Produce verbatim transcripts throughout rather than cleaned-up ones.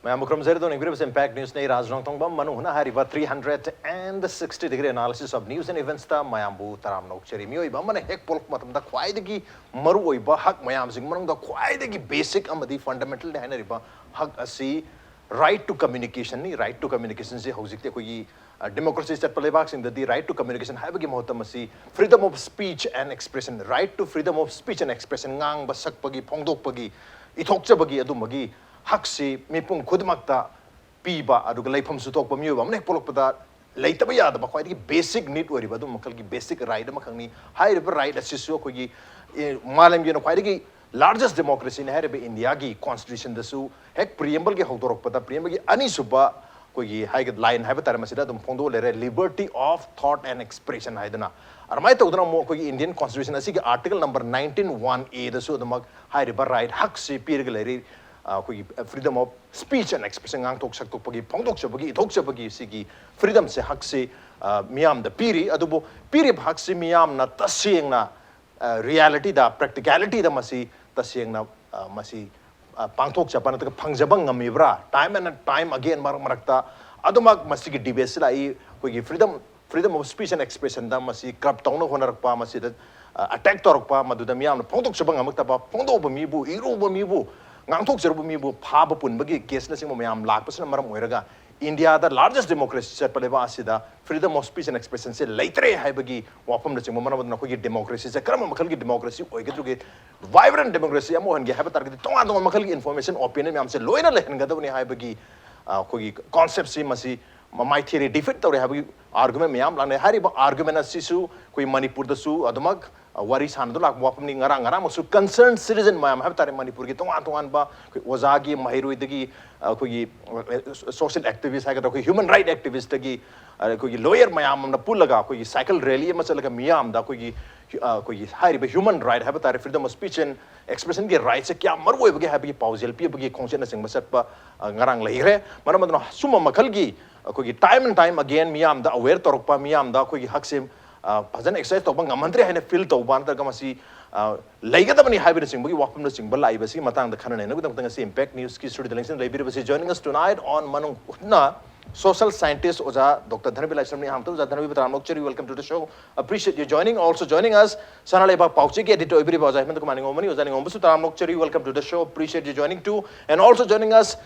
ꯃꯌꯥꯝꯕꯨ ꯈꯨꯔꯨꯝꯖꯔꯤ꯫ ꯑꯗꯣꯝꯅ ꯌꯦꯡꯕꯤꯔꯤꯕꯁꯤ Impact News ꯅꯤ꯫ ꯔꯥꯖ ꯅꯣꯡꯊꯣꯡꯕꯝ ꯃꯅꯨꯡ ꯍꯨꯅ ꯍꯥꯏꯔꯤꯕ three hundred and sixty degree analysis of news and events ꯇ ꯃꯌꯥꯝꯕꯨ ꯇꯔꯥꯝꯅ ꯑꯣꯛꯆꯔꯤ꯫ ꯃꯤꯑꯣꯏꯕ ꯑꯃꯅ ꯍꯦꯛ ꯄꯣꯛꯂꯛꯄ ꯃꯇꯝꯗ ꯈ꯭ꯋꯥꯏꯗꯒꯤ ꯃꯔꯨꯑꯣꯏꯕ ꯍꯛ ꯃꯌꯥꯝꯁꯤꯡ ꯃꯅꯨꯡꯗ ꯈ꯭ꯋꯥꯏꯗꯒꯤ basic ꯑꯃꯗꯤ fundamental ꯅꯤ ꯍꯥꯏꯅꯔꯤꯕ ꯍꯛ ꯑꯁꯤ right to communication ꯅꯤ꯫ Right to communication ꯁꯤ ꯍꯧꯖꯤꯛꯇꯤ ꯑꯩꯈꯣꯏꯒꯤ democracy ꯆꯠꯄ ꯂꯩꯕꯥꯛꯁꯤꯡꯗꯗꯤ right to communication ꯍꯥꯏꯕꯒꯤ ꯃꯍꯨꯠꯇ ꯃꯁꯤ freedom of speech and expression, right to freedom of speech and expression, ꯉꯥꯡꯕ ꯁꯛꯄꯒꯤ, ꯐꯣꯡꯗꯣꯛꯄꯒꯤ, ꯏꯊꯣꯛꯆꯕꯒꯤ ꯑꯗꯨꯝꯕꯒꯤ ꯍꯛꯁꯤ ꯃꯤꯄꯨꯝ ꯈꯨꯗꯤꯡꯃꯛꯇ ꯄꯤꯕ, ꯑꯗꯨꯒ ꯂꯩꯐꯝꯁꯨ ꯊꯣꯛꯄ ꯃꯤꯑꯣꯏꯕ ꯑꯃꯅ ꯍꯦꯛ ꯄꯣꯛꯂꯛꯄꯗ ꯂꯩꯇꯕ ꯌꯥꯗꯕ ꯈ꯭ꯋꯥꯏꯗꯒꯤ basic need ꯑꯣꯏꯔꯤꯕ ꯑꯗꯨꯝ ꯃꯈꯜꯒꯤ basic right ꯑꯃꯈꯛꯅꯤ꯫ ꯍꯥꯏꯔꯤꯕ right ꯑꯁꯤꯁꯨ ꯑꯩꯈꯣꯏꯒꯤ, ꯑꯦ, ꯃꯥꯂꯦꯝꯒꯤ ꯑꯣꯏꯅ ꯈ꯭ꯋꯥꯏꯗꯒꯤ largest democracy ꯅꯤ ꯍꯥꯏꯔꯤꯕ ꯏꯟꯗꯤꯌꯥꯒꯤ constitution ꯗꯁꯨ ꯍꯦꯛ preamble ꯒꯤ ꯍꯧꯗꯣꯔꯛꯄꯗ, preamble ꯒꯤ ꯑꯅꯤꯁꯨꯕ ꯑꯩꯈꯣꯏꯒꯤ ꯍꯥꯏꯒ-, line ꯍꯥꯏꯕ ꯇꯥꯔꯦ, ꯃꯁꯤꯗ ꯑꯗꯨꯝ ꯐꯣꯡꯗꯣꯛꯑ ꯂꯩꯔꯦ, liberty of thought and expression ꯍꯥꯏꯗꯅ꯫ ꯑꯗꯨꯃꯥꯏꯅ ꯇꯧꯗꯅ ꯑꯃꯨꯛ ꯑꯩꯈꯣꯏꯒꯤ Indian constitution ꯑꯁꯤꯒꯤ article number nineteen one A ꯗꯁꯨ ꯑꯗꯨꯃꯛ ꯍꯥꯏꯔꯤꯕ right ꯍꯛꯁꯤ ꯄꯤꯔꯒ ꯂꯩꯔꯤ꯫ ꯑ, ꯑꯩꯈꯣꯏꯒꯤ freedom of speech and expression, ꯉꯥꯡꯊꯣꯛ ꯁꯛꯇꯣꯛꯄꯒꯤ, ꯐꯣꯡꯗꯣꯛꯆꯕꯒꯤ, ꯏꯊꯣꯛꯆꯕꯒꯤ ꯁꯤꯒꯤ freedom ꯁꯦ, ꯍꯛꯁꯤ, ꯑ, ꯃꯤꯌꯥꯝꯗ ꯄꯤꯔꯤ꯫ ꯑꯗꯨꯕꯨ ꯄꯤꯔꯤꯕ ꯍꯛꯁꯤ ꯃꯤꯌꯥꯝꯅ ꯇꯁꯦꯡꯅ, ꯑ, reality ꯗ, practicality ꯗ ꯃꯁꯤ ꯇꯁꯦꯡꯅ, ꯑ, ꯃꯁꯤ, ꯑ, ꯄꯥꯡꯊꯣꯛꯆꯕ ꯅꯠꯇ꯭ꯔꯒ ꯐꯪꯖꯕ ꯉꯝꯃꯤꯕ꯭ꯔꯥ? Time and time again, ꯃꯔꯛ ꯃꯔꯛꯇ ꯑꯗꯨꯃꯛ ꯃꯁꯤꯒꯤ debate ꯁꯤ ꯂꯥꯛꯏ꯫ ꯑꯩꯈꯣꯏꯒꯤ freedom, freedom of speech and expression ꯗ ꯃꯁꯤ curb ꯇꯧꯅ ꯍꯣꯠꯅꯔꯛꯄ, ꯃꯁꯤꯗ, ꯑ, attack ꯇꯧꯔꯛꯄ, ꯃꯗꯨꯗ ꯃꯤꯌꯥꯝꯅ ꯐꯣꯡꯗꯣꯛꯆꯕ ꯉꯝꯃꯛꯇꯕ, ꯐꯣꯡꯗꯣꯛꯎꯕ ꯃꯤꯕꯨ, ꯏꯔꯨꯕ ꯃꯤꯕꯨ, ꯉꯥꯡꯊꯣꯛꯆꯔꯨꯕ ꯃꯤꯕꯨ ꯐꯥꯕ ꯄꯨꯟꯕꯒꯤ case ꯅꯆꯤꯡꯕ ꯃꯌꯥꯝ ꯂꯥꯛꯄꯁꯤꯅ ꯃꯔꯝ ꯑꯣꯏꯔꯒ ꯏꯟꯗꯤꯌꯥꯗ largest democracy ꯆꯠꯄ ꯂꯩꯕꯥꯛ ꯑꯁꯤꯗ freedom of speech and expression ꯁꯦ ꯂꯩꯇ꯭ꯔꯦ ꯍꯥꯏꯕꯒꯤ ꯋꯥꯐꯝꯅꯆꯤꯡꯕ ꯃꯔꯝ ꯑꯗꯨꯅ ꯑꯩꯈꯣꯏꯒꯤ democracy ꯁꯦ ꯀꯔꯝꯕ ꯃꯈꯜꯒꯤ democracy ꯑꯣꯏꯒꯗꯒꯦ? Vibrant democracy ꯑꯃ ꯑꯣꯏꯍꯟꯒꯦ ꯍꯥꯏꯕ ꯇꯥꯔꯒꯗꯤ ꯇꯣꯉꯥꯟ ꯇꯣꯉꯥꯟꯕ ꯃꯈꯜꯒꯤ information, opinion ꯃꯌꯥꯝꯁꯦ ꯂꯣꯏꯅ ꯂꯩꯍꯟꯒꯗꯕꯅꯤ ꯍꯥꯏꯕꯒꯤ, ꯑ, ꯑꯩꯈꯣꯏꯒꯤ concept ꯁꯤ ꯃꯁꯤ ꯃ-, ꯃꯥꯏꯊꯤꯔꯦ, defeat ꯇꯧꯔꯦ ꯍꯥꯏꯕꯒꯤ argument ꯃꯌꯥꯝ ꯂꯥꯛꯅꯩ꯫ ꯍꯥꯏꯔꯤꯕ argument ꯑꯁꯤꯁꯨ ꯑꯩꯈꯣꯏ ꯃꯅꯤꯄꯨꯔꯗꯁꯨ ꯑꯗꯨꯃꯛ, ꯑ, ꯋꯥꯔꯤ ꯁꯥꯟꯅꯗꯨꯅ ꯂꯥꯛꯄ ꯋꯥꯐꯝꯅꯤ꯫ ꯉꯔꯥꯡ, ꯉꯔꯥꯡꯃꯛꯁꯨ concerned citizen ꯃꯌꯥꯝ ꯍꯥꯏꯕ ꯇꯥꯔꯦ, ꯃꯅꯤꯄꯨꯔꯒꯤ ꯇꯣꯉꯥꯟ ꯇꯣꯉꯥꯟꯕ ꯑꯩꯈꯣꯏ ꯑꯣꯖꯥꯒꯤ, ꯃꯍꯩꯔꯣꯏꯗꯒꯤ, ꯑ, ꯑꯩꯈꯣꯏꯒꯤ, ꯑ, social activist ꯍꯥꯏꯒꯗ꯭ꯔꯥ, ꯑꯩꯈꯣꯏ human right activist ꯇꯒꯤ, ꯑ, ꯑꯩꯈꯣꯏꯒꯤ lawyer ꯃꯌꯥꯝ ꯑꯃꯅ ꯄꯨꯜꯂꯒ ꯑꯩꯈꯣꯏꯒꯤ cycle rally ꯑꯃ ꯆꯠꯂꯒ ꯃꯤꯌꯥꯝꯗ ꯑꯩꯈꯣꯏꯒꯤ, ꯑ, ꯑꯩꯈꯣꯏꯒꯤ ꯍꯥꯏꯔꯤꯕ human right ꯍꯥꯏꯕ ꯇꯥꯔꯦ, freedom of speech and expression ꯒꯤ right ꯁꯦ ꯀꯌꯥꯝ ꯃꯔꯨ ꯑꯣꯏꯕꯒꯦ ꯍꯥꯏꯕꯒꯤ ꯄꯥꯎꯖꯦꯜ ꯄꯤꯕꯒꯤ ꯈꯣꯡꯆꯠꯅꯆꯤꯡꯕ ꯆꯠꯄ, ꯑ, ꯉꯔꯥꯡ ꯂꯩꯈ꯭ꯔꯦ꯫ ꯃꯔꯝ ꯑꯗꯨꯅ ꯁꯨꯝꯕ ꯃꯈꯜꯒꯤ ꯑꯩꯈꯣꯏꯒꯤ time and time again ꯃꯤꯌꯥꯝꯗ aware ꯇꯧꯔꯛꯄ, ꯃꯤꯌꯥꯝꯗ ꯑꯩꯈꯣꯏꯒꯤ ꯍꯛꯁꯦ, ꯑ, ꯐꯖꯅ exercise ꯇꯧꯕ ꯉꯝꯍꯟꯗ꯭ꯔꯦ ꯍꯥꯏꯅ feel ꯇꯧꯕ, ꯅꯠꯇ꯭ꯔꯒ ꯃꯁꯤ, ꯑ, ꯂꯩꯒꯗꯕꯅꯤ ꯍꯥꯏꯕꯅꯆꯤꯡꯕꯒꯤ ꯋꯥꯐꯝꯅꯆꯤꯡꯕ ꯂꯥꯛꯏꯕꯁꯤ ꯃꯇꯥꯡꯗ ꯈꯟꯅ ꯅꯩꯅꯕꯒꯤꯗꯃꯛꯇ ꯉꯁꯤ Impact Newsꯀꯤ studio ꯂꯦꯡꯁꯤꯟ ꯂꯩꯕꯤꯔꯤꯕꯁꯤ joining us tonight on ꯃꯅꯨꯡ ꯍꯨꯠꯅ social scientist ꯑꯣꯖꯥ ꯗꯣꯛꯇꯔ ꯙꯅꯕꯤ ꯂꯥꯏꯁ꯭ꯔꯝꯅꯤ꯫ ꯑꯍꯥꯟꯕꯗ ꯑꯣꯖꯥ ꯙꯅꯕꯤꯕꯨ ꯇꯔꯥꯝꯅ ꯑꯣꯛꯆꯔꯤ, welcome to the show, appreciate you joining. Also joining us ꯁꯅꯥ ꯂꯩꯕꯥꯛ ꯄꯥꯎꯆꯦꯒꯤ editor ꯑꯣꯏꯕꯤꯔꯤꯕ ꯑꯣꯖꯥ ꯍꯦꯃꯟꯇ ꯀꯨꯃꯥꯔ ꯅꯤꯉꯣꯝꯕꯅꯤ꯫ ꯑꯣꯖꯥ ꯅꯤꯉꯣꯝꯕꯁꯨ ꯇꯔꯥꯝꯅ ꯑꯣꯛꯆꯔꯤ, welcome to the show, appreciate you joining too. And also joining us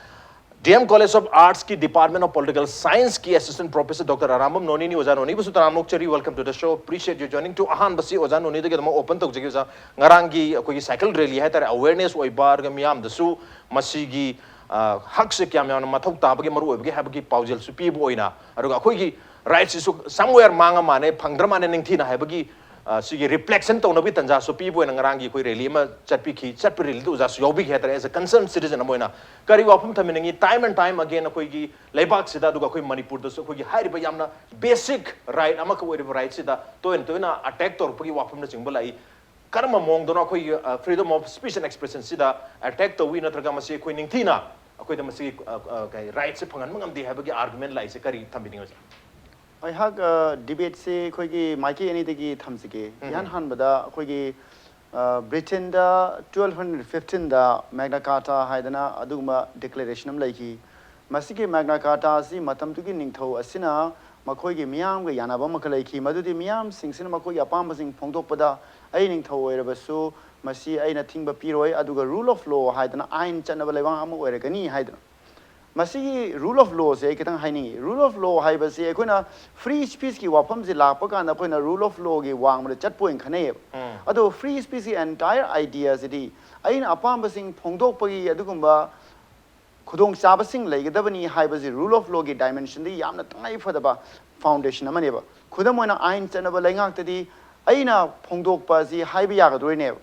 D M College of Artsꯀꯤ Department of Political Scienceꯀꯤ Assistant Professor Doctor Arambam ꯅꯣꯅꯤꯅꯤ꯫ ꯑꯣꯖꯥ ꯅꯣꯅꯤꯕꯨꯁꯨ ꯇꯔꯥꯝꯅ ꯑꯣꯛꯆꯔꯤ, welcome to the show, appreciate you joining too. ꯑꯍꯥꯟꯕꯁꯤ ꯑꯣꯖꯥ ꯅꯣꯅꯤꯗꯒꯤ ꯑꯗꯨꯃꯛ open ꯇꯧꯖꯒꯦ ꯑꯣꯖꯥ꯫ ꯉꯔꯥꯡꯒꯤ ꯑꯩꯈꯣꯏꯒꯤ cycle rally ꯍꯥꯏꯇꯥꯔꯦ, awareness ꯑꯣꯏꯕ, ꯑꯗꯨꯒ ꯃꯤꯌꯥꯝꯗꯁꯨ ꯃꯁꯤꯒꯤ, ꯑ, ꯍꯛꯁꯦ ꯀꯌꯥꯝ ꯌꯥꯝꯅ ꯃꯊꯧ ꯇꯥꯕꯒꯤ, ꯃꯔꯨ ꯑꯣꯏꯕꯒꯦ ꯍꯥꯏꯕꯒꯤ ꯄꯥꯎꯖꯦꯜꯁꯨ ꯄꯤꯕ ꯑꯣꯏꯅ, ꯑꯗꯨꯒ ꯑꯩꯈꯣꯏꯒꯤ rightꯁꯤꯁꯨ somewhere ꯃꯥꯡꯉ ꯃꯥꯜꯂꯦ, ꯐꯪꯗ꯭ꯔ ꯃꯥꯜꯂꯦ ꯅꯤꯡꯊꯤꯅ ꯍꯥꯏꯕꯒꯤ, ꯑ, ꯁꯤꯒꯤ reflection ꯇꯧꯅꯕꯒꯤ ꯇꯟꯖꯥꯁꯨ ꯄꯤꯕ ꯑꯣꯏꯅ ꯉꯔꯥꯡꯒꯤ ꯑꯩꯈꯣꯏ rally ꯑꯃ ꯆꯠꯄꯤꯈꯤ꯫ ꯆꯠꯄ rallyꯗꯨ ꯑꯣꯖꯥꯁꯨ ꯌꯥꯎꯕꯤꯈꯤ ꯍꯥꯏꯇꯥꯔꯦ, as a concerned citizen ꯑꯃ ꯑꯣꯏꯅ꯫ ꯀꯔꯤ ꯋꯥꯐꯝ ꯊꯝꯕꯤꯅꯤꯡꯉꯤ? Time and time again ꯑꯩꯈꯣꯏꯒꯤ ꯂꯩꯕꯥꯛꯁꯤꯗ, ꯑꯗꯨꯒ ꯑꯩꯈꯣꯏ ꯃꯅꯤꯄꯨꯔꯗꯁꯨ ꯑꯩꯈꯣꯏꯒꯤ ꯍꯥꯏꯔꯤꯕ ꯌꯥꯝꯅ basic right ꯑꯃꯈꯛ ꯑꯣꯏꯔꯤꯕ rightꯁꯤꯗ ꯇꯣꯏꯅ ꯇꯣꯏꯅ attack ꯇꯧꯔꯛꯄꯒꯤ ꯋꯥꯐꯝꯅꯆꯤꯡꯕ ꯂꯥꯛꯏ꯫ ꯀꯔꯝꯕ ꯃꯑꯣꯡꯗꯅꯣ ꯑꯩꯈꯣꯏꯒꯤ, ꯑ, freedom of speech and expressionꯁꯤꯗ attack ꯇꯧꯏ, ꯅꯠꯇ꯭ꯔꯒ ꯃꯁꯤ ꯑꯩꯈꯣꯏ ꯅꯤꯡꯊꯤꯅ ꯑꯩꯈꯣꯏꯗ ꯃꯁꯤꯒꯤ, ꯑ, ꯑ, ꯀꯩ, rightꯁꯦ ꯐꯪꯍꯟꯕ ꯉꯝꯗꯦ ꯍꯥꯏꯕꯒꯤ argument ꯂꯥꯛꯏꯁꯦ ꯀꯔꯤ ꯊꯝꯕꯤꯅꯤꯡꯉꯤ ꯑꯣꯖꯥ? ꯑꯩꯍꯥꯛ, ꯑ, debateꯁꯦ ꯑꯩꯈꯣꯏꯒꯤ ꯃꯥꯏꯀꯩ ꯑꯅꯤꯗꯒꯤ ꯊꯝꯖꯒꯦ꯫ ꯎꯝ꯫ ꯏꯍꯥꯟ ꯍꯥꯟꯕꯗ ꯑꯩꯈꯣꯏꯒꯤ, ꯑ, Britainꯗ twelve hundred fifteenꯗ Magna Carta ꯍꯥꯏꯗꯅ ꯑꯗꯨꯒꯨꯝꯕ declaration ꯑꯃ ꯂꯩꯈꯤ꯫ ꯃꯁꯤꯒꯤ Magna Carta ꯑꯁꯤ ꯃꯇꯝꯗꯨꯒꯤ ꯅꯤꯡꯊꯧ ꯑꯁꯤꯅ ꯃꯈꯣꯏꯒꯤ ꯃꯤꯌꯥꯝꯒ ꯌꯥꯅꯕ ꯑꯃꯈꯛ ꯂꯩꯈꯤ, ꯃꯗꯨꯗꯤ ꯃꯤꯌꯥꯝꯁꯤꯡꯁꯤꯅ ꯃꯈꯣꯏꯒꯤ ꯑꯄꯥꯝꯕꯁꯤꯡ ꯐꯣꯡꯗꯣꯛꯄꯗ ꯑꯩ ꯅꯤꯡꯊꯧ ꯑꯣꯏꯔꯕꯁꯨ ꯃꯁꯤ ꯑꯩꯅ ꯊꯤꯡꯕ ꯄꯤꯔꯣꯏ, ꯑꯗꯨꯒ rule of law ꯍꯥꯏꯗꯅ ꯑꯥꯏꯟ ꯆꯠꯅꯕ ꯂꯩꯕꯥꯛ ꯑꯃ ꯑꯣꯏꯔꯒꯅꯤ ꯍꯥꯏꯗꯅ꯫ ꯃꯁꯤꯒꯤ rule of lawꯁꯦ ꯑꯩ ꯈꯤꯇꯪ ꯍꯥꯏꯅꯤꯡꯉꯤ꯫ Rule of law ꯍꯥꯏꯕꯁꯤ ꯑꯩꯈꯣꯏꯅ free speechꯀꯤ ꯋꯥꯐꯝꯁꯦ ꯂꯥꯛꯄ ꯀꯥꯟꯗ ꯑꯩꯈꯣꯏꯅ rule of lawꯒꯤ ꯋꯥꯡꯃꯗ ꯆꯠꯄ ꯑꯣꯏꯅ ꯈꯟꯅꯩꯌꯦꯕ꯫ ꯎꯝ꯫ ꯑꯗꯣ free speechꯀꯤ entire ideaꯁꯤꯗꯤ ꯑꯩꯅ ꯑꯄꯥꯝꯕꯁꯤꯡ ꯐꯣꯡꯗꯣꯛꯄꯒꯤ ꯑꯗꯨꯒꯨꯝꯕ ꯈꯨꯗꯣꯡꯆꯥꯕꯁꯤꯡ ꯂꯩꯒꯗꯕꯅꯤ ꯍꯥꯏꯕꯁꯤ rule of lawꯒꯤ dimensionꯗ ꯌꯥꯝꯅ ꯇꯉꯥꯏ ꯐꯗꯕ foundation ꯑꯃꯅꯦꯕ꯫ ꯈꯨꯗꯝ ꯑꯣꯏꯅ ꯑꯥꯏꯟ ꯆꯠꯅꯕ ꯂꯩꯉꯥꯛꯇꯗꯤ ꯑꯩꯅ ꯐꯣꯡꯗꯣꯛꯄ ꯑꯁꯤ ꯍꯥꯏꯕ ꯌꯥꯒꯗꯣꯔꯤꯅꯦꯕ꯫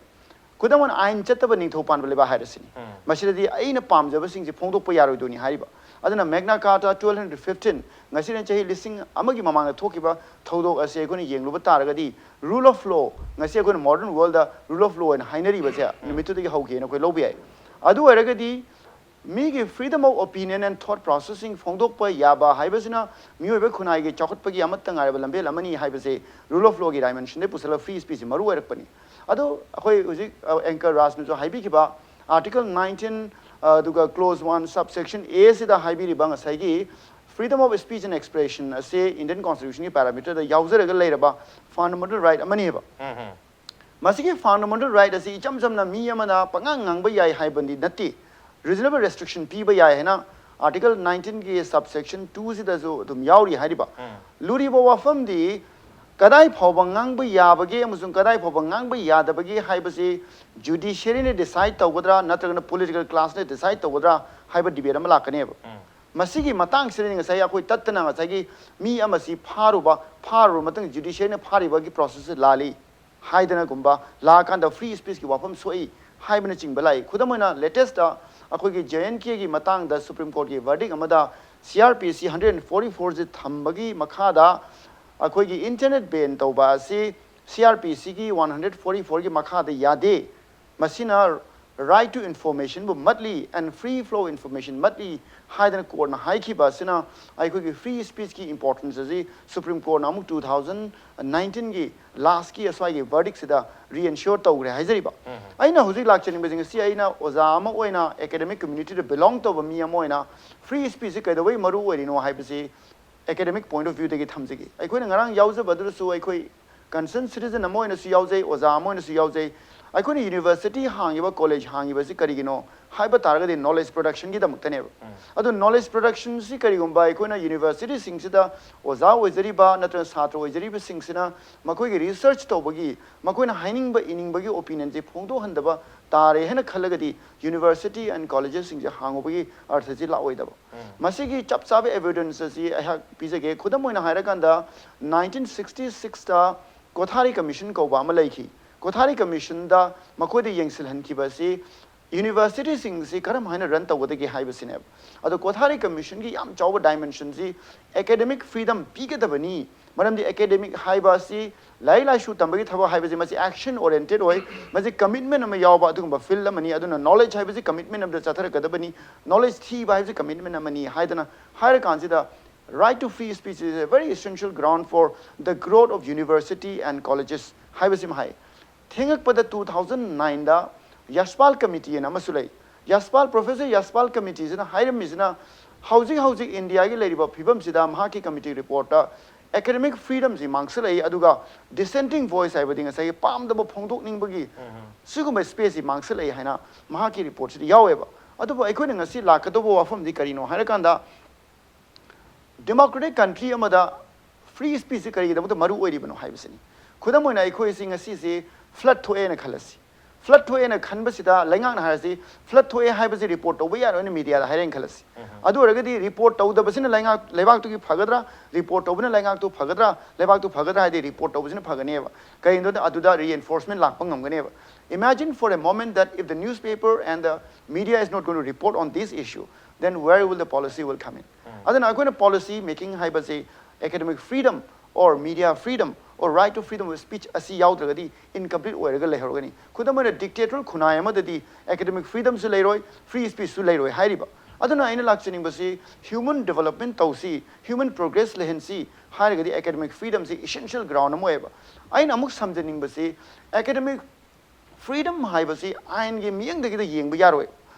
ꯈꯨꯗꯝ ꯑꯣꯏꯅ ꯑꯥꯏꯟ ꯆꯠꯇꯕ ꯅꯤꯡꯊꯧ ꯄꯥꯟꯕ ꯂꯩꯕꯥꯛ ꯍꯥꯏꯔꯁꯤꯅꯦ꯫ ꯎꯝ꯫ ꯃꯁꯤꯗꯗꯤ ꯑꯩꯅ ꯄꯥꯝꯖꯕꯁꯤꯡꯁꯦ ꯐꯣꯡꯗꯣꯛꯄ ꯌꯥꯔꯣꯏꯗꯣꯏꯅꯤ ꯍꯥꯏꯔꯤꯕ꯫ ꯑꯗꯨꯅ Magna Carta twelve hundred fifteen, ꯉꯁꯤꯅ ꯆꯍꯤ ꯂꯤꯁꯤꯡ ꯑꯃꯒꯤ ꯃꯃꯥꯡꯗ ꯊꯣꯛꯈꯤꯕ ꯊꯧꯗꯣꯛ ꯑꯁꯤ ꯑꯩꯈꯣꯏꯅ ꯌꯦꯡꯂꯨꯕ ꯇꯥꯔꯒꯗꯤ, rule of law, ꯉꯁꯤ ꯑꯩꯈꯣꯏꯅ modern worldꯗ rule of law ꯍꯥꯏꯅ ꯍꯥꯏꯅꯔꯤꯕꯁꯦ, ꯎꯝ꯫ ꯅꯨꯃꯤꯠꯇꯨꯗꯒꯤ ꯍꯧꯈꯤꯑꯅ ꯑꯩꯈꯣꯏ ꯂꯧꯕ ꯌꯥꯏ꯫ ꯑꯗꯨ ꯑꯣꯏꯔꯒꯗꯤ ꯃꯤꯒꯤ freedom of opinion and thought processing ꯐꯣꯡꯗꯣꯛꯄ ꯌꯥꯕ ꯍꯥꯏꯕꯁꯤꯅ ꯃꯤꯑꯣꯏꯕ ꯈꯨꯟꯅꯥꯏꯒꯤ ꯆꯥꯎꯈꯠꯄꯒꯤ ꯑꯃꯠꯇ ꯉꯥꯏꯔꯕ ꯂꯝꯕꯦꯜ ꯑꯃꯅꯤ ꯍꯥꯏꯕꯁꯦ rule of lawꯒꯤ dimensionꯗꯒꯤ ꯄꯨꯁꯜꯂꯒ free speechꯁꯤ ꯃꯔꯨ ꯑꯣꯏꯔꯛꯄꯅꯤ꯫ ꯑꯗꯣ ꯑꯩꯈꯣꯏ ꯍꯧꯖꯤꯛ ꯑꯦꯡꯀꯔ ꯔꯥꯖꯅꯁꯨ ꯍꯥꯏꯕꯤꯈꯤꯕ ꯑꯥꯔꯇꯤꯀꯜ ꯅꯥꯏꯟꯇꯤꯟ ꯑꯗꯨꯒ ꯀ꯭ꯂꯣꯖ ꯋꯥꯟ ꯁꯕ ꯁꯦꯛꯁꯟ ꯑꯦ ꯁꯤꯗ ꯍꯥꯏꯕꯤꯔꯤꯕ ꯉꯁꯥꯏꯒꯤ freedom of speech and expression ꯑꯁꯤ ꯏꯟꯗꯤꯌꯟ ꯀꯣꯟꯁꯇꯤꯇ꯭ꯌꯨꯁꯟꯒꯤ ꯄꯦꯔꯥꯃꯤꯇꯔꯗ ꯌꯥꯎꯖꯔꯒ ꯂꯩꯔꯕ ꯐꯟꯗꯥꯃꯦꯟꯇꯦꯜ ꯔꯥꯏꯠ ꯑꯃꯅꯦꯕ꯫ ꯃꯁꯤꯒꯤ ꯐꯟꯗꯥꯃꯦꯟꯇꯦꯜ ꯔꯥꯏꯠ ꯑꯁꯤ ꯏꯆꯝ ꯆꯝꯅ ꯃꯤ ꯑꯃꯅ ꯄꯉꯥꯡ ꯉꯥꯡꯕ ꯌꯥꯏ ꯍꯥꯏꯕꯗꯤ ꯅꯠꯇꯦ꯫ ꯔꯤꯖꯅꯦꯕꯜ ꯔꯦꯁꯇ꯭ꯔꯤꯛꯁꯟ ꯄꯤꯕ ꯌꯥꯏ ꯍꯥꯏꯅ ꯑꯥꯔꯇꯤꯀꯜ ꯅꯥꯏꯟꯇꯤꯟꯒꯤ ꯁꯕ ꯁꯦꯛꯁꯟ ꯇꯨꯁꯤꯗꯁꯨ ꯑꯗꯨꯝ ꯌꯥꯎꯔꯤ ꯍꯥꯏꯔꯤꯕ꯫ ꯂꯨꯔꯤꯕ ꯋꯥꯐꯝꯗꯤ ꯀꯗꯥꯏ ꯐꯥꯎꯕ ꯉꯥꯡꯕ ꯌꯥꯕꯒꯦ ꯑꯃꯁꯨꯡ ꯀꯗꯥꯏ ꯐꯥꯎꯕ ꯉꯥꯡꯕ ꯌꯥꯗꯕꯒꯦ ꯍꯥꯏꯕꯁꯤ ꯖꯨꯗꯤꯁꯤꯌꯔꯤꯅ ꯗꯤꯁꯥꯏꯗ ꯇꯧꯒꯗ꯭ꯔꯥ ꯅꯠꯇ꯭ꯔꯒꯅ ꯄꯣꯂꯤꯇꯤꯀꯦꯜ ꯀ꯭ꯂꯥꯁꯅ ꯗꯤꯁꯥꯏꯗ ꯇꯧꯒꯗ꯭ꯔꯥ ꯍꯥꯏꯕ ꯗꯤꯕꯦꯠ ꯑꯃ ꯂꯥꯛꯀꯅꯦꯕ꯫ ꯃꯁꯤꯒꯤ ꯃꯇꯥꯡꯁꯤꯗꯅꯤ ꯉꯁꯥꯏ ꯑꯩꯈꯣꯏ ꯇꯠꯇꯅ ꯉꯁꯥꯏꯒꯤ ꯃꯤ ꯑꯃꯁꯤ ꯐꯥꯔꯨꯕ, ꯐꯥꯔꯨꯔꯕ ꯃꯇꯨꯡ ꯖꯨꯗꯤꯁꯤꯌꯔꯤꯅ ꯐꯥꯔꯤꯕꯒꯤ ꯄ꯭ꯔꯣꯁꯦꯁꯁꯤ ꯂꯥꯜꯂꯤ ꯍꯥꯏꯗꯅꯒꯨꯝꯕ ꯂꯥꯛꯑꯀꯥꯟꯗ ꯐ꯭ꯔꯤ ꯁ꯭ꯄꯤꯆꯀꯤ ꯋꯥꯐꯝ ꯁꯣꯛꯏ ꯍꯥꯏꯕꯅꯆꯤꯡꯕ ꯂꯥꯛꯏ꯫ ꯈꯨꯗꯝ ꯑꯣꯏꯅ ꯂꯦꯇꯦꯁꯇ ꯑꯩꯈꯣꯏꯒꯤ ꯖꯦ ꯑꯦꯟ ꯀꯦꯒꯤ ꯃꯇꯥꯡꯗ ꯁꯨꯄ꯭ꯔꯤꯝ ꯀꯣꯔꯠꯀꯤ ꯚꯔꯗꯤꯛ ꯑꯃꯗ ꯁꯤ ꯑꯥꯔ ꯄꯤ ꯁꯤ ꯍꯟꯗ꯭ꯔꯦꯠ ꯐꯣꯔꯇꯤ ꯐꯣꯔꯁꯤ ꯊꯝꯕꯒꯤ ꯃꯈꯥꯗ ꯑꯩꯈꯣꯏꯒꯤ ꯏꯟꯇꯔꯅꯦꯠ ꯕꯦꯟ ꯇꯧꯕ ꯑꯁꯤ ꯁꯤ ꯑꯥꯔ ꯄꯤ ꯁꯤꯒꯤ ꯋꯥꯟ ꯍꯟꯗ꯭ꯔꯦꯠ ꯐꯣꯔꯇꯤ ꯐꯣꯔꯒꯤ ꯃꯈꯥꯗ ꯌꯥꯗꯦ꯫ ꯃꯁꯤꯅ right to informationꯕꯨ ꯃꯠꯂꯤ and free flow information ꯃꯠꯂꯤ ꯍꯥꯏꯗꯅ ꯀꯣꯔꯠꯅ ꯍꯥꯏꯈꯤꯕ ꯑꯁꯤꯅ ꯑꯩꯈꯣꯏꯒꯤ ꯐ꯭ꯔꯤ ꯁ꯭ꯄꯤꯆꯀꯤ ꯏꯝꯄꯣꯔꯇꯦꯟꯁ ꯑꯁꯤ ꯁꯨꯄ꯭ꯔꯤꯝ ꯀꯣꯔꯠꯅ ꯑꯃꯨꯛ ꯇꯨ ꯊꯥꯎꯖꯟ ꯅꯥꯏꯟꯇꯤꯟꯒꯤ ꯂꯥꯁꯀꯤ ꯑꯁ꯭ꯋꯥꯏꯒꯤ ꯚꯔꯗꯤꯛꯁꯤꯗ ꯔꯤꯑꯦꯟꯁ꯭ꯌꯣꯔ ꯇꯧꯈ꯭ꯔꯦ ꯍꯥꯏꯖꯔꯤꯕ꯫ ꯑꯩꯅ ꯍꯧꯖꯤꯛ ꯂꯥꯛꯆꯅꯤꯡꯕꯁꯤ ꯉꯁꯤ ꯑꯩꯅ ꯑꯣꯖꯥ ꯑꯃ ꯑꯣꯏꯅ ꯑꯦꯀꯥꯗꯦꯃꯤꯛ ꯀꯝꯃ꯭ꯌꯨꯅꯤꯇꯤꯗ ꯕꯤꯂꯣꯡ ꯇꯧꯕ ꯃꯤ ꯑꯃ ꯑꯣꯏꯅ ꯐ꯭ꯔꯤ ꯁ꯭ꯄꯤꯆꯁꯤ ꯀꯩꯗꯧꯕꯩ ꯃꯔꯨ ꯑꯣꯏꯔꯤꯅꯣ ꯍꯥꯏꯕꯁꯤ ꯑꯦꯀꯥꯗꯦꯃꯤꯛ ꯄꯣꯏꯟꯠ ꯑꯣꯐ ꯚ꯭ꯌꯨꯗꯒꯤ ꯊꯝꯖꯒꯦ꯫ ꯑꯩꯈꯣꯏꯅ ꯉꯔꯥꯡ ꯌꯥꯎꯖꯕꯗꯨꯗꯁꯨ ꯑꯩꯈꯣꯏ ꯀꯟꯁꯔꯟ ꯁꯤꯇꯤꯖꯟ ꯑꯃ ꯑꯣꯏꯅꯁꯨ ꯌꯥꯎꯖꯩ, ꯑꯣꯖꯥ ꯑꯃ ꯑꯣꯏꯅꯁꯨ ꯌꯥꯎꯖꯩ꯫ ꯑꯩꯈꯣꯏꯅ ꯌꯨꯅꯤꯚꯔꯁꯤꯇꯤ ꯍꯥꯡꯉꯤꯕ, ꯀꯣꯂꯦꯖ ꯍꯥꯡꯉꯤꯕꯁꯤ ꯀꯔꯤꯒꯤꯅꯣ ꯍꯥꯏꯕ ꯇꯥꯔꯒꯗꯤ ꯅꯣꯂꯦꯖ ꯄ꯭ꯔꯗꯛꯁꯟꯒꯤꯗꯃꯛꯇꯅꯦꯕ꯫ ꯑꯗꯨ ꯅꯣꯂꯦꯖ ꯄ꯭ꯔꯗꯛꯁꯟꯁꯤ ꯀꯔꯤꯒꯨꯝꯕ ꯑꯩꯈꯣꯏꯅ ꯌꯨꯅꯤꯚꯔꯁꯤꯇꯤꯁꯤꯡꯁꯤꯗ ꯑꯣꯖꯥ ꯑꯣꯏꯖꯔꯤꯕ ꯅꯠꯇ꯭ꯔꯒ ꯁꯥꯇ꯭ꯔ ꯑꯣꯏꯖꯔꯤꯕꯁꯤꯡꯁꯤꯅ ꯃꯈꯣꯏꯒꯤ ꯔꯤꯁꯔꯆ ꯇꯧꯕꯒꯤ, ꯃꯈꯣꯏꯅ ꯍꯥꯏꯅꯤꯡꯕ ꯏꯅꯤꯡꯕꯒꯤ ꯑꯣꯄꯤꯅꯤꯌꯟꯁꯤ ꯐꯣꯡꯗꯣꯛꯍꯟꯗꯕ ꯇꯥꯔꯦ ꯍꯥꯏꯅ ꯈꯜꯂꯒꯗꯤ ꯌꯨꯅꯤꯚꯔꯁꯤꯇꯤ ꯑꯦꯟ ꯀꯣꯂꯦꯖꯦꯁꯁꯤꯡꯁꯦ ꯍꯥꯡꯉꯨꯕꯒꯤ ꯑꯔꯊꯁꯤ ꯂꯥꯛꯑꯣꯏꯗꯕ꯫ ꯃꯁꯤꯒꯤ ꯆꯞ ꯆꯥꯕ ꯑꯦꯚꯤꯗꯦꯟꯁ ꯑꯁꯤ ꯑꯩꯍꯥꯛ ꯄꯤꯖꯒꯦ꯫ ꯈꯨꯗꯝ ꯑꯣꯏꯅ ꯍꯥꯏꯔꯀꯥꯟꯗ, ꯅꯥꯏꯟꯇꯤꯟ ꯁꯤꯛꯁꯇꯤ ꯁꯤꯛꯁꯇ ꯀꯣꯊꯥꯔꯤ ꯀꯃꯤꯁꯟ ꯀꯧꯕ ꯑꯃ ꯂꯩꯈꯤ꯫ ꯀꯣꯊꯥꯔꯤ ꯀꯃꯤꯁꯟꯗ ꯃꯈꯣꯏꯗ ꯌꯦꯡꯁꯤꯜꯍꯟꯈꯤꯕ ꯑꯁꯤ ꯌꯨꯅꯤꯚꯔꯁꯤꯇꯤꯁꯤꯡꯁꯤ ꯀꯔꯝ ꯍꯥꯏꯅ ꯔꯟ ꯇꯧꯒꯗꯒꯦ ꯍꯥꯏꯕꯁꯤꯅꯦꯕ꯫ ꯑꯗꯣ ꯀꯣꯊꯥꯔꯤ ꯀꯃꯤꯁꯟꯒꯤ ꯌꯥꯝ ꯆꯥꯎꯕ ꯗꯥꯏꯃꯦꯟꯁꯟꯁꯤ ꯑꯦꯀꯥꯗꯦꯃꯤꯛ ꯐ꯭ꯔꯤꯗꯝ ꯄꯤꯒꯗꯕꯅꯤ꯫ ꯃꯔꯝꯗꯤ ꯑꯦꯀꯥꯗꯦꯃꯤꯛ ꯍꯥꯏꯕ ꯑꯁꯤ ꯂꯥꯏꯔꯤꯛ ꯂꯥꯏꯁꯨ ꯇꯝꯕꯒꯤ ꯊꯕꯛ ꯍꯥꯏꯕꯁꯤ ꯃꯁꯤ ꯑꯦꯛꯁꯟ ꯑꯣꯔꯤꯌꯦꯟꯇꯦꯠ ꯑꯣꯏ, ꯃꯁꯤ ꯀꯃꯤꯠꯃꯦꯟ ꯑꯃ ꯌꯥꯎꯕ ꯑꯗꯨꯒꯨꯝꯕ ꯐꯤꯜꯗ ꯑꯃꯅꯤ꯫ ꯑꯗꯨꯅ ꯅꯣꯂꯦꯖ ꯍꯥꯏꯕꯁꯤ ꯀꯃꯤꯠꯃꯦꯟ ꯑꯃꯗ ꯆꯠꯊꯔꯛꯀꯗꯕꯅꯤ, ꯅꯣꯂꯦꯖ ꯊꯤꯕ ꯍꯥꯏꯕꯁꯤ ꯀꯃꯤꯠꯃꯦꯟ ꯑꯃꯅꯤ ꯍꯥꯏꯗꯅ ꯍꯥꯏꯔꯀꯥꯟꯁꯤꯗ, right to free speech is a very essential ground for the growth of university and colleges ꯍꯥꯏꯕꯁꯤꯃ ꯍꯥꯏ꯫ ꯊꯦꯡꯉꯛꯄꯗ two thousand nineꯗ ꯌꯥꯁꯄꯥꯜ ꯀꯃꯤꯇꯤ ꯑꯅ ꯑꯃꯁꯨ ꯂꯩ꯫ ꯌꯥꯁꯄꯥꯜ, ꯄ꯭ꯔꯣꯐꯦꯁꯔ ꯌꯥꯁꯄꯥꯜ ꯀꯃꯤꯇꯤꯁꯤꯅ ꯍꯥꯏꯔꯝꯃꯤꯁꯤꯅ ꯍꯧꯖꯤꯛ ꯍꯧꯖꯤꯛ ꯏꯟꯗꯤꯌꯥꯒꯤ ꯂꯩꯔꯤꯕ ꯐꯤꯕꯝꯁꯤꯗ ꯃꯍꯥꯛꯀꯤ ꯀꯃꯤꯇꯤ ꯔꯤꯄꯣꯔꯠꯇ ꯑꯦꯀꯥꯗꯃꯤꯛ ꯐ꯭ꯔꯤꯗꯝꯁꯤ ꯃꯥꯡꯁꯤꯜꯂꯛꯏ, ꯑꯗꯨꯒ ꯗꯤꯁꯦꯟꯇꯤꯡ ꯚꯣꯏꯁ ꯍꯥꯏꯕꯗꯤ ꯉꯁꯥꯏꯒꯤ ꯄꯥꯝꯗꯕ ꯐꯣꯡꯗꯣꯛꯅꯤꯡꯕꯒꯤ ꯁꯤꯒꯨꯝꯕ ꯁ꯭ꯄꯦꯁꯁꯤ ꯃꯥꯡꯁꯤꯜꯂꯛꯏ ꯍꯥꯏꯅ ꯃꯍꯥꯛꯀꯤ ꯔꯤꯄꯣꯔꯠꯁꯤꯗ ꯌꯥꯎꯋꯦꯕ꯫ ꯑꯗꯨꯕꯨ ꯑꯩꯈꯣꯏꯅ ꯉꯁꯤ ꯂꯥꯛꯀꯗꯧꯕ ꯋꯥꯐꯝꯗꯤ ꯀꯔꯤꯅꯣ ꯍꯥꯏꯔꯀꯥꯟꯗ, ꯗꯦꯃꯣꯀ꯭ꯔꯦꯇꯤꯛ ꯀꯟꯇ꯭ꯔꯤ ꯑꯃꯗ ꯐ꯭ꯔꯤ ꯁ꯭ꯄꯤꯆꯁꯤ ꯀꯔꯤꯒꯤꯗꯃꯛꯇ ꯃꯔꯨ ꯑꯣꯏꯔꯤꯕꯅꯣ ꯍꯥꯏꯕꯁꯤꯅꯤ꯫ ꯈꯨꯗꯝ ꯑꯣꯏꯅ ꯑꯩꯈꯣꯏꯁꯤ ꯉꯁꯤꯁꯤ ꯐ꯭ꯂꯠ ꯊꯣꯛꯑꯦꯅ ꯈꯜꯂꯁꯤ꯫ ꯐ꯭ꯂꯠ ꯊꯣꯛꯑꯦꯅ ꯈꯟꯕꯁꯤꯗ ꯂꯩꯉꯥꯛꯅ ꯍꯥꯏꯔꯁꯤ, ꯐ꯭ꯂꯠ ꯊꯣꯛꯑꯦ ꯍꯥꯏꯕꯁꯤ ꯔꯤꯄꯣꯔꯠ ꯇꯧꯕ ꯌꯥꯔꯣꯏꯅ ꯃꯤꯗꯤꯌꯥꯗ ꯍꯥꯏꯔꯦꯅ ꯈꯜꯂꯁꯤ꯫ ꯑꯗꯨ ꯑꯣꯏꯔꯒꯗꯤ ꯔꯤꯄꯣꯔꯠ ꯇꯧꯗꯕꯁꯤꯅ ꯂꯩꯉꯥꯛ, ꯂꯩꯕꯥꯛꯇꯨꯒꯤ ꯐꯒꯗ꯭ꯔꯥ, ꯔꯤꯄꯣꯔꯠ ꯇꯧꯕꯅ ꯂꯩꯉꯥꯛꯇꯨ ꯐꯒꯗ꯭ꯔꯥ, ꯂꯩꯕꯥꯛꯇꯨ ꯐꯒꯗ꯭ꯔꯥ ꯍꯥꯏꯗꯤ ꯔꯤꯄꯣꯔꯠ ꯇꯧꯕꯁꯤꯅ ꯐꯒꯅꯦꯕ꯫ ꯀꯩꯒꯤꯅꯣꯗ ꯑꯗꯨꯗ ꯔꯤꯑꯦꯟꯐꯣꯔꯁꯃꯦꯟ ꯂꯥꯛꯄ ꯉꯝꯒꯅꯦꯕ꯫ Imagine for a moment that if the newspaper and the media is not going to report on this issue, then where will the policy will come in? ꯑꯗꯨꯅ ꯑꯩꯈꯣꯏꯅ ꯄꯣꯂꯤꯁꯤ ꯃꯦꯀꯤꯡ ꯍꯥꯏꯕꯁꯤ academic freedom or media freedom or right to freedom of speech ꯑꯁꯤ ꯌꯥꯎꯗ꯭ꯔꯒꯗꯤ incomplete ꯑꯣꯏꯔꯒ ꯂꯩꯍꯧꯔꯒꯅꯤ꯫ ꯈꯨꯗꯝ ꯑꯣꯏꯅ, dictator ꯈꯨꯟꯅꯥꯏ ꯑꯃꯗꯗꯤ ꯑꯦꯀꯥꯗꯃꯤꯛ ꯐ꯭ꯔꯤꯗꯝꯁꯨ ꯂꯩꯔꯣꯏ, ꯐ꯭ꯔꯤ ꯁ꯭ꯄꯤꯆꯁꯨ ꯂꯩꯔꯣꯏ ꯍꯥꯏꯔꯤꯕ꯫ ꯑꯗꯨꯅ ꯑꯩꯅ ꯂꯥꯛꯆꯅꯤꯡꯕꯁꯤ ꯍ꯭ꯌꯨꯃꯟ ꯗꯤꯕꯂꯞꯃꯦꯟ ꯇꯧꯁꯤ, ꯍ꯭ꯌꯨꯃꯟ ꯄ꯭ꯔꯣꯒ꯭ꯔꯦꯁ ꯂꯩꯍꯟꯁꯤ ꯍꯥꯏꯔꯒꯗꯤ ꯑꯦꯀꯥꯗꯃꯤꯛ ꯐ꯭ꯔꯤꯗꯝꯁꯤ ꯏꯁꯦꯟꯁꯤꯌꯦꯜ ꯒ꯭ꯔꯥꯎꯟ ꯑꯃ ꯑꯣꯏꯌꯦꯕ꯫ ꯑꯩꯅ ꯑꯃꯨꯛ ꯁꯝꯖꯅꯤꯡꯕꯁꯤ ꯑꯦꯀꯥꯗꯃꯤꯛ ꯐ꯭ꯔꯤꯗꯝ ꯍꯥꯏꯕꯁꯤ ꯑꯥꯏꯟꯒꯤ ꯃꯤꯠꯌꯦꯡꯗꯒꯤꯗ ꯌꯦꯡꯕ ꯌꯥꯔꯣꯏ,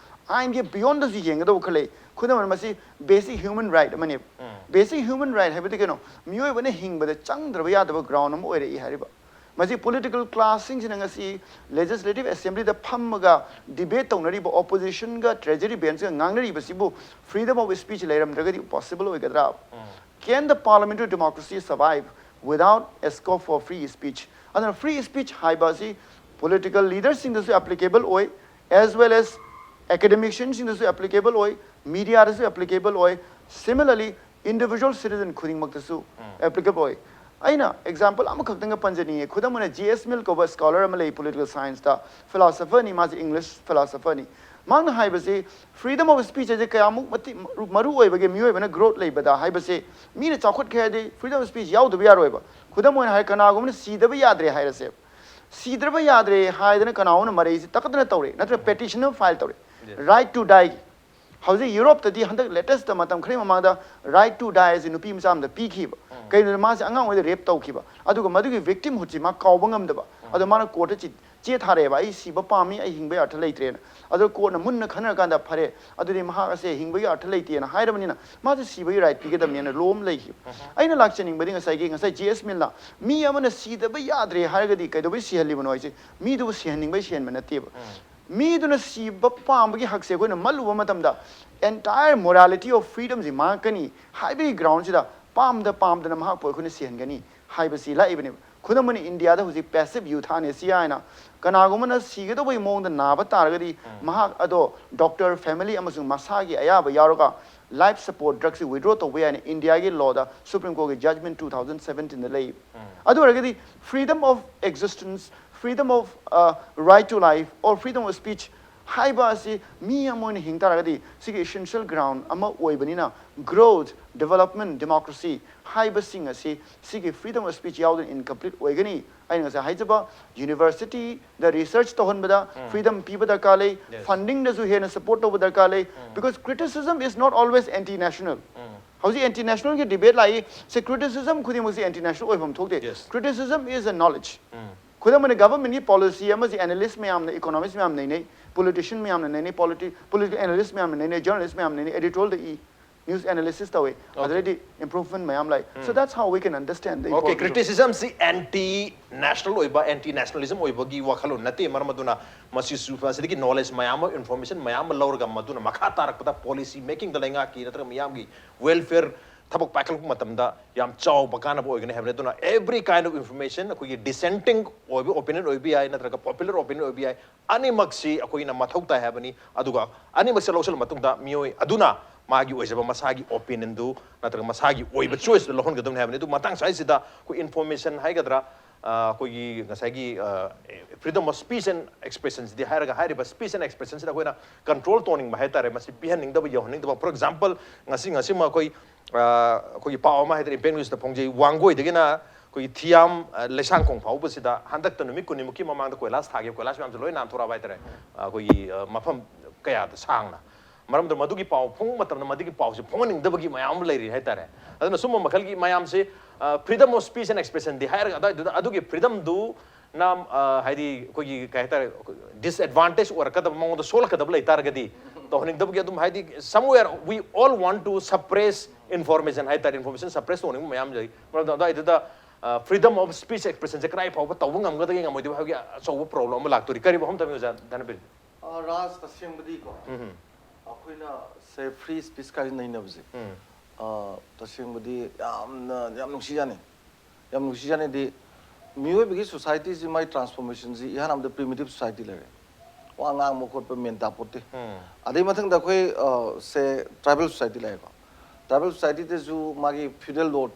ꯑꯥꯏꯟꯒꯤ ꯕꯤꯌꯣꯟꯗꯁꯨ ꯌꯦꯡꯒꯗꯧꯕ ꯈꯔ ꯂꯩ꯫ ꯈꯨꯗꯝ ꯑꯣꯏꯅ, ꯃꯁꯤ ꯕꯦꯁꯤꯛ ꯍ꯭ꯌꯨꯃꯟ ꯔꯥꯏꯠ ꯑꯃꯅꯦꯕ꯫ ꯕꯦꯁꯤꯛ ꯍ꯭ꯌꯨꯃꯟ ꯔꯥꯏꯠ ꯍꯥꯏꯕꯗꯤ ꯀꯩꯅꯣ? ꯃꯤꯑꯣꯏꯕꯅ ꯍꯤꯡꯕꯗ ꯆꯪꯗ꯭ꯔꯕ ꯌꯥꯗꯕ ꯒ꯭ꯔꯥꯎꯟ ꯑꯃ ꯑꯣꯏꯔꯛꯏ ꯍꯥꯏꯔꯤꯕ꯫ ꯃꯁꯤ ꯄꯣꯂꯤꯇꯤꯀꯦꯜ ꯀ꯭ꯂꯥꯁꯁꯤꯡꯁꯤꯅ ꯉꯁꯤ ꯂꯦꯖꯤꯁꯂꯦꯇꯤꯚ ꯑꯦꯁꯦꯝꯕ꯭ꯂꯤꯗ ꯐꯝꯃꯒ ꯗꯤꯕꯦꯠ ꯇꯧꯅꯔꯤꯕ, ꯑꯣꯄꯣꯖꯤꯁꯟꯒ ꯇ꯭ꯔꯦꯖꯔꯤ ꯕꯦꯟꯁꯀ ꯉꯥꯡꯅꯔꯤꯕꯁꯤꯕꯨ ꯐ꯭ꯔꯤꯗꯝ ꯑꯣꯐ ꯁ꯭ꯄꯤꯆ ꯂꯩꯔꯝꯗ꯭ꯔꯒꯗꯤ ꯄꯣꯁꯤꯕꯜ ꯑꯣꯏꯒꯗ꯭ꯔꯥ? Can the parliamentary democracy survive without a scope for free speech? ꯑꯗꯨꯅ ꯐ꯭ꯔꯤ ꯁ꯭ꯄꯤꯆ ꯍꯥꯏꯕ ꯑꯁꯤ ꯄꯣꯂꯤꯇꯤꯀꯦꯜ ꯂꯤꯗꯔꯁꯤꯡꯗꯁꯨ ꯑꯦꯄ꯭ꯂꯤꯀꯦꯕꯜ ꯑꯣꯏ, as well as ꯑꯦꯀꯥꯗꯦꯃꯤꯁꯤꯌꯟꯁꯤꯡꯗꯁꯨ ꯑꯦꯄ꯭ꯂꯤꯀꯦꯕꯜ ꯑꯣꯏ, ꯃꯤꯗꯤꯌꯥꯗꯁꯨ ꯑꯦꯄ꯭ꯂꯤꯀꯦꯕꯜ ꯑꯣꯏ, similarly individual citizen ꯈꯨꯗꯤꯡꯃꯛꯇꯁꯨ ꯑꯦꯄ꯭ꯂꯤꯀꯦꯕꯜ ꯑꯣꯏ꯫ ꯑꯩꯅ ꯑꯦꯛꯖꯥꯝꯄꯜ ꯑꯃꯈꯛꯇꯪꯒ ꯄꯟꯖꯅꯤꯡꯉꯦ꯫ ꯈꯨꯗꯝ ꯑꯣꯏꯅ, ꯖꯤ ꯑꯦꯁ ꯃꯤꯜ ꯀꯧꯕ ꯁ꯭ꯀꯣꯂꯔ ꯑꯃ ꯂꯩ ꯄꯣꯂꯤꯇꯤꯀꯦꯜ ꯁꯥꯏꯟꯁꯇ, ꯐꯤꯂꯣꯁꯣꯐꯔꯅꯤ, ꯃꯥꯁꯦ ꯏꯪꯂꯤꯁ ꯐꯤꯂꯣꯁꯣꯐꯔꯅꯤ꯫ ꯃꯥꯅ ꯍꯥꯏꯕꯁꯤ, ꯐ꯭ꯔꯤꯗꯝ ꯑꯣꯐ ꯁ꯭ꯄꯤꯆ ꯍꯥꯏꯁꯦ ꯀꯌꯥꯃꯨꯛ ꯃꯇꯤꯛ ꯃꯔꯨ ꯑꯣꯏꯕꯒꯦ ꯃꯤꯑꯣꯏꯕꯅ ꯒ꯭ꯔꯣꯠ ꯂꯩꯕꯗ ꯍꯥꯏꯕꯁꯦ, ꯃꯤꯅ ꯆꯥꯎꯈꯠꯀꯦ ꯍꯥꯏꯔꯗꯤ ꯐ꯭ꯔꯤꯗꯝ ꯑꯣꯐ ꯁ꯭ꯄꯤꯆ ꯌꯥꯎꯗꯕ ꯌꯥꯔꯣꯏꯕ꯫ ꯈꯨꯗꯝ ꯑꯣꯏꯅ ꯍꯥꯏꯔ, ꯀꯅꯥꯒꯨꯝꯕꯅ ꯁꯤꯗꯕ ꯌꯥꯗ꯭ꯔꯦ ꯍꯥꯏꯔꯁꯦ, ꯁꯤꯗ꯭ꯔꯕ ꯌꯥꯗ꯭ꯔꯦ ꯍꯥꯏꯗꯅ ꯀꯅꯥꯒꯨꯝꯕꯅ ꯃꯔꯩꯁꯤ ꯇꯛꯀꯠꯇꯅ ꯇꯧꯔꯦ, ꯅꯠꯇ꯭ꯔꯒ ꯄꯦꯇꯤꯁꯟ ꯑꯃ ꯐꯥꯏꯜ ꯇꯧꯔꯦ, ꯔꯥꯏꯠ ꯇꯨ ꯗꯥꯏꯒꯤ꯫ ꯍꯧꯖꯤꯛ ꯌꯨꯔꯣꯞꯇꯗꯤ ꯍꯟꯗꯛ ꯂꯦꯇꯦꯁꯇ ꯃꯇꯝ ꯈꯔꯒꯤ ꯃꯃꯥꯡꯗ ꯔꯥꯏꯠ ꯇꯨ ꯗꯥꯏ ꯑꯁꯤ ꯅꯨꯄꯤ ꯃꯆꯥ ꯑꯃꯗ ꯄꯤꯈꯤꯕ꯫ ꯀꯩꯅꯣꯗ, ꯃꯥꯁꯦ ꯑꯉꯥꯡ ꯑꯣꯏꯔꯤꯉꯩꯗ ꯔꯦꯞ ꯇꯧꯈꯤꯕ, ꯑꯗꯨꯒ ꯃꯗꯨꯒꯤ ꯚꯤꯛꯇꯤꯝꯍꯨꯗꯁꯤ ꯃꯥ ꯀꯥꯎꯕ ꯉꯝꯗꯕ, ꯑꯗꯣ ꯃꯥꯅ ꯀꯣꯔꯠꯇ ꯆꯦ ꯊꯥꯔꯛꯑꯦꯕ, "ꯑꯩ ꯁꯤꯕ ꯄꯥꯝꯃꯤ, ꯑꯩ ꯍꯤꯡꯕꯒꯤ ꯑꯔꯊ ꯂꯩꯇ꯭ꯔꯦꯅ"꯫ ꯑꯗꯣ ꯀꯣꯔꯠꯅ ꯃꯨꯟꯅ ꯈꯟꯅꯔꯀꯥꯟꯗ, "ꯐꯔꯦ, ꯑꯗꯨꯗꯤ ꯃꯍꯥꯛ ꯑꯁꯦ ꯍꯤꯡꯕꯒꯤ ꯑꯔꯊ ꯂꯩꯇꯦꯅ ꯍꯥꯏꯔꯕꯅꯤꯅ ꯃꯥꯁꯦ ꯁꯤꯕꯒꯤ ꯔꯥꯏꯠ ꯄꯤꯒꯗꯕꯅꯦꯅ" ꯂꯣ ꯑꯃ ꯂꯩꯈꯤꯕ꯫ ꯑꯩꯅ ꯂꯥꯛꯆꯅꯤꯡꯕꯗꯤ ꯉꯁꯥꯏꯒꯤ, ꯉꯁꯥꯏ ꯖꯤ ꯑꯦꯁ ꯃꯤꯜꯅ ꯃꯤ ꯑꯃꯅ ꯁꯤꯗꯕ ꯌꯥꯗ꯭ꯔꯦ ꯍꯥꯏꯔꯒꯗꯤ ꯀꯩꯗꯧꯕꯩ ꯁꯤꯍꯜꯂꯤꯕꯅꯣ ꯍꯥꯏꯁꯦ, ꯃꯤꯗꯨꯕꯨ ꯁꯤꯍꯟꯅꯤꯡꯕꯩ ꯁꯤꯍꯟꯕ ꯅꯠꯇꯦꯕ꯫ ꯃꯤꯗꯨꯅ ꯁꯤꯕ ꯄꯥꯝꯕꯒꯤ ꯍꯛꯁꯦ ꯑꯩꯈꯣꯏꯅ ꯃꯜꯂꯨꯕ ꯃꯇꯝꯗ, entire morality of freedomꯁꯤ ꯃꯥꯡꯉꯛꯀꯅꯤ ꯍꯥꯏꯕꯒꯤ ꯒ꯭ꯔꯥꯎꯟꯁꯤꯗ ꯄꯥꯝꯗ ꯄꯥꯝꯗꯅ ꯃꯍꯥꯛꯄꯨ ꯑꯩꯈꯣꯏꯅ ꯁꯤꯍꯟꯒꯅꯤ ꯍꯥꯏꯕꯁꯤ ꯂꯥꯛꯏꯕꯅꯦꯕ꯫ ꯈꯨꯗꯝ ꯑꯣꯏꯅ, ꯏꯟꯗꯤꯌꯥꯗ ꯍꯧꯖꯤꯛ passive euthanasia ꯍꯥꯏꯅ, ꯀꯅꯥꯒꯨꯝꯕꯅ ꯁꯤꯒꯗꯧꯕꯒꯤ ꯃꯑꯣꯡꯗ ꯅꯥꯕ ꯇꯥꯔꯒꯗꯤ, ꯃꯍꯥꯛ ꯑꯗꯣ doctor, family ꯑꯃꯁꯨꯡ ꯃꯁꯥꯒꯤ ꯑꯌꯥꯕ ꯌꯥꯎꯔꯒ life support drugꯁꯤ withdraw ꯇꯧꯕ ꯌꯥꯏꯅ ꯏꯟꯗꯤꯌꯥꯒꯤ load, Supreme Courtꯒꯤ judgment two thousand seventeenꯗ ꯂꯩ꯫ ꯑꯗꯨ ꯑꯣꯏꯔꯒꯗꯤ freedom of existence, freedom of, uh, right to life or freedom of speech ꯍꯥꯏꯕ ꯑꯁꯤ ꯃꯤ ꯑꯃ ꯑꯣꯏꯅ ꯍꯤꯡ ꯇꯥꯔꯒꯗꯤ ꯁꯤꯒꯤ essential ground ꯑꯃ ꯑꯣꯏꯕꯅꯤꯅ, growth, development, democracy ꯍꯥꯏꯕꯁꯤꯡ ꯑꯁꯤ ꯁꯤꯒꯤ freedom of speech ꯌꯥꯎꯗꯅ incomplete ꯑꯣꯏꯒꯅꯤ꯫ ꯑꯩꯅ ꯉꯁꯥꯏ ꯍꯥꯏꯖꯕ, universityꯗ research ꯇꯧꯍꯟꯕꯗ freedom ꯄꯤꯕ ꯗꯔꯀꯥꯔ ꯂꯩ, fundingꯗꯁꯨ ꯍꯦꯟꯅ support ꯇꯧꯕ ꯗꯔꯀꯥꯔ ꯂꯩ, because criticism is not always anti national꯫ ꯍꯧꯖꯤꯛ anti nationalꯒꯤ debate ꯂꯥꯛꯏ, ꯁꯤ criticism ꯈꯨꯗꯤꯡꯃꯛꯁꯤ anti national ꯑꯣꯏꯐꯝ ꯊꯣꯛꯇꯦ꯫ Criticism is a knowledge꯫ ꯈꯨꯗꯝ ꯑꯣꯏꯅ, governmentꯀꯤ policy ꯑꯃꯁꯤ analyst ꯃꯌꯥꯝꯅ, economist ꯃꯌꯥꯝ ꯅꯩꯅꯩ, politician ꯃꯌꯥꯝꯅ ꯅꯩꯅꯩ, politi-, political analyst ꯃꯌꯥꯝꯅ ꯅꯩꯅꯩ, journalist ꯃꯌꯥꯝꯅ ꯅꯩꯅꯩ, editorialꯗ ꯏ, news analysis ꯇꯧꯋꯤ꯫ ꯑꯗꯨꯗꯩꯗꯤ improvement ꯃꯌꯥꯝ ꯂꯥꯛꯏ꯫ So that's how we can understand the evolvation. Criticismꯁꯤ anti national ꯑꯣꯏꯕ, anti nationalism ꯑꯣꯏꯕꯒꯤ ꯋꯥꯈꯜꯂꯣꯟ ꯅꯠꯇꯦ꯫ ꯃꯔꯝ ꯑꯗꯨꯅ ꯃꯁꯤꯁꯨ ꯑꯁꯤꯗꯒꯤ knowledge ꯃꯌꯥꯝ ꯑꯃ, information ꯃꯌꯥꯝ ꯑꯃ ꯂꯧꯔꯒ, ꯃꯗꯨꯅ ꯃꯈꯥ ꯇꯥꯔꯛꯄꯗ policy makingꯗ, ꯂꯩꯉꯥꯛꯀꯤ ꯅꯠꯇ꯭ꯔꯒ ꯃꯤꯌꯥꯝꯒꯤ welfare ꯊꯕꯛ ꯄꯥꯏꯈꯠꯂꯛꯄ ꯃꯇꯝꯗ ꯌꯥꯝ ꯆꯥꯎꯕ ꯀꯥꯟꯅꯕ ꯑꯣꯏꯒꯅꯤ ꯍꯥꯏꯕꯅꯤ꯫ ꯑꯗꯨꯅ every kind of information, ꯑꯩꯈꯣꯏꯒꯤ dissenting ꯑꯣꯏꯕ opinion ꯑꯣꯏꯕ ꯌꯥꯏ, ꯅꯠꯇ꯭ꯔꯒ popular opinion ꯑꯣꯏꯕ ꯌꯥꯏ, ꯑꯅꯤꯃꯛꯁꯤ ꯑꯩꯈꯣꯏꯅ ꯃꯊꯧ ꯇꯥꯏ ꯍꯥꯏꯕꯅꯤ꯫ ꯑꯗꯨꯒ ꯑꯅꯤꯃꯛꯁꯦ ꯂꯧꯁꯤꯜꯂ ꯃꯇꯨꯡꯗ ꯃꯤꯑꯣꯏ ꯑꯗꯨꯅ ꯃꯥꯒꯤ ꯑꯣꯏꯖꯕ ꯃꯁꯥꯒꯤ opinionꯗꯨ ꯅꯠꯇ꯭ꯔꯒ ꯃꯁꯥꯒꯤ ꯑꯣꯏꯕ choiceꯗꯨ ꯂꯧꯍꯟꯒꯗꯕꯅꯤ ꯍꯥꯏꯕꯅꯤ꯫ ꯑꯗꯨ ꯃꯇꯥꯡ ꯁ꯭ꯋꯥꯏꯁꯤꯗ ꯑꯩꯈꯣꯏ information ꯍꯥꯏꯒꯗ꯭ꯔꯥ, ꯑ, ꯑꯩꯈꯣꯏꯒꯤ ꯉꯁꯥꯏꯒꯤ, ꯑ, freedom of speech and expressionꯁꯤꯗꯤ ꯍꯥꯏꯔꯒ, ꯍꯥꯏꯔꯤꯕ speech and expressionꯁꯤꯗ ꯑꯩꯈꯣꯏꯅ control ꯇꯧꯅꯤꯡꯕ ꯍꯥꯏꯇꯥꯔꯦ, ꯃꯁꯤ ꯄꯤꯍꯟꯅꯤꯡꯗꯕ, ꯌꯧꯍꯟꯅꯤꯡꯗꯕ꯫ For example, ꯉꯁꯤ, ꯉꯁꯤꯃꯛ ꯑꯩꯈꯣꯏ, ꯑ, ꯑꯩꯈꯣꯏꯒꯤ ꯄꯥꯎ ꯑꯃ ꯍꯥꯏꯇꯥꯔꯦ, Impact Newsꯇ ꯐꯣꯡꯖꯩ, ꯋꯥꯡꯒꯣꯏꯗꯒꯤꯅ ꯑꯩꯈꯣꯏꯒꯤ ꯊꯤꯌꯥꯝ, ꯑ, ꯂꯩꯁꯥꯡꯈꯣꯡ ꯐꯥꯎꯕꯁꯤꯗ ꯍꯟꯗꯛꯇ ꯅꯨꯃꯤꯠ ꯀꯨꯟꯅꯤꯃꯨꯛꯀꯤ ꯃꯃꯥꯡꯗ ꯀꯣꯏꯂꯥꯁ ꯊꯥꯈꯤꯕ, ꯀꯣꯏꯂꯥꯁ ꯃꯌꯥꯝꯁꯦ ꯂꯣꯏ ꯅꯥꯟꯊꯣꯔꯛꯑꯕ ꯍꯥꯏꯇꯥꯔꯦ, ꯑ, ꯑꯩꯈꯣꯏꯒꯤ, ꯑ, ꯃꯐꯝ ꯀꯌꯥꯗ ꯁꯥꯡꯅ꯫ ꯃꯔꯝꯗꯤ ꯃꯗꯨꯒꯤ ꯄꯥꯎ ꯐꯣꯡꯕ ꯃꯇꯝꯗ ꯃꯗꯨꯒꯤ ꯄꯥꯎꯁꯦ ꯐꯣꯡꯍꯟꯅꯤꯡꯗꯕꯒꯤ ꯃꯌꯥꯝ ꯑꯃ ꯂꯩꯔꯤ ꯍꯥꯏꯇꯥꯔꯦ꯫ ꯑꯗꯨꯅ ꯁꯨꯝꯕ ꯃꯈꯜꯒꯤ ꯃꯌꯥꯝꯁꯦ, ꯑ, freedom of speech and expressionꯗꯤ ꯍꯥꯏꯔꯒ, ꯑꯗꯨꯋꯥꯏꯗꯨꯗ ꯑꯗꯨꯒꯤ freedomꯗꯨ ꯅꯝ ꯑ, ꯍꯥꯏꯗꯤ ꯑꯩꯈꯣꯏꯒꯤ ꯀꯩ ꯍꯥꯏꯇꯥꯔꯦ, ꯗꯤꯁꯑꯦꯗꯚꯥꯟꯇꯦꯖ ꯑꯣꯏꯔꯛꯀꯗꯕ ꯃꯉꯣꯟꯗ ꯁꯣꯛꯂꯛꯀꯗꯕ ꯂꯩ ꯇꯥꯔꯒꯗꯤ ꯇꯧꯍꯟꯅꯤꯡꯗꯕꯒꯤ, ꯑꯗꯨꯝ ꯍꯥꯏꯗꯤ somewhere we all want to suppress information ꯍꯥꯏ ꯇꯥꯔꯦ, ꯏꯟꯐꯣꯔꯃꯦꯁꯟ ꯁꯄ꯭ꯔꯦꯁ ꯇꯧꯅꯤꯡꯕ ꯃꯌꯥꯝ ꯂꯩ꯫ ꯃꯔꯝꯗꯤ ꯑꯗꯨꯋꯥꯏꯗꯨꯗ ꯐ꯭ꯔꯤꯗꯝ ꯑꯣꯐ ꯁ꯭ꯄꯤꯆ ꯑꯦꯛꯁꯄ꯭ꯔꯦꯁꯟꯁꯦ ꯀꯗꯥꯏ ꯐꯥꯎꯕ ꯇꯧꯕ ꯉꯝꯒꯗꯒꯦ ꯉꯝꯃꯣꯏꯗꯕ ꯍꯥꯏꯕꯒꯤ ꯑꯆꯧꯕ ꯄ꯭ꯔꯣꯕ꯭ꯂꯦꯝ ꯑꯃ ꯂꯥꯛꯇꯣꯔꯤ꯫ ꯀꯔꯤ ꯋꯥꯐꯝ ꯊꯝꯕꯤ ꯑꯣꯖꯥ ꯙꯅꯕꯤꯔ? ꯑ, ꯔꯥꯖ, ꯇꯁꯦꯡꯕꯗꯤꯀꯣ, ꯎꯝ ꯑꯩꯈꯣꯏꯅ ꯁꯦ ꯐ꯭ꯔꯤ ꯁ꯭ꯄꯤꯆ ꯀꯥꯏꯁꯦ ꯅꯩꯅꯕꯁꯦ, ꯎꯝ ꯑ, ꯇꯁꯦꯡꯕꯗꯤ ꯌꯥꯝꯅ ꯌꯥꯝ ꯅꯨꯡꯁꯤꯖꯥꯅꯤ꯫ ꯌꯥꯝ ꯅꯨꯡꯁꯤꯖꯥꯅꯤꯗꯤ, ꯃꯤꯑꯣꯏꯕꯒꯤ ꯁꯣꯁꯥꯏꯇꯤꯁꯤ ꯃꯥꯏ ꯇ꯭ꯔꯥꯟꯁꯐꯣꯔꯃꯦꯁꯟꯁꯤ ꯏꯍꯥꯟ ꯍꯥꯟꯕꯗ ꯄ꯭ꯔꯤꯃꯤꯇꯤꯞ ꯁꯣꯁꯥꯏꯇꯤ ꯂꯩꯔꯦ꯫ ꯋꯥ ꯉꯥꯡꯕ ꯈꯣꯠꯄ ꯃꯦꯟ ꯇꯥꯄꯣꯠꯇꯦ꯫ ꯎꯝ ꯑꯗꯩ ꯃꯊꯪꯗ ꯑꯩꯈꯣꯏ, ꯑ, ꯁꯦ ꯇ꯭ꯔꯥꯏꯕꯦꯜ ꯁꯣꯁꯥꯏꯇꯤ ꯂꯩꯔꯦꯀꯣ꯫ ꯇ꯭ꯔꯥꯏꯕꯦꯜ ꯁꯣꯁꯥꯏꯇꯤꯗꯁꯨ ꯃꯥꯒꯤ ꯐ꯭ꯌꯨꯗꯦꯜ ꯂꯣꯔꯗ,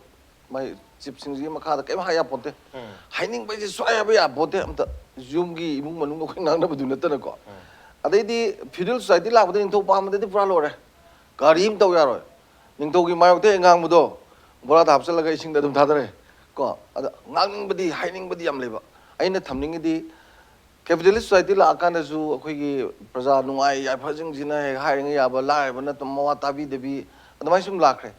ꯃꯥꯏ ꯆꯤꯞꯁꯤꯡꯁꯤꯒꯤ ꯃꯈꯥꯗ ꯀꯔꯤꯝ ꯍꯥꯏ ꯌꯥꯄꯣꯠꯇꯦ꯫ ꯎꯝ ꯍꯥꯏꯅꯤꯡꯕ ꯍꯥꯏꯁꯦ ꯁꯨꯡꯌꯥ ꯍꯥꯏꯕ ꯌꯥꯄꯣꯠꯇꯦ꯫ ꯑꯝꯇ ꯌꯨꯝꯒꯤ ꯏꯃꯨꯡ ꯃꯅꯨꯡꯗ ꯑꯩꯈꯣꯏ ꯉꯥꯡꯅꯕꯗꯨ ꯅꯠꯇꯅꯀꯣ꯫ ꯑꯗꯩꯗꯤ ꯐ꯭ꯌꯨꯗꯦꯜ ꯁꯣꯁꯥꯏꯇꯤ ꯂꯥꯛꯄꯗ ꯅꯤꯡꯊꯧ ꯄꯥꯟꯕꯗꯗꯤ ꯄꯨꯔꯥ ꯂꯣꯏꯔꯦ꯫ ꯀꯔꯤꯝ ꯇꯧ ꯌꯥꯔꯣꯏ꯫ ꯅꯤꯡꯊꯧꯒꯤ ꯃꯥꯌꯣꯛꯇ ꯍꯦꯛ ꯉꯥꯡꯕꯗꯣ ꯕꯣꯔꯥꯗ ꯍꯥꯞꯆꯤꯜꯂꯒ ꯏꯁꯤꯡꯗ ꯑꯗꯨꯝ ꯊꯥꯗꯔꯦ꯫ ꯀꯣ, ꯑꯗ ꯉꯥꯡꯅꯤꯡꯕꯗꯤ, ꯍꯥꯏꯅꯤꯡꯕꯗꯤ ꯌꯥꯝ ꯂꯩꯕ꯫ ꯑꯩꯅ ꯊꯝꯅꯤꯡꯉꯤꯗꯤ, ꯀꯦꯄꯤꯇꯦꯂꯤꯁ ꯁꯣꯁꯥꯏꯇꯤ ꯂꯥꯛꯑꯀꯥꯟꯗꯁꯨ ꯑꯩꯈꯣꯏꯒꯤ ꯄ꯭ꯔꯖꯥ ꯅꯨꯡꯉꯥꯏ ꯌꯥꯏꯐꯁꯤꯡꯁꯤꯅ ꯍꯦꯛ ꯍꯥꯏꯔꯤꯉꯩ ꯌꯥꯕ, ꯂꯥꯏꯔꯕꯅ ꯃꯋꯥ ꯇꯥꯕꯤꯗꯕꯤ, ꯑꯗꯨꯃꯥꯏꯅ ꯁꯨꯝ ꯂꯥꯛꯈ꯭ꯔꯦ꯫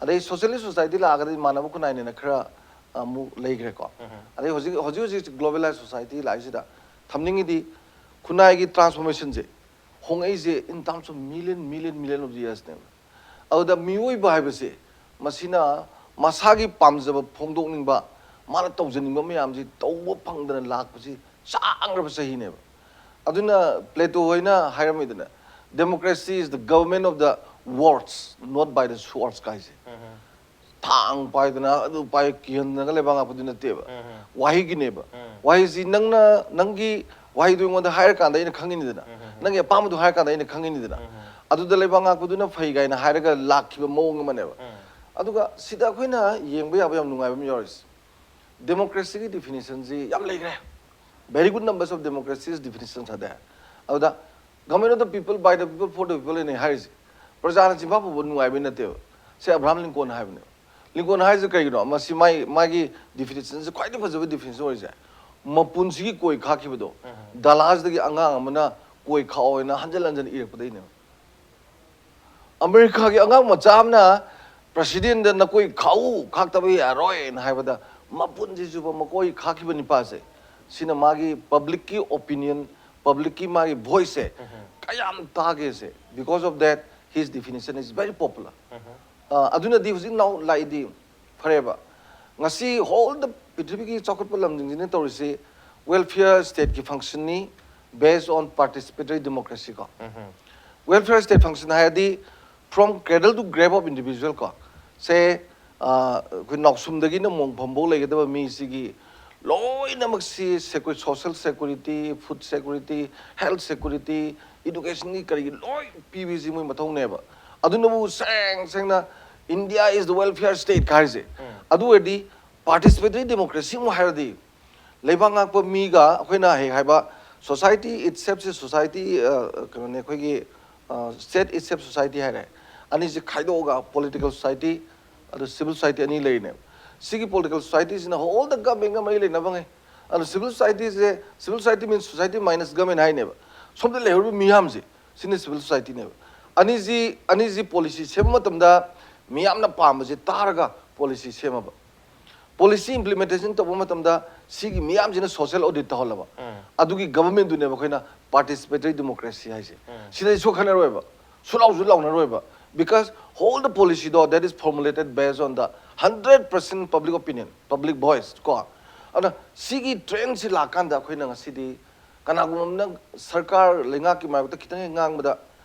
ꯑꯗꯩ ꯁꯣꯁꯤꯌꯦꯂꯤꯁ ꯁꯣꯁꯥꯏꯇꯤ ꯂꯥꯛꯑꯒꯗꯤ ꯏꯃꯥꯟꯅꯕ ꯈꯨꯟꯅꯥꯏꯅꯦꯅ ꯈꯔ ꯑꯃꯨꯛ ꯂꯩꯈ꯭ꯔꯦꯀꯣ꯫ ꯑꯗꯩ ꯍꯧꯖꯤꯛ ꯍꯧꯖꯤꯛ ꯍꯧꯖꯤꯛ ꯒ꯭ꯂꯣꯕꯦꯂꯥꯏꯁ ꯁꯣꯁꯥꯏꯇꯤ ꯂꯥꯛꯏꯁꯤꯗ ꯊꯝꯅꯤꯡꯉꯤꯗꯤ, ꯈꯨꯟꯅꯥꯏꯒꯤ ꯇ꯭ꯔꯥꯟꯁꯐꯣꯔꯃꯦꯁꯟꯁꯦ ꯍꯣꯡꯉꯛꯏꯁꯦ in terms of million, million, million of yearsꯅꯦꯕ꯫ ꯑꯗꯨꯗ ꯃꯤꯑꯣꯏꯕ ꯍꯥꯏꯕꯁꯦ ꯃꯁꯤꯅ ꯃꯁꯥꯒꯤ ꯄꯥꯝꯖꯕ ꯐꯣꯡꯗꯣꯛꯅꯤꯡꯕ, ꯃꯥꯅ ꯇꯧꯖꯅꯤꯡꯕ ꯃꯌꯥꯝꯁꯤ ꯇꯧꯕ ꯐꯪꯗꯅ ꯂꯥꯛꯄꯁꯤ ꯁꯥꯡꯈ꯭ꯔꯕ ꯆꯍꯤꯅꯦꯕ꯫ ꯑꯗꯨꯅ ꯄ꯭ꯂꯦꯇꯣ ꯍꯣꯏꯅ ꯍꯥꯏꯔꯝꯃꯤꯗꯅ, "Democracy is the government of the words, not by the swords" ꯀꯥꯏꯁꯦ꯫ ꯊꯥꯡ ꯄꯥꯏꯗꯅ ꯑꯗꯨ ꯄꯥꯏ ꯀꯤꯍꯟꯗꯅꯒ ꯂꯩꯕꯥꯛ ꯉꯥꯛꯄꯗꯨ ꯅꯠꯇꯦꯕ꯫ ꯋꯥꯍꯩꯒꯤꯅꯦꯕ꯫ ꯋꯥꯍꯩꯁꯤ ꯅꯪꯅ ꯅꯪꯒꯤ ꯋꯥꯍꯩꯗꯨ ꯑꯩꯉꯣꯟꯗ ꯍꯥꯏꯔꯀꯥꯟꯗ ꯑꯩꯅ ꯈꯪꯉꯤꯅꯤꯗꯅ꯫ ꯅꯪꯒꯤ ꯑꯄꯥꯝꯕꯗꯨ ꯍꯥꯏꯔꯀꯥꯟꯗ ꯑꯩꯅ ꯈꯪꯉꯤꯅꯤꯗꯅ꯫ ꯑꯗꯨꯗ ꯂꯩꯕꯥꯛ ꯉꯥꯛꯄꯗꯨꯅ ꯐꯩ ꯀꯥꯏꯅ ꯍꯥꯏꯔꯒ ꯂꯥꯛꯈꯤꯕ ꯃꯑꯣꯡ ꯑꯃꯅꯦꯕ꯫ ꯑꯗꯨꯒ ꯁꯤꯗ ꯑꯩꯈꯣꯏꯅ ꯌꯦꯡꯕ ꯌꯥꯕ ꯌꯥꯝ ꯅꯨꯡꯉꯥꯏꯕ ꯑꯃ ꯌꯥꯎꯔꯤꯁꯦ, ꯗꯦꯃꯣꯀ꯭ꯔꯦꯁꯤꯒꯤ ꯗꯤꯐꯤꯅꯤꯁꯟꯁꯤ ꯌꯥꯝ ꯂꯩꯈ꯭ꯔꯦ꯫ Very good numbers of democracy's definitions are there. ꯑꯗꯨꯗ "Government of the people, by the people, for the people" ꯅꯦ ꯍꯥꯏꯔꯤꯁꯦ꯫ ꯄ꯭ꯔꯖꯥꯅ ꯆꯤꯟꯐꯥ ꯄꯨꯕ ꯅꯨꯡꯉꯥꯏꯕꯩ ꯅꯠꯇꯦꯕ꯫ ꯁꯦ ꯑꯕ꯭ꯔꯥꯍꯥꯝ ꯂꯤꯡꯀꯣꯟꯅ ꯍꯥꯏꯕꯅꯦꯕ꯫ ꯂꯤꯡꯀꯣꯟꯅ ꯍꯥꯏꯔꯤꯁꯦ ꯀꯩꯒꯤꯅꯣ? ꯃꯁꯤ ꯃꯥꯒꯤ, ꯃꯥꯒꯤ ꯗꯤꯐꯤꯅꯤꯁꯟꯁꯦ ꯈ꯭ꯋꯥꯏꯗꯒꯤ ꯐꯖꯕ ꯗꯤꯐꯤꯅꯤꯁꯟ ꯑꯣꯏꯔꯤꯁꯦ, ꯃꯄꯨꯟꯁꯤꯒꯤ ꯀꯣꯏ ꯈꯥꯛꯈꯤꯕꯗꯣ, ꯗꯂꯥꯁꯇꯒꯤ ꯑꯉꯥꯡ ꯑꯃꯅ ꯀꯣꯏ ꯈꯥꯛꯑꯣ ꯍꯥꯏꯅ ꯍꯟꯖꯤꯟ ꯍꯟꯖꯤꯟ ꯏꯔꯛꯄꯗꯩꯅꯦꯕ꯫ ꯑꯃꯦꯔꯤꯀꯥꯒꯤ ꯑꯉꯥꯡ ꯃꯆꯥ ꯑꯃꯅ ꯄ꯭ꯔꯁꯤꯗꯦꯟꯗ "ꯅꯀꯣꯏ ꯈꯥꯛꯎ, ꯈꯥꯛꯇꯕ ꯌꯥꯔꯣꯏꯅ" ꯍꯥꯏꯕꯗ, ꯃꯄꯨꯟꯁꯤ ꯆꯨꯞꯄ ꯃꯀꯣꯏ ꯈꯥꯛꯈꯤꯕ ꯅꯤꯄꯥꯁꯦ ꯁꯤꯅ ꯃꯥꯒꯤ ꯄꯕ꯭ꯂꯤꯛꯀꯤ ꯑꯣꯄꯤꯅꯤꯌꯟ, ꯄꯕ꯭ꯂꯤꯛꯀꯤ ꯃꯥꯒꯤ ꯚꯣꯏꯁꯁꯦ ꯀꯌꯥꯝ ꯇꯥꯒꯦꯁꯦ, because of that his definition is very popular. ꯑ, ꯑꯗꯨꯅꯗꯤ ꯍꯧꯖꯤꯛ ꯅꯥꯎ ꯂꯥꯛꯏꯗꯤ ꯐꯔꯦꯕ, ꯉꯁꯤ ꯍꯣꯜ ꯗ ꯄ꯭ꯔꯤꯊꯤꯕꯤꯒꯤ ꯆꯥꯎꯈꯠꯄ ꯂꯝꯁꯤꯡꯁꯤꯅ ꯇꯧꯔꯤꯁꯤ ꯋꯦꯜꯐꯤꯌꯔ ꯁ꯭ꯇꯦꯠꯀꯤ ꯐꯪꯁꯟꯅꯤ, based on participatory democracy ꯀꯣ꯫ Welfare state function ꯍꯥꯏꯔꯗꯤ from cradle to grave of individual ꯀꯣ, ꯁꯦ, ꯑ, ꯑꯩꯈꯣꯏ ꯅꯥꯎꯁꯨꯝꯗꯒꯤꯅ ꯃꯣꯡꯐꯝꯐꯥꯎ ꯂꯩꯒꯗꯕ ꯃꯤꯁꯤꯒꯤ ꯂꯣꯏꯅꯃꯛꯁꯤ ꯁꯦꯀ꯭ꯌꯨ-, social security, food security, health security, educationꯒꯤ ꯀꯔꯤꯒꯤ ꯂꯣꯏ ꯄꯤꯕꯁꯤ ꯃꯣꯏ ꯃꯊꯧꯅꯦꯕ꯫ ꯑꯗꯨꯅꯕꯨ ꯁꯦꯡ ꯁꯦꯡꯅ India is the welfare state ꯀ ꯍꯥꯏꯔꯤꯁꯦ꯫ ꯑꯗꯨ ꯑꯣꯏꯔꯗꯤ participatory democracy ꯑꯃꯨꯛ ꯍꯥꯏꯔꯗꯤ ꯂꯩꯕꯥꯛ ꯉꯥꯛꯄ ꯃꯤꯒ ꯑꯩꯈꯣꯏꯅ ꯍꯦꯛ ꯍꯥꯏꯕ society itself ꯁꯤ society, ꯑ, ꯀꯩꯅꯣꯅꯦ, ꯑꯩꯈꯣꯏꯒꯤ, ꯑ, state itself society ꯍꯥꯏꯔꯦ꯫ ꯑꯅꯤꯁꯤ ꯈꯥꯏꯗꯣꯛꯑꯒ political society ꯑꯗꯨ civil society ꯑꯅꯤ ꯂꯩꯔꯤꯅꯦꯕ꯫ ꯁꯤꯒꯤ political societyꯁꯤꯅ ꯍꯣꯜ ꯗ ꯒꯃꯦꯟꯒ ꯃꯔꯤ ꯂꯩꯅꯕꯉꯩ꯫ ꯑꯗꯨ civil societyꯁꯦ, civil society means society minus government ꯍꯥꯏꯅꯦꯕ꯫ ꯁꯣꯝꯗ ꯂꯩꯍꯧꯔꯤꯕ ꯃꯤꯌꯥꯝꯁꯦ, ꯁꯤꯅ civil societyꯅꯦꯕ꯫ ꯑꯅꯤꯁꯤ, ꯑꯅꯤꯁꯤ policy ꯁꯦꯝꯕ ꯃꯇꯝꯗ ꯃꯤꯌꯥꯝꯅ ꯄꯥꯝꯕꯁꯦ ꯇꯥꯔꯒ policy ꯁꯦꯝꯃꯕ꯫ Policy implementation ꯇꯧꯕ ꯃꯇꯝꯗ ꯁꯤꯒꯤ ꯃꯤꯌꯥꯝꯁꯤꯅ social audit ꯇꯧꯍꯜꯂꯕ꯫ ꯑꯗꯨꯒꯤ governmentꯗꯨꯅꯦꯕ ꯑꯩꯈꯣꯏꯅ participatory democracy ꯍꯥꯏꯁꯦ꯫ ꯁꯤꯗꯩ ꯁꯣꯛꯍꯟꯅꯔꯣꯏꯕ, ꯁꯨꯂꯥꯎꯁꯨ ꯂꯥꯎꯅꯔꯣꯏꯕ, because ꯍꯣꯜ ꯗ policyꯗꯣ that is formulated based on the hundred percent public opinion, public voice ꯀꯣ꯫ ꯑꯗꯨꯅ ꯁꯤꯒꯤ trendꯁꯤ ꯂꯥꯛꯀꯥꯟꯗ ꯑꯩꯈꯣꯏꯅ ꯉꯁꯤꯗꯤ ꯀꯅꯥꯒꯨꯝꯕ ꯑꯃꯅ ꯁꯔꯀꯥꯔ ꯂꯩꯉꯥꯛꯀꯤ ꯃꯥꯌꯣꯛꯇ ꯈꯤꯇꯪ ꯍꯦꯛ ꯉꯥꯡꯕꯗ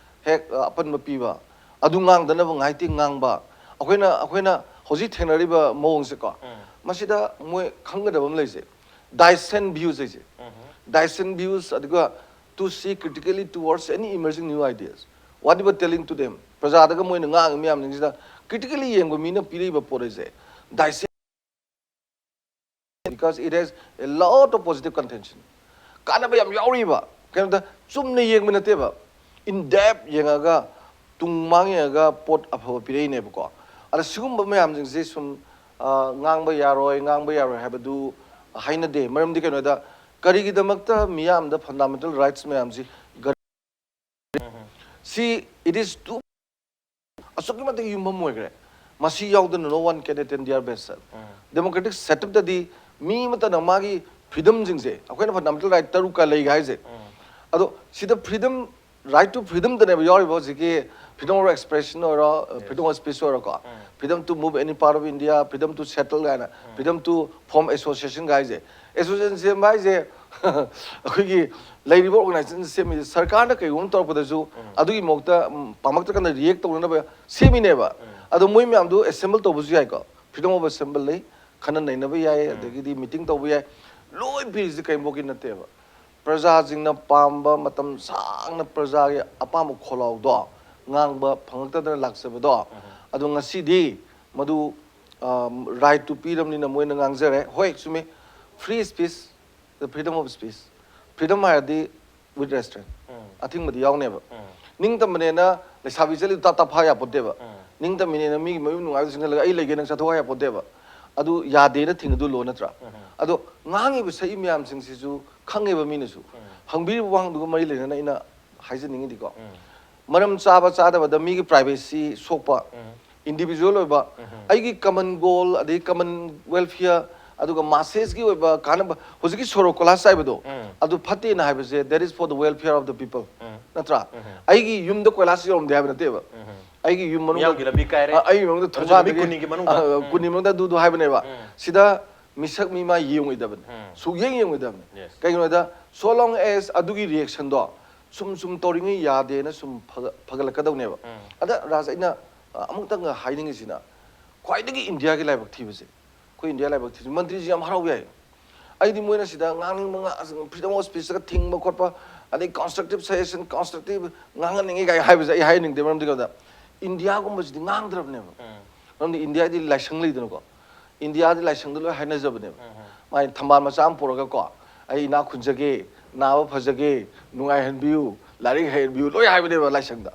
ꯍꯦꯛ, ꯑ, ꯑꯄꯟꯕ ꯄꯤꯕ, ꯑꯗꯨ ꯉꯥꯡꯗꯅꯕ ꯉꯥꯏꯍꯥꯛꯇꯤ ꯉꯥꯡꯕ, ꯑꯩꯈꯣꯏꯅ, ꯑꯩꯈꯣꯏꯅ ꯍꯧꯖꯤꯛ ꯊꯦꯡꯅꯔꯤꯕ ꯃꯑꯣꯡꯁꯦꯀꯣ, ꯃꯁꯤꯗ ꯃꯣꯏ ꯈꯪꯒꯗꯕ ꯑꯃ ꯂꯩꯁꯦ, divergent views ꯍꯥꯏꯁꯦ꯫ Divergent views, ꯑꯗꯨꯒ to see critically towards any emerging new ideas, whatever telling to them, ꯄ꯭ꯔꯖꯥꯗꯒ ꯃꯣꯏꯅ ꯉꯥꯡꯉꯤ ꯃꯌꯥꯝꯁꯤꯡꯁꯤꯗ critically ꯌꯦꯡꯕ ꯃꯤꯅ ꯄꯤꯔꯛꯏꯕ ꯄꯣꯠ ꯍꯥꯏꯁꯦ divergent, because it has a lot of positive contention. ꯀꯥꯟꯅꯕ ꯌꯥꯝ ꯌꯥꯎꯔꯤꯕ, ꯀꯩꯅꯣꯗ ꯆꯨꯝꯅ ꯌꯦꯡꯕ ꯅꯠꯇꯦꯕ, in depth ꯌꯦꯡꯉꯒ, ꯇꯨꯡ ꯃꯥꯡ ꯌꯦꯡꯉꯒ ꯄꯣꯠ ꯑꯐꯕ ꯄꯤꯔꯛꯏꯅꯦꯕꯀꯣ꯫ ꯑꯗ ꯁꯤꯒꯨꯝꯕ ꯃꯌꯥꯝꯁꯤꯡꯁꯦ ꯁꯨꯝ, ꯑ, ꯉꯥꯡꯕ ꯌꯥꯔꯣꯏ, ꯉꯥꯡꯕ ꯌꯥꯔꯣꯏ ꯍꯥꯏꯕꯗꯨ ꯍꯥꯏꯅꯗꯦ꯫ ꯃꯔꯝꯗꯤ ꯀꯩꯅꯣꯗ, ꯀꯔꯤꯒꯤꯗꯃꯛꯇ ꯃꯤꯌꯥꯝꯗ fundamental rights ꯃꯌꯥꯝꯁꯤ ꯒꯔ-, ꯁꯤ, it is too, ꯑꯁꯨꯛꯀꯤ ꯃꯇꯤꯛ ꯌꯨꯝꯐꯝ ꯑꯣꯏꯈ꯭ꯔꯦ꯫ ꯃꯁꯤ ꯌꯥꯎꯗꯅ no one can attain their best self. Democratic setupꯇꯗꯤ ꯃꯤ ꯑꯃꯠꯇꯅ ꯃꯥꯒꯤ ꯐ꯭ꯔꯤꯗꯝꯁꯤꯡꯁꯦ ꯑꯩꯈꯣꯏꯅ ꯐꯟꯗꯥꯃꯦꯟꯇꯦꯜ ꯔꯥꯏꯠ ꯇꯔꯨꯛꯀ ꯂꯩꯒ ꯍꯥꯏꯁꯦ꯫ ꯑꯗꯣ ꯁꯤꯗ ꯐ꯭ꯔꯤꯗꯝ, ꯔꯥꯏꯠ ꯇꯨ ꯐ꯭ꯔꯤꯗꯝꯗꯅꯦꯕ ꯌꯥꯎꯔꯤꯕ ꯍꯧꯖꯤꯛꯀꯤ ꯐ꯭ꯔꯤꯗꯝ ꯑꯣꯐ ꯑꯦꯛꯁꯄ꯭ꯔꯦꯁꯟ ꯑꯣꯏꯔꯣ, ꯐ꯭ꯔꯤꯗꯝ ꯑꯣꯐ ꯁ꯭ꯄꯤꯆ ꯑꯣꯏꯔꯣꯀꯣ, freedom to move any part of India, freedom to settle ꯀꯥꯏꯅ, ꯐ꯭ꯔꯤꯗꯝ ꯇꯨ ꯐꯣꯔꯝ ꯑꯦꯁꯣꯁꯤꯌꯦꯁꯟꯒ ꯍꯥꯏꯁꯦ꯫ ꯑꯦꯁꯣꯁꯤꯌꯦꯁꯟ ꯁꯦꯝꯕ ꯍꯥꯏꯁꯦ ꯑꯩꯈꯣꯏꯒꯤ ꯂꯩꯔꯤꯕ ꯑꯣꯔꯒꯅꯥꯏꯖꯦꯁꯟ ꯁꯦꯝꯃꯤꯁꯦ ꯁꯔꯀꯥꯔꯅ ꯀꯩꯒꯨꯝꯕ ꯇꯧꯔꯛꯄꯗꯁꯨ ꯑꯗꯨꯒꯤ ꯃꯍꯨꯠꯇ, ꯎꯝ, ꯄꯥꯝꯂꯛꯇ꯭ꯔꯀꯥꯟꯗ ꯔꯤꯌꯦꯛ ꯇꯧꯅꯅꯕ ꯁꯦꯝꯃꯤꯅꯦꯕ꯫ ꯑꯗꯣ ꯃꯣꯏ ꯃꯌꯥꯝꯗꯨ ꯑꯦꯁꯦꯝꯕꯜ ꯇꯧꯕꯁꯨ ꯌꯥꯏꯀꯣ, ꯐ꯭ꯔꯤꯗꯝ ꯑꯣꯐ ꯑꯦꯁꯦꯝꯕꯜ ꯂꯩ, ꯈꯟꯅ ꯅꯩꯅꯕ ꯌꯥꯏ, ꯑꯗꯒꯤꯗꯤ ꯃꯤꯇꯤꯡ ꯇꯧꯕ ꯌꯥꯏ, ꯂꯣꯏ ꯄꯤꯔꯤꯁꯦ ꯀꯔꯤꯝꯐꯥꯎꯒꯤ ꯅꯠꯇꯦꯕ꯫ ꯄ꯭ꯔꯖꯥꯁꯤꯡꯅ ꯄꯥꯝꯕ ꯃꯇꯝ ꯁꯥꯡꯅ ꯄ꯭ꯔꯖꯥꯒꯤ ꯑꯄꯥꯝꯕ ꯈꯣꯜꯂꯥꯎꯗꯣ ꯉꯥꯡꯕ ꯐꯪꯉꯛꯇꯗꯅ ꯂꯥꯛꯆꯕꯗꯣ, ꯑꯗꯣ ꯉꯁꯤꯗꯤ ꯃꯗꯨ, ꯑ, ꯔꯥꯏꯠꯇꯨ ꯄꯤꯔꯕꯅꯤꯅ ꯃꯣꯏꯅ ꯉꯥꯡꯖꯔꯦ꯫ ꯍꯣꯏ, ꯆꯨꯝꯃꯤ, free speech, the freedom of speech, freedom ꯍꯥꯏꯔꯗꯤ with restraint, ꯑꯊꯤꯡꯕꯗꯤ ꯌꯥꯎꯅꯦꯕ꯫ ꯅꯤꯡꯇꯝꯕꯅꯦꯅ ꯂꯩꯁꯥꯕꯤ ꯆꯠꯂꯤ ꯇꯥꯞ ꯇꯥꯞ ꯐꯥ ꯌꯥꯄꯣꯠꯇꯦꯕ꯫ ꯅꯤꯡꯇꯝꯕꯅꯦꯅ ꯃꯤꯒꯤ ꯃꯌꯨꯝ ꯅꯨꯡꯉꯥꯏꯕ ꯆꯤꯡꯁꯤꯜꯂꯒ "ꯑꯩ ꯂꯩꯒꯦ, ꯅꯪ ꯆꯠꯊꯣꯛ" ꯍꯥꯏ ꯌꯥꯄꯣꯠꯇꯦꯕ꯫ ꯑꯗꯨ ꯌꯥꯗꯦꯅ ꯊꯤꯡꯉꯗꯨ ꯂꯣ ꯅꯠꯇ꯭ꯔꯥ? ꯑꯗꯣ ꯉꯥꯡꯉꯤꯕ ꯁꯛꯏ ꯃꯌꯥꯝꯁꯤꯡꯁꯤꯁꯨ ꯈꯪꯉꯦꯕ ꯃꯤꯅꯁꯨ꯫ ꯍꯪꯕꯤꯔꯤꯕ ꯋꯥꯍꯪꯗꯨꯒ ꯃꯔꯤ ꯂꯩꯅꯅ ꯑꯩꯅ ꯍꯥꯏꯖꯅꯤꯡꯉꯤꯗꯤꯀꯣ, ꯃꯔꯝ ꯆꯥꯕ ꯆꯥꯗꯕꯗ ꯃꯤꯒꯤ ꯄ꯭ꯔꯥꯏꯚꯦꯁꯤ ꯁꯣꯛꯄ, ꯏꯟꯗꯤꯚꯤꯖꯨꯋꯦꯜ ꯑꯣꯏꯕ, ꯑꯩꯒꯤ ꯀꯃꯟ ꯒꯣꯜ, ꯑꯗꯩ ꯀꯃꯟ ꯋꯦꯜꯐꯤꯌꯔ, ꯑꯗꯨꯒ ꯃꯥꯁꯦꯁꯀꯤ ꯑꯣꯏꯕ ꯀꯥꯟꯅꯕ, ꯍꯧꯖꯤꯛꯀꯤ ꯁꯣꯔꯣ ꯀꯣꯂꯥꯁ ꯆꯥꯏꯕꯗꯣ, ꯑꯗꯨ ꯐꯠꯇꯦꯅ ꯍꯥꯏꯕꯁꯦ, that is for the welfare of the people, ꯅꯠꯇ꯭ꯔꯥ? ꯑꯩꯒꯤ ꯌꯨꯝꯗ ꯀꯣꯏꯂꯥꯁ ꯌꯧꯔꯝꯗꯦ ꯍꯥꯏꯕ ꯅꯠꯇꯦꯕ꯫ ꯑꯩꯒꯤ ꯌꯨꯝ ꯃꯅꯨꯡꯗ, ꯃꯤꯌꯥꯝꯒꯤ ꯂꯝꯕꯤ ꯀꯥꯏꯔꯦ꯫ ꯑ, ꯑꯩꯒꯤ ꯃꯅꯨꯡꯗ ꯑꯗꯨꯁꯨ ꯅꯨꯃꯤꯠ ꯊꯣꯡꯒꯥꯟꯗꯒꯤ, ꯀꯨꯟꯅꯤꯒꯤ ꯃꯅꯨꯡꯗ꯫ ꯑ, ꯀꯨꯟꯅꯤ ꯃꯅꯨꯡꯗ ꯑꯗꯨꯗꯣ ꯍꯥꯏꯕꯅꯦꯕ꯫ ꯁꯤꯗ ꯃꯤꯁꯛ ꯃꯤꯃꯥꯏ ꯌꯦꯡꯉꯣꯏꯗꯕꯅꯤ, ꯁꯨꯛꯌꯦꯡ ꯌꯦꯡꯉꯣꯏꯗꯕꯅꯤ꯫ Yes. ꯀꯩꯒꯤꯅꯣꯗ, so long as ꯑꯗꯨꯒꯤ ꯔꯤꯌꯦꯛꯁꯟꯗꯣ ꯁꯨꯝ ꯁꯨꯝ ꯇꯧꯔꯤꯉꯩ ꯌꯥꯗꯦꯅ ꯁꯨꯝ ꯐꯒ-, ꯐꯒꯠꯂꯛꯀꯗꯧꯅꯦꯕ꯫ ꯑꯗ ꯔꯥꯖ, ꯑꯩꯅ, ꯑ, ꯑꯃꯨꯛꯇꯪꯒ ꯍꯥꯏꯅꯤꯡꯉꯤꯁꯤꯅ, ꯈ꯭ꯋꯥꯏꯗꯒꯤ ꯏꯟꯗꯤꯌꯥꯒꯤ ꯂꯥꯏꯕꯛ ꯊꯤꯕꯁꯦ, ꯑꯩꯈꯣꯏ ꯏꯟꯗꯤꯌꯥ ꯂꯥꯏꯕꯛ ꯊꯤꯕꯁꯦ, ꯃꯟꯇ꯭ꯔꯤꯁꯤ ꯌꯥꯝ ꯍꯔꯥꯎ ꯌꯥꯏ꯫ ꯑꯩꯗꯤ ꯃꯣꯏꯅ ꯁꯤꯗ ꯉꯥꯡꯅꯤꯡꯕ ꯉꯥ-, ꯐ꯭ꯔꯤꯗꯝ ꯑꯣꯐ ꯁ꯭ꯄꯤꯆꯇꯒ ꯊꯤꯡꯕ ꯈꯣꯠꯄ, ꯑꯗꯩ ꯀꯟꯁꯇ꯭ꯔꯛꯇꯤꯚ ꯁꯖꯦꯁꯟ, ꯀꯟꯁꯇ꯭ꯔꯛꯇꯤꯚ ꯉꯥꯡꯍꯟꯅꯤꯡꯉꯤ ꯀꯥꯏ ꯍꯥꯏꯕꯁꯦ ꯑꯩ ꯍꯥꯏꯍꯟꯅꯤꯡꯗꯦ꯫ ꯃꯔꯝꯗꯤ ꯀꯩꯅꯣꯗ, ꯏꯟꯗꯤꯌꯥꯒꯨꯝꯕꯁꯤꯗꯤ ꯉꯥꯡꯗ꯭ꯔꯕꯅꯦꯕ꯫ ꯃꯔꯝꯗꯤ ꯏꯟꯗꯤꯌꯥꯗꯤ ꯂꯥꯏꯁꯪ ꯂꯩꯗꯅꯀꯣ, ꯏꯟꯗꯤꯌꯥꯗꯤ ꯂꯥꯏꯁꯪꯗ ꯂꯣꯏ ꯍꯥꯏꯅꯖꯕꯅꯦꯕ꯫ ꯃꯥꯏ ꯊꯝꯕꯥꯜ ꯃꯆꯥ ꯑꯃ ꯄꯨꯔꯒꯀꯣ, "ꯑꯩ ꯏꯅꯥꯛ ꯈꯨꯟꯖꯒꯦ, ꯅꯥꯕ ꯐꯖꯒꯦ, ꯅꯨꯡꯉꯥꯏꯍꯟꯕꯤꯌꯨ, ꯂꯥꯏꯔꯤꯛ ꯍꯩꯍꯟꯕꯤꯌꯨ", ꯂꯣꯏ ꯍꯥꯏꯕꯅꯦꯕ ꯂꯥꯏꯁꯪꯗ꯫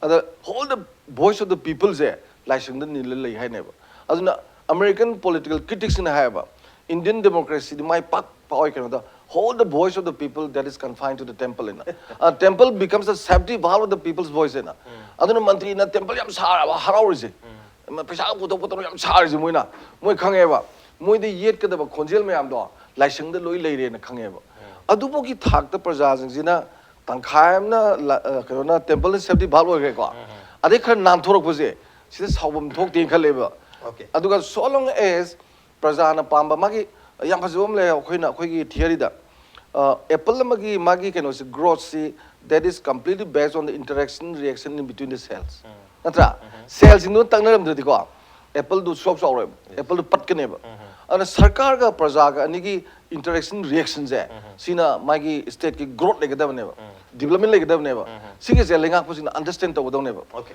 ꯑꯗ hold the voice of the peopleꯁꯦ ꯂꯥꯏꯁꯪꯗ ꯅꯤꯜꯂ ꯂꯩ ꯍꯥꯏꯅꯦꯕ꯫ ꯑꯗꯨꯅ American political criticsꯁꯤꯡꯅ ꯍꯥꯏꯌꯦꯕ, "Indian democracyꯗꯤ ꯃꯥꯏ ꯄꯥꯛ ꯄꯥꯛꯑꯣꯏ ꯀꯩꯅꯣꯗ, hold the voice of the people that is confined to the temple" ꯍꯥꯏꯅ꯫ ꯑ, temple becomes a safety valve of the people's voice ꯍꯥꯏꯅ꯫ ꯑꯗꯨꯅ ꯃꯟꯇ꯭ꯔꯤꯅ ꯇꯦꯝꯄꯜ ꯌꯥꯝ ꯁꯥꯔꯕ ꯍꯔꯥꯎꯔꯤꯁꯦ, ꯄꯩꯁꯥ ꯄꯨꯊꯣꯛ ꯄꯨꯊꯣꯛ ꯌꯥꯝ ꯁꯥꯔꯤꯁꯦ ꯃꯣꯏꯅ, ꯃꯣꯏ ꯈꯪꯉꯦꯕ꯫ ꯃꯣꯏꯗ ꯌꯦꯠꯀꯗꯕ ꯈꯣꯟꯖꯦꯜ ꯃꯌꯥꯝꯗꯣ ꯂꯥꯏꯁꯪꯗ ꯂꯣꯏ ꯂꯩꯔꯦꯅ ꯈꯪꯉꯦꯕ꯫ ꯑꯗꯨꯐꯥꯎꯒꯤ ꯊꯥꯛꯇ ꯄ꯭ꯔꯖꯥꯁꯤꯡꯁꯤꯅ ꯇꯪꯈꯥꯏ ꯑꯃꯅ ꯂ- ꯑ, ꯀꯩꯅꯣꯅ temple ꯅ safety valve ꯑꯣꯏꯈ꯭ꯔꯦꯀꯣ꯫ ꯑꯗꯩ ꯈꯔ ꯅꯥꯟꯊꯣꯔꯛꯄꯁꯦ ꯁꯤꯗ ꯁꯥꯎꯐꯝ ꯊꯣꯛꯇꯦꯅ ꯈꯜꯂꯦꯕ꯫ Okay. ꯑꯗꯨꯒ so long as ꯄ꯭ꯔꯖꯥꯅ ꯄꯥꯝꯕ ꯃꯥꯒꯤ ꯌꯥꯝ ꯐꯖꯕ ꯑꯃ ꯂꯩ ꯑꯩꯈꯣꯏꯅ ꯑꯩꯈꯣꯏꯒꯤ theory ꯗ꯫ Apple ꯑꯃꯒꯤ ꯃꯥꯒꯤ ꯀꯩꯅꯣꯁꯦ growth ꯁꯤ that is completely based on the interaction reaction in between the cells. ꯅꯠꯇ꯭ꯔꯥ? Cell ꯁꯤꯡꯗꯨꯅ ꯇꯛꯅꯔꯝꯗ꯭ꯔꯗꯤꯀꯣ apple ꯗꯨ ꯁꯨꯛ ꯆꯥꯎꯔꯣꯏꯕ꯫ Apple ꯗꯨ ꯄꯠꯀꯅꯦꯕ꯫ ꯑꯗꯨꯅ ꯁꯔꯀꯥꯔꯒ ꯄ꯭ꯔꯖꯥꯒ ꯑꯅꯤꯒꯤ interaction reaction ꯁꯦ ꯁꯤꯅ ꯃꯥꯒꯤ state ꯀꯤ growth ꯂꯩꯒꯗꯕꯅꯦꯕ, development ꯂꯩꯒꯗꯕꯅꯦꯕ꯫ ꯁꯤꯒꯤꯁꯦ ꯂꯩꯉꯥꯛꯄꯁꯤꯡꯅ understand ꯇꯧꯒꯗꯕꯅꯦꯕ꯫ Okay.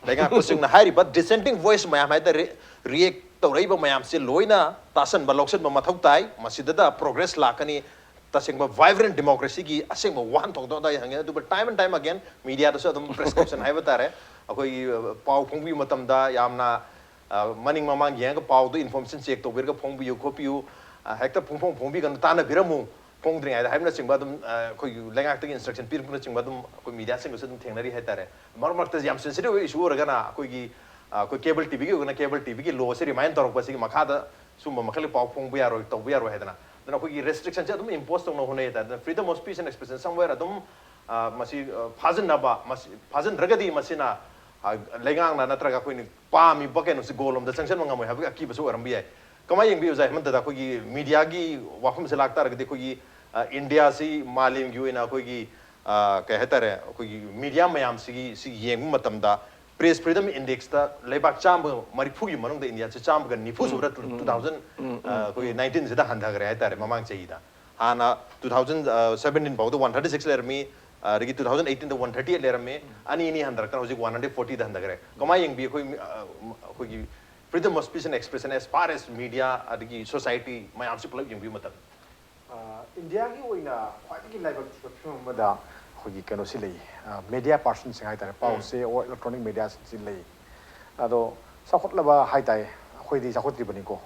ꯂꯩꯉꯥꯛꯄꯁꯤꯡꯅ ꯍꯥꯏꯔꯤꯕ dissenting voice ꯃꯌꯥꯝ ꯍꯥꯏꯇꯥꯔꯦ, react ꯇꯧꯔꯛꯏꯕ ꯃꯌꯥꯝꯁꯦ ꯂꯣꯏꯅ ꯇꯥꯁꯟꯕ ꯂꯧꯁꯟꯕ ꯃꯊꯧ ꯇꯥꯏ꯫ ꯃꯁꯤꯗꯗ progress ꯂꯥꯛꯀꯅꯤ, ꯇꯁꯦꯡꯕ vibrant democracy ꯒꯤ ꯑꯁꯦꯡꯕ ꯋꯥꯍꯟꯊꯣꯛꯇꯣ ꯑꯗꯥꯏ ꯍꯪꯉꯦ꯫ ꯑꯗꯨꯕꯨ time and time again media ꯗꯁꯨ ꯑꯗꯨꯝ prescription ꯍꯥꯏꯕ ꯇꯥꯔꯦ, ꯑꯩꯈꯣꯏꯒꯤ ꯑ, ꯄꯥꯎ ꯐꯣꯡꯕꯤꯕ ꯃꯇꯝꯗ ꯌꯥꯝꯅ ꯑ, ꯃꯅꯤꯡ ꯃꯃꯥꯡ ꯌꯦꯡꯉꯒ ꯄꯥꯎꯗꯣ information check ꯇꯧꯕꯤꯔꯒ ꯐꯣꯡꯕꯤꯌꯨ ꯈꯣꯠꯄꯤꯌꯨ, ꯑ, ꯍꯦꯛꯇ ꯐꯣꯡꯐꯣꯡ ꯐꯣꯡꯕꯤꯒꯅꯨ, ꯇꯥꯟꯅꯕꯤꯔꯝꯃꯨ ꯐꯣꯡꯗ꯭ꯔꯤꯉꯩꯗ ꯍꯥꯏꯕꯅꯆꯤꯡꯕ ꯑꯗꯨꯝ ꯑ, ꯑꯩꯈꯣꯏꯒꯤ ꯂꯩꯉꯥꯛꯇꯒꯤ instruction ꯄꯤꯔꯛꯄꯅꯆꯤꯡꯕ ꯑꯗꯨꯝ ꯑꯩꯈꯣꯏ media ꯁꯤꯡꯗꯁꯨ ꯑꯗꯨꯝ ꯊꯦꯡꯅꯔꯤ ꯍꯥꯏꯇꯥꯔꯦ꯫ ꯃꯔꯛ ꯃꯔꯛꯇ ꯌꯥꯝ sensitive ꯑꯣꯏꯕ issue ꯑꯣꯏꯔꯒꯅ ꯑꯩꯈꯣꯏꯒꯤ ꯑ, ꯑꯩꯈꯣꯏ cable T V ꯒꯤ ꯑꯣꯏꯔꯒꯅ cable T V ꯒꯤ law ꯁꯦ remind ꯇꯧꯔꯛꯄꯁꯤꯒꯤ ꯃꯈꯥꯗ ꯁꯨꯝꯕ ꯃꯈꯜꯒꯤ ꯄꯥꯎ ꯐꯣꯡꯕ ꯌꯥꯔꯣꯏ, ꯇꯧꯕ ꯌꯥꯔꯣꯏ ꯍꯥꯏꯗꯅ꯫ ꯑꯗꯨꯅ ꯑꯩꯈꯣꯏꯒꯤ restriction ꯁꯦ ꯑꯗꯨꯝ impose ꯇꯧꯅꯕ ꯍꯣꯠꯅꯩ ꯍꯥꯏꯇꯥꯔꯦ꯫ ꯑꯗꯨꯅ freedom of speech and expression somewhere ꯑꯗꯨꯝ ꯑ, ꯃꯁꯤ ꯑ, ꯐꯥꯖꯤꯟꯅꯕ, ꯃꯁꯤ ꯐꯥꯖꯤꯟꯗ꯭ꯔꯒꯗꯤ ꯃꯁꯤꯅ ꯑ, ꯂꯩꯉꯥꯛꯅ ꯅꯠꯇ꯭ꯔꯒ ꯑꯩꯈꯣꯏꯅ ꯄꯥꯝꯃꯤꯕ ꯀꯩꯅꯣꯁꯤ goal ꯂꯣꯝꯗ ꯆꯪꯁꯤꯟꯕ ꯉꯝꯃꯣꯏ ꯍꯥꯏꯕꯒꯤ ꯑꯀꯤꯕꯁꯨ ꯑꯣꯏꯔꯝꯕ ꯌꯥꯏ꯫ ꯀꯃꯥꯏꯅ ꯌꯦꯡꯕꯤꯌꯨ, ꯍꯦꯃꯟꯇꯗ? ꯑꯩꯈꯣꯏꯒꯤ media ꯒꯤ ꯋꯥꯐꯝꯁꯦ ꯂꯥꯛꯇꯥꯔꯒꯗꯤ ꯑꯩꯈꯣꯏꯒꯤ ꯑ, ꯏꯟꯗꯤꯌꯥꯁꯤ ꯃꯥꯂꯦꯝꯒꯤ ꯑꯣꯏꯅ ꯑꯩꯈꯣꯏꯒꯤ ꯑ, ꯀꯩ ꯍꯥꯏꯇꯥꯔꯦ, ꯑꯩꯈꯣꯏꯒꯤ media ꯃꯌꯥꯝꯁꯤꯒꯤ ꯁꯤ ꯌꯦꯡꯕ ꯃꯇꯝꯗ press freedom index ꯇ ꯂꯩꯕꯥꯛ ꯆꯥꯝꯃꯒ ꯃꯔꯤꯐꯨꯒꯤ ꯃꯅꯨꯡꯗ ꯏꯟꯗꯤꯌꯥꯁꯦ ꯆꯥꯝꯃꯒ ꯅꯤꯐꯨ ꯁꯨꯕꯗ two thousand ꯑꯩꯈꯣꯏꯒꯤ nineteen ꯁꯤꯗ ꯍꯟꯊꯈ꯭ꯔꯦ ꯍꯥꯏꯇꯥꯔꯦ꯫ ꯃꯃꯥꯡ ꯆꯍꯤꯗ ꯍꯥꯟꯅ two thousand seventeen ꯐꯥꯎꯗ one thirty six ꯂꯩꯔꯝꯃꯤ, ꯑꯗꯒꯤ two thousand eighteen ꯗ one thirty eight ꯂꯩꯔꯝꯃꯤ, ꯑꯅꯤ ꯑꯅꯤ ꯍꯟꯊꯔꯛꯇꯅ ꯍꯧꯖꯤꯛ one hundred forty ꯗ ꯍꯟꯊꯈ꯭ꯔꯦ꯫ ꯀꯃꯥꯏꯅ ꯌꯦꯡꯕꯤ ꯑꯩꯈꯣꯏ ꯑ, ꯑꯩꯈꯣꯏꯒꯤ freedom of speech and expression as far as media ꯑꯗꯒꯤ society ꯃꯌꯥꯝꯁꯤ ꯄꯨꯂꯞ ꯌꯦꯡꯕꯤꯕ ꯃꯇꯝꯗ? ꯏꯟꯗꯤꯌꯥꯒꯤ ꯑꯣꯏꯅ ꯈ꯭ꯋꯥꯏꯗꯒꯤ ꯂꯥꯏꯕꯛ ꯊꯤꯕ ꯐꯤꯕꯝ ꯑꯃꯗ ꯑꯩꯈꯣꯏꯒꯤ ꯀꯩꯅꯣꯁꯤ ꯂꯩ, media person ꯁꯤꯡ ꯍꯥꯏꯇꯥꯔꯦ, ꯄꯥꯎꯁꯦ ꯑꯣꯔ electronic media ꯁꯤꯡꯁꯤ ꯂꯩ꯫ ꯑꯗꯣ ꯆꯥꯎꯈꯠꯂꯕ ꯍꯥꯏꯇꯥꯔꯦ, ꯑꯩꯈꯣꯏꯗꯤ ꯆꯥꯎꯈꯠꯇ꯭ꯔꯤꯕꯅꯤꯀꯣ,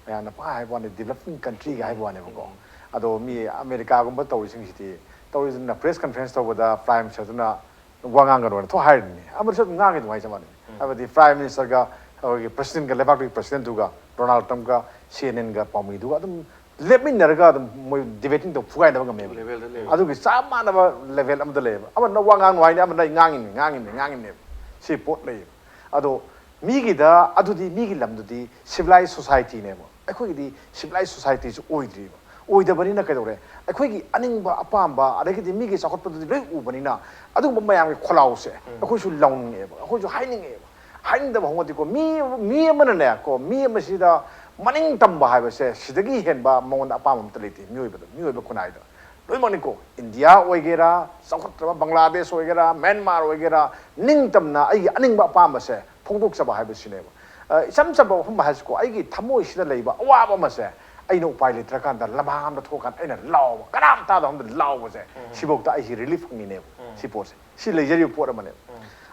ꯃꯌꯥꯝꯅ ꯄꯪꯍꯥꯏ ꯍꯥꯏꯕ ꯋꯥꯅꯤ, developing country ꯒ ꯍꯥꯏꯕ ꯋꯥꯅꯦꯕꯀꯣ꯫ ꯑꯗꯣ ꯃꯤ ꯑꯃꯦꯔꯤꯀꯥꯒꯨꯝꯕ ꯇꯧꯔꯤꯁꯤꯡꯁꯤꯗꯤ, ꯇꯧꯔꯤꯁꯤꯅ press conference ꯇꯧꯕꯗ prime minister ꯗꯨꯅ ꯋꯥ ꯉꯥꯡꯒꯅꯣꯅ ꯊꯣꯛ ꯍꯥꯏꯔꯤꯅꯤ, ꯑꯃꯗꯁꯨ ꯑꯗꯨꯝ ꯉꯥꯡꯉꯤ ꯑꯗꯨꯃꯥꯏꯅ ꯆꯞ ꯃꯥꯟꯅꯩ꯫ ꯍꯥꯏꯕꯗꯤ prime minister ꯒ ꯑꯩꯈꯣꯏꯒꯤ president ꯒ, ꯂꯩꯕꯥꯛꯇꯨꯒꯤ president ꯗꯨꯒ, Donald Trump ꯒ, C N N ꯒ ꯄꯥꯎꯃꯤꯗꯨꯒ ꯑꯗꯨꯝ ꯂꯦꯞꯃꯤꯟꯅꯔꯒ ꯑꯗꯨꯝ ꯃꯣꯏ ꯗꯤꯕꯦꯇꯤꯡ ꯇꯧ ꯐꯨꯒꯥꯏꯅꯕ ꯉꯝꯃꯦꯕ꯫ ꯂꯦꯚꯦꯜꯗ ꯂꯩ꯫ ꯑꯗꯨꯒꯤ ꯆꯞ ꯃꯥꯟꯅꯕ ꯂꯦꯚꯦꯜ ꯑꯃꯗ ꯂꯩꯌꯦꯕ꯫ ꯑꯃꯅ ꯋꯥ ꯉꯥꯡꯅꯨ ꯍꯥꯏꯅꯤ, ꯑꯃꯅ ꯑꯩ ꯉꯥꯡꯉꯤꯅꯤ ꯉꯥꯡꯉꯤꯅꯤ ꯉꯥꯡꯉꯤꯅꯦꯕ꯫ ꯁꯤ ꯄꯣꯠ ꯂꯩꯌꯦꯕ꯫ ꯑꯗꯣ ꯃꯤꯒꯤꯗ ꯑꯗꯨꯗꯤ, ꯃꯤꯒꯤ ꯂꯝꯗꯨꯗꯤ ꯁꯤꯚꯤꯂꯥꯏꯁ ꯁꯣꯁꯥꯏꯇꯤꯅꯦꯕ꯫ ꯑꯩꯈꯣꯏꯒꯤꯗꯤ ꯁꯤꯚꯤꯂꯥꯏꯁ ꯁꯣꯁꯥꯏꯇꯤꯁꯨ ꯑꯣꯏꯗ꯭ꯔꯤꯕ꯫ ꯑꯣꯏꯗꯕꯅꯤꯅ ꯀꯩꯗꯧꯔꯦ? ꯑꯩꯈꯣꯏꯒꯤ ꯑꯅꯤꯡꯕ ꯑꯄꯥꯝꯕ, ꯑꯗꯒꯤꯗꯤ ꯃꯤꯒꯤ ꯆꯥꯎꯈꯠꯄꯗꯨꯗꯤ ꯂꯣꯏ ꯎꯕꯅꯤꯅ, ꯑꯗꯨꯒꯨꯝꯕ ꯃꯌꯥꯝꯒꯤ ꯈꯣꯜꯂꯥꯎꯁꯦ ꯑꯩꯈꯣꯏꯁꯨ ꯂꯥꯎꯅꯤꯡꯉꯦꯕ, ꯑꯩꯈꯣꯏꯁꯨ ꯍꯥꯏꯅꯤꯡꯉꯦꯕ꯫ ꯍꯥꯏꯅꯤꯡꯗꯕ ꯍꯧꯅꯗꯦꯀꯣ꯫ ꯃꯤ, ꯃꯤ ꯑꯃꯅꯅꯦ ꯀꯣ, ꯃꯤ ꯑꯃꯁꯤꯗ ꯃꯅꯤꯡ ꯇꯝꯕ ꯍꯥꯏꯕꯁꯦ ꯁꯤꯗꯒꯤ ꯍꯦꯟꯕ ꯃꯉꯣꯟꯗ ꯑꯄꯥꯝꯕ ꯑꯝꯇ ꯂꯩꯇꯦ ꯃꯤꯑꯣꯏꯕꯗ, ꯃꯤꯑꯣꯏꯕ ꯈꯨꯟꯅꯥꯏꯗ꯫ ꯂꯣꯏꯅꯃꯛꯅꯤꯀꯣ, ꯏꯟꯗꯤꯌꯥ ꯑꯣꯏꯒꯦꯔꯥ, ꯆꯥꯎꯈꯠꯇ꯭ꯔꯕ ꯕꯪꯒ꯭ꯂꯥꯗꯦꯁ ꯑꯣꯏꯒꯦꯔꯥ, ꯃ꯭ꯌꯥꯟꯃꯥꯔ ꯑꯣꯏꯒꯦꯔꯥ, ꯅꯤꯡꯇꯝꯅ ꯑꯩꯒꯤ ꯑꯅꯤꯡꯕ ꯑꯄꯥꯝꯕꯁꯦ ꯐꯣꯡꯗꯣꯛꯆꯕ ꯍꯥꯏꯕꯁꯤꯅꯦꯕ꯫ ꯑ, ꯏꯆꯝ ꯆꯝꯕ ꯋꯥꯐꯝ ꯍꯥꯏꯁꯤꯀꯣ, ꯑꯩꯒꯤ ꯊꯃꯣꯏꯁꯤꯗ ꯂꯩꯕ ꯑꯋꯥꯕ ꯑꯃꯁꯦ ꯑꯩꯅ ꯎꯄꯥꯏ ꯂꯩꯇ꯭ꯔꯀꯥꯟꯗ ꯂꯝꯍꯥꯡ ꯑꯃꯗ ꯊꯣꯛꯑꯀꯥꯟꯗ ꯑꯩꯅ ꯂꯥꯎꯕ, ꯀꯅꯥꯝ ꯇꯥꯗꯕ ꯃꯐꯝꯗ ꯂꯥꯎꯕꯁꯦ, ꯁꯤꯐꯧꯗ ꯑꯩꯁꯤ ꯔꯤꯂꯤꯐ ꯐꯪꯉꯤꯅꯦꯕ꯫ ꯁꯤ ꯄꯣꯠꯁꯦ, ꯁꯤ ꯂꯩꯖꯔꯤꯕ ꯄꯣꯠ ꯑꯃꯅꯦꯕ꯫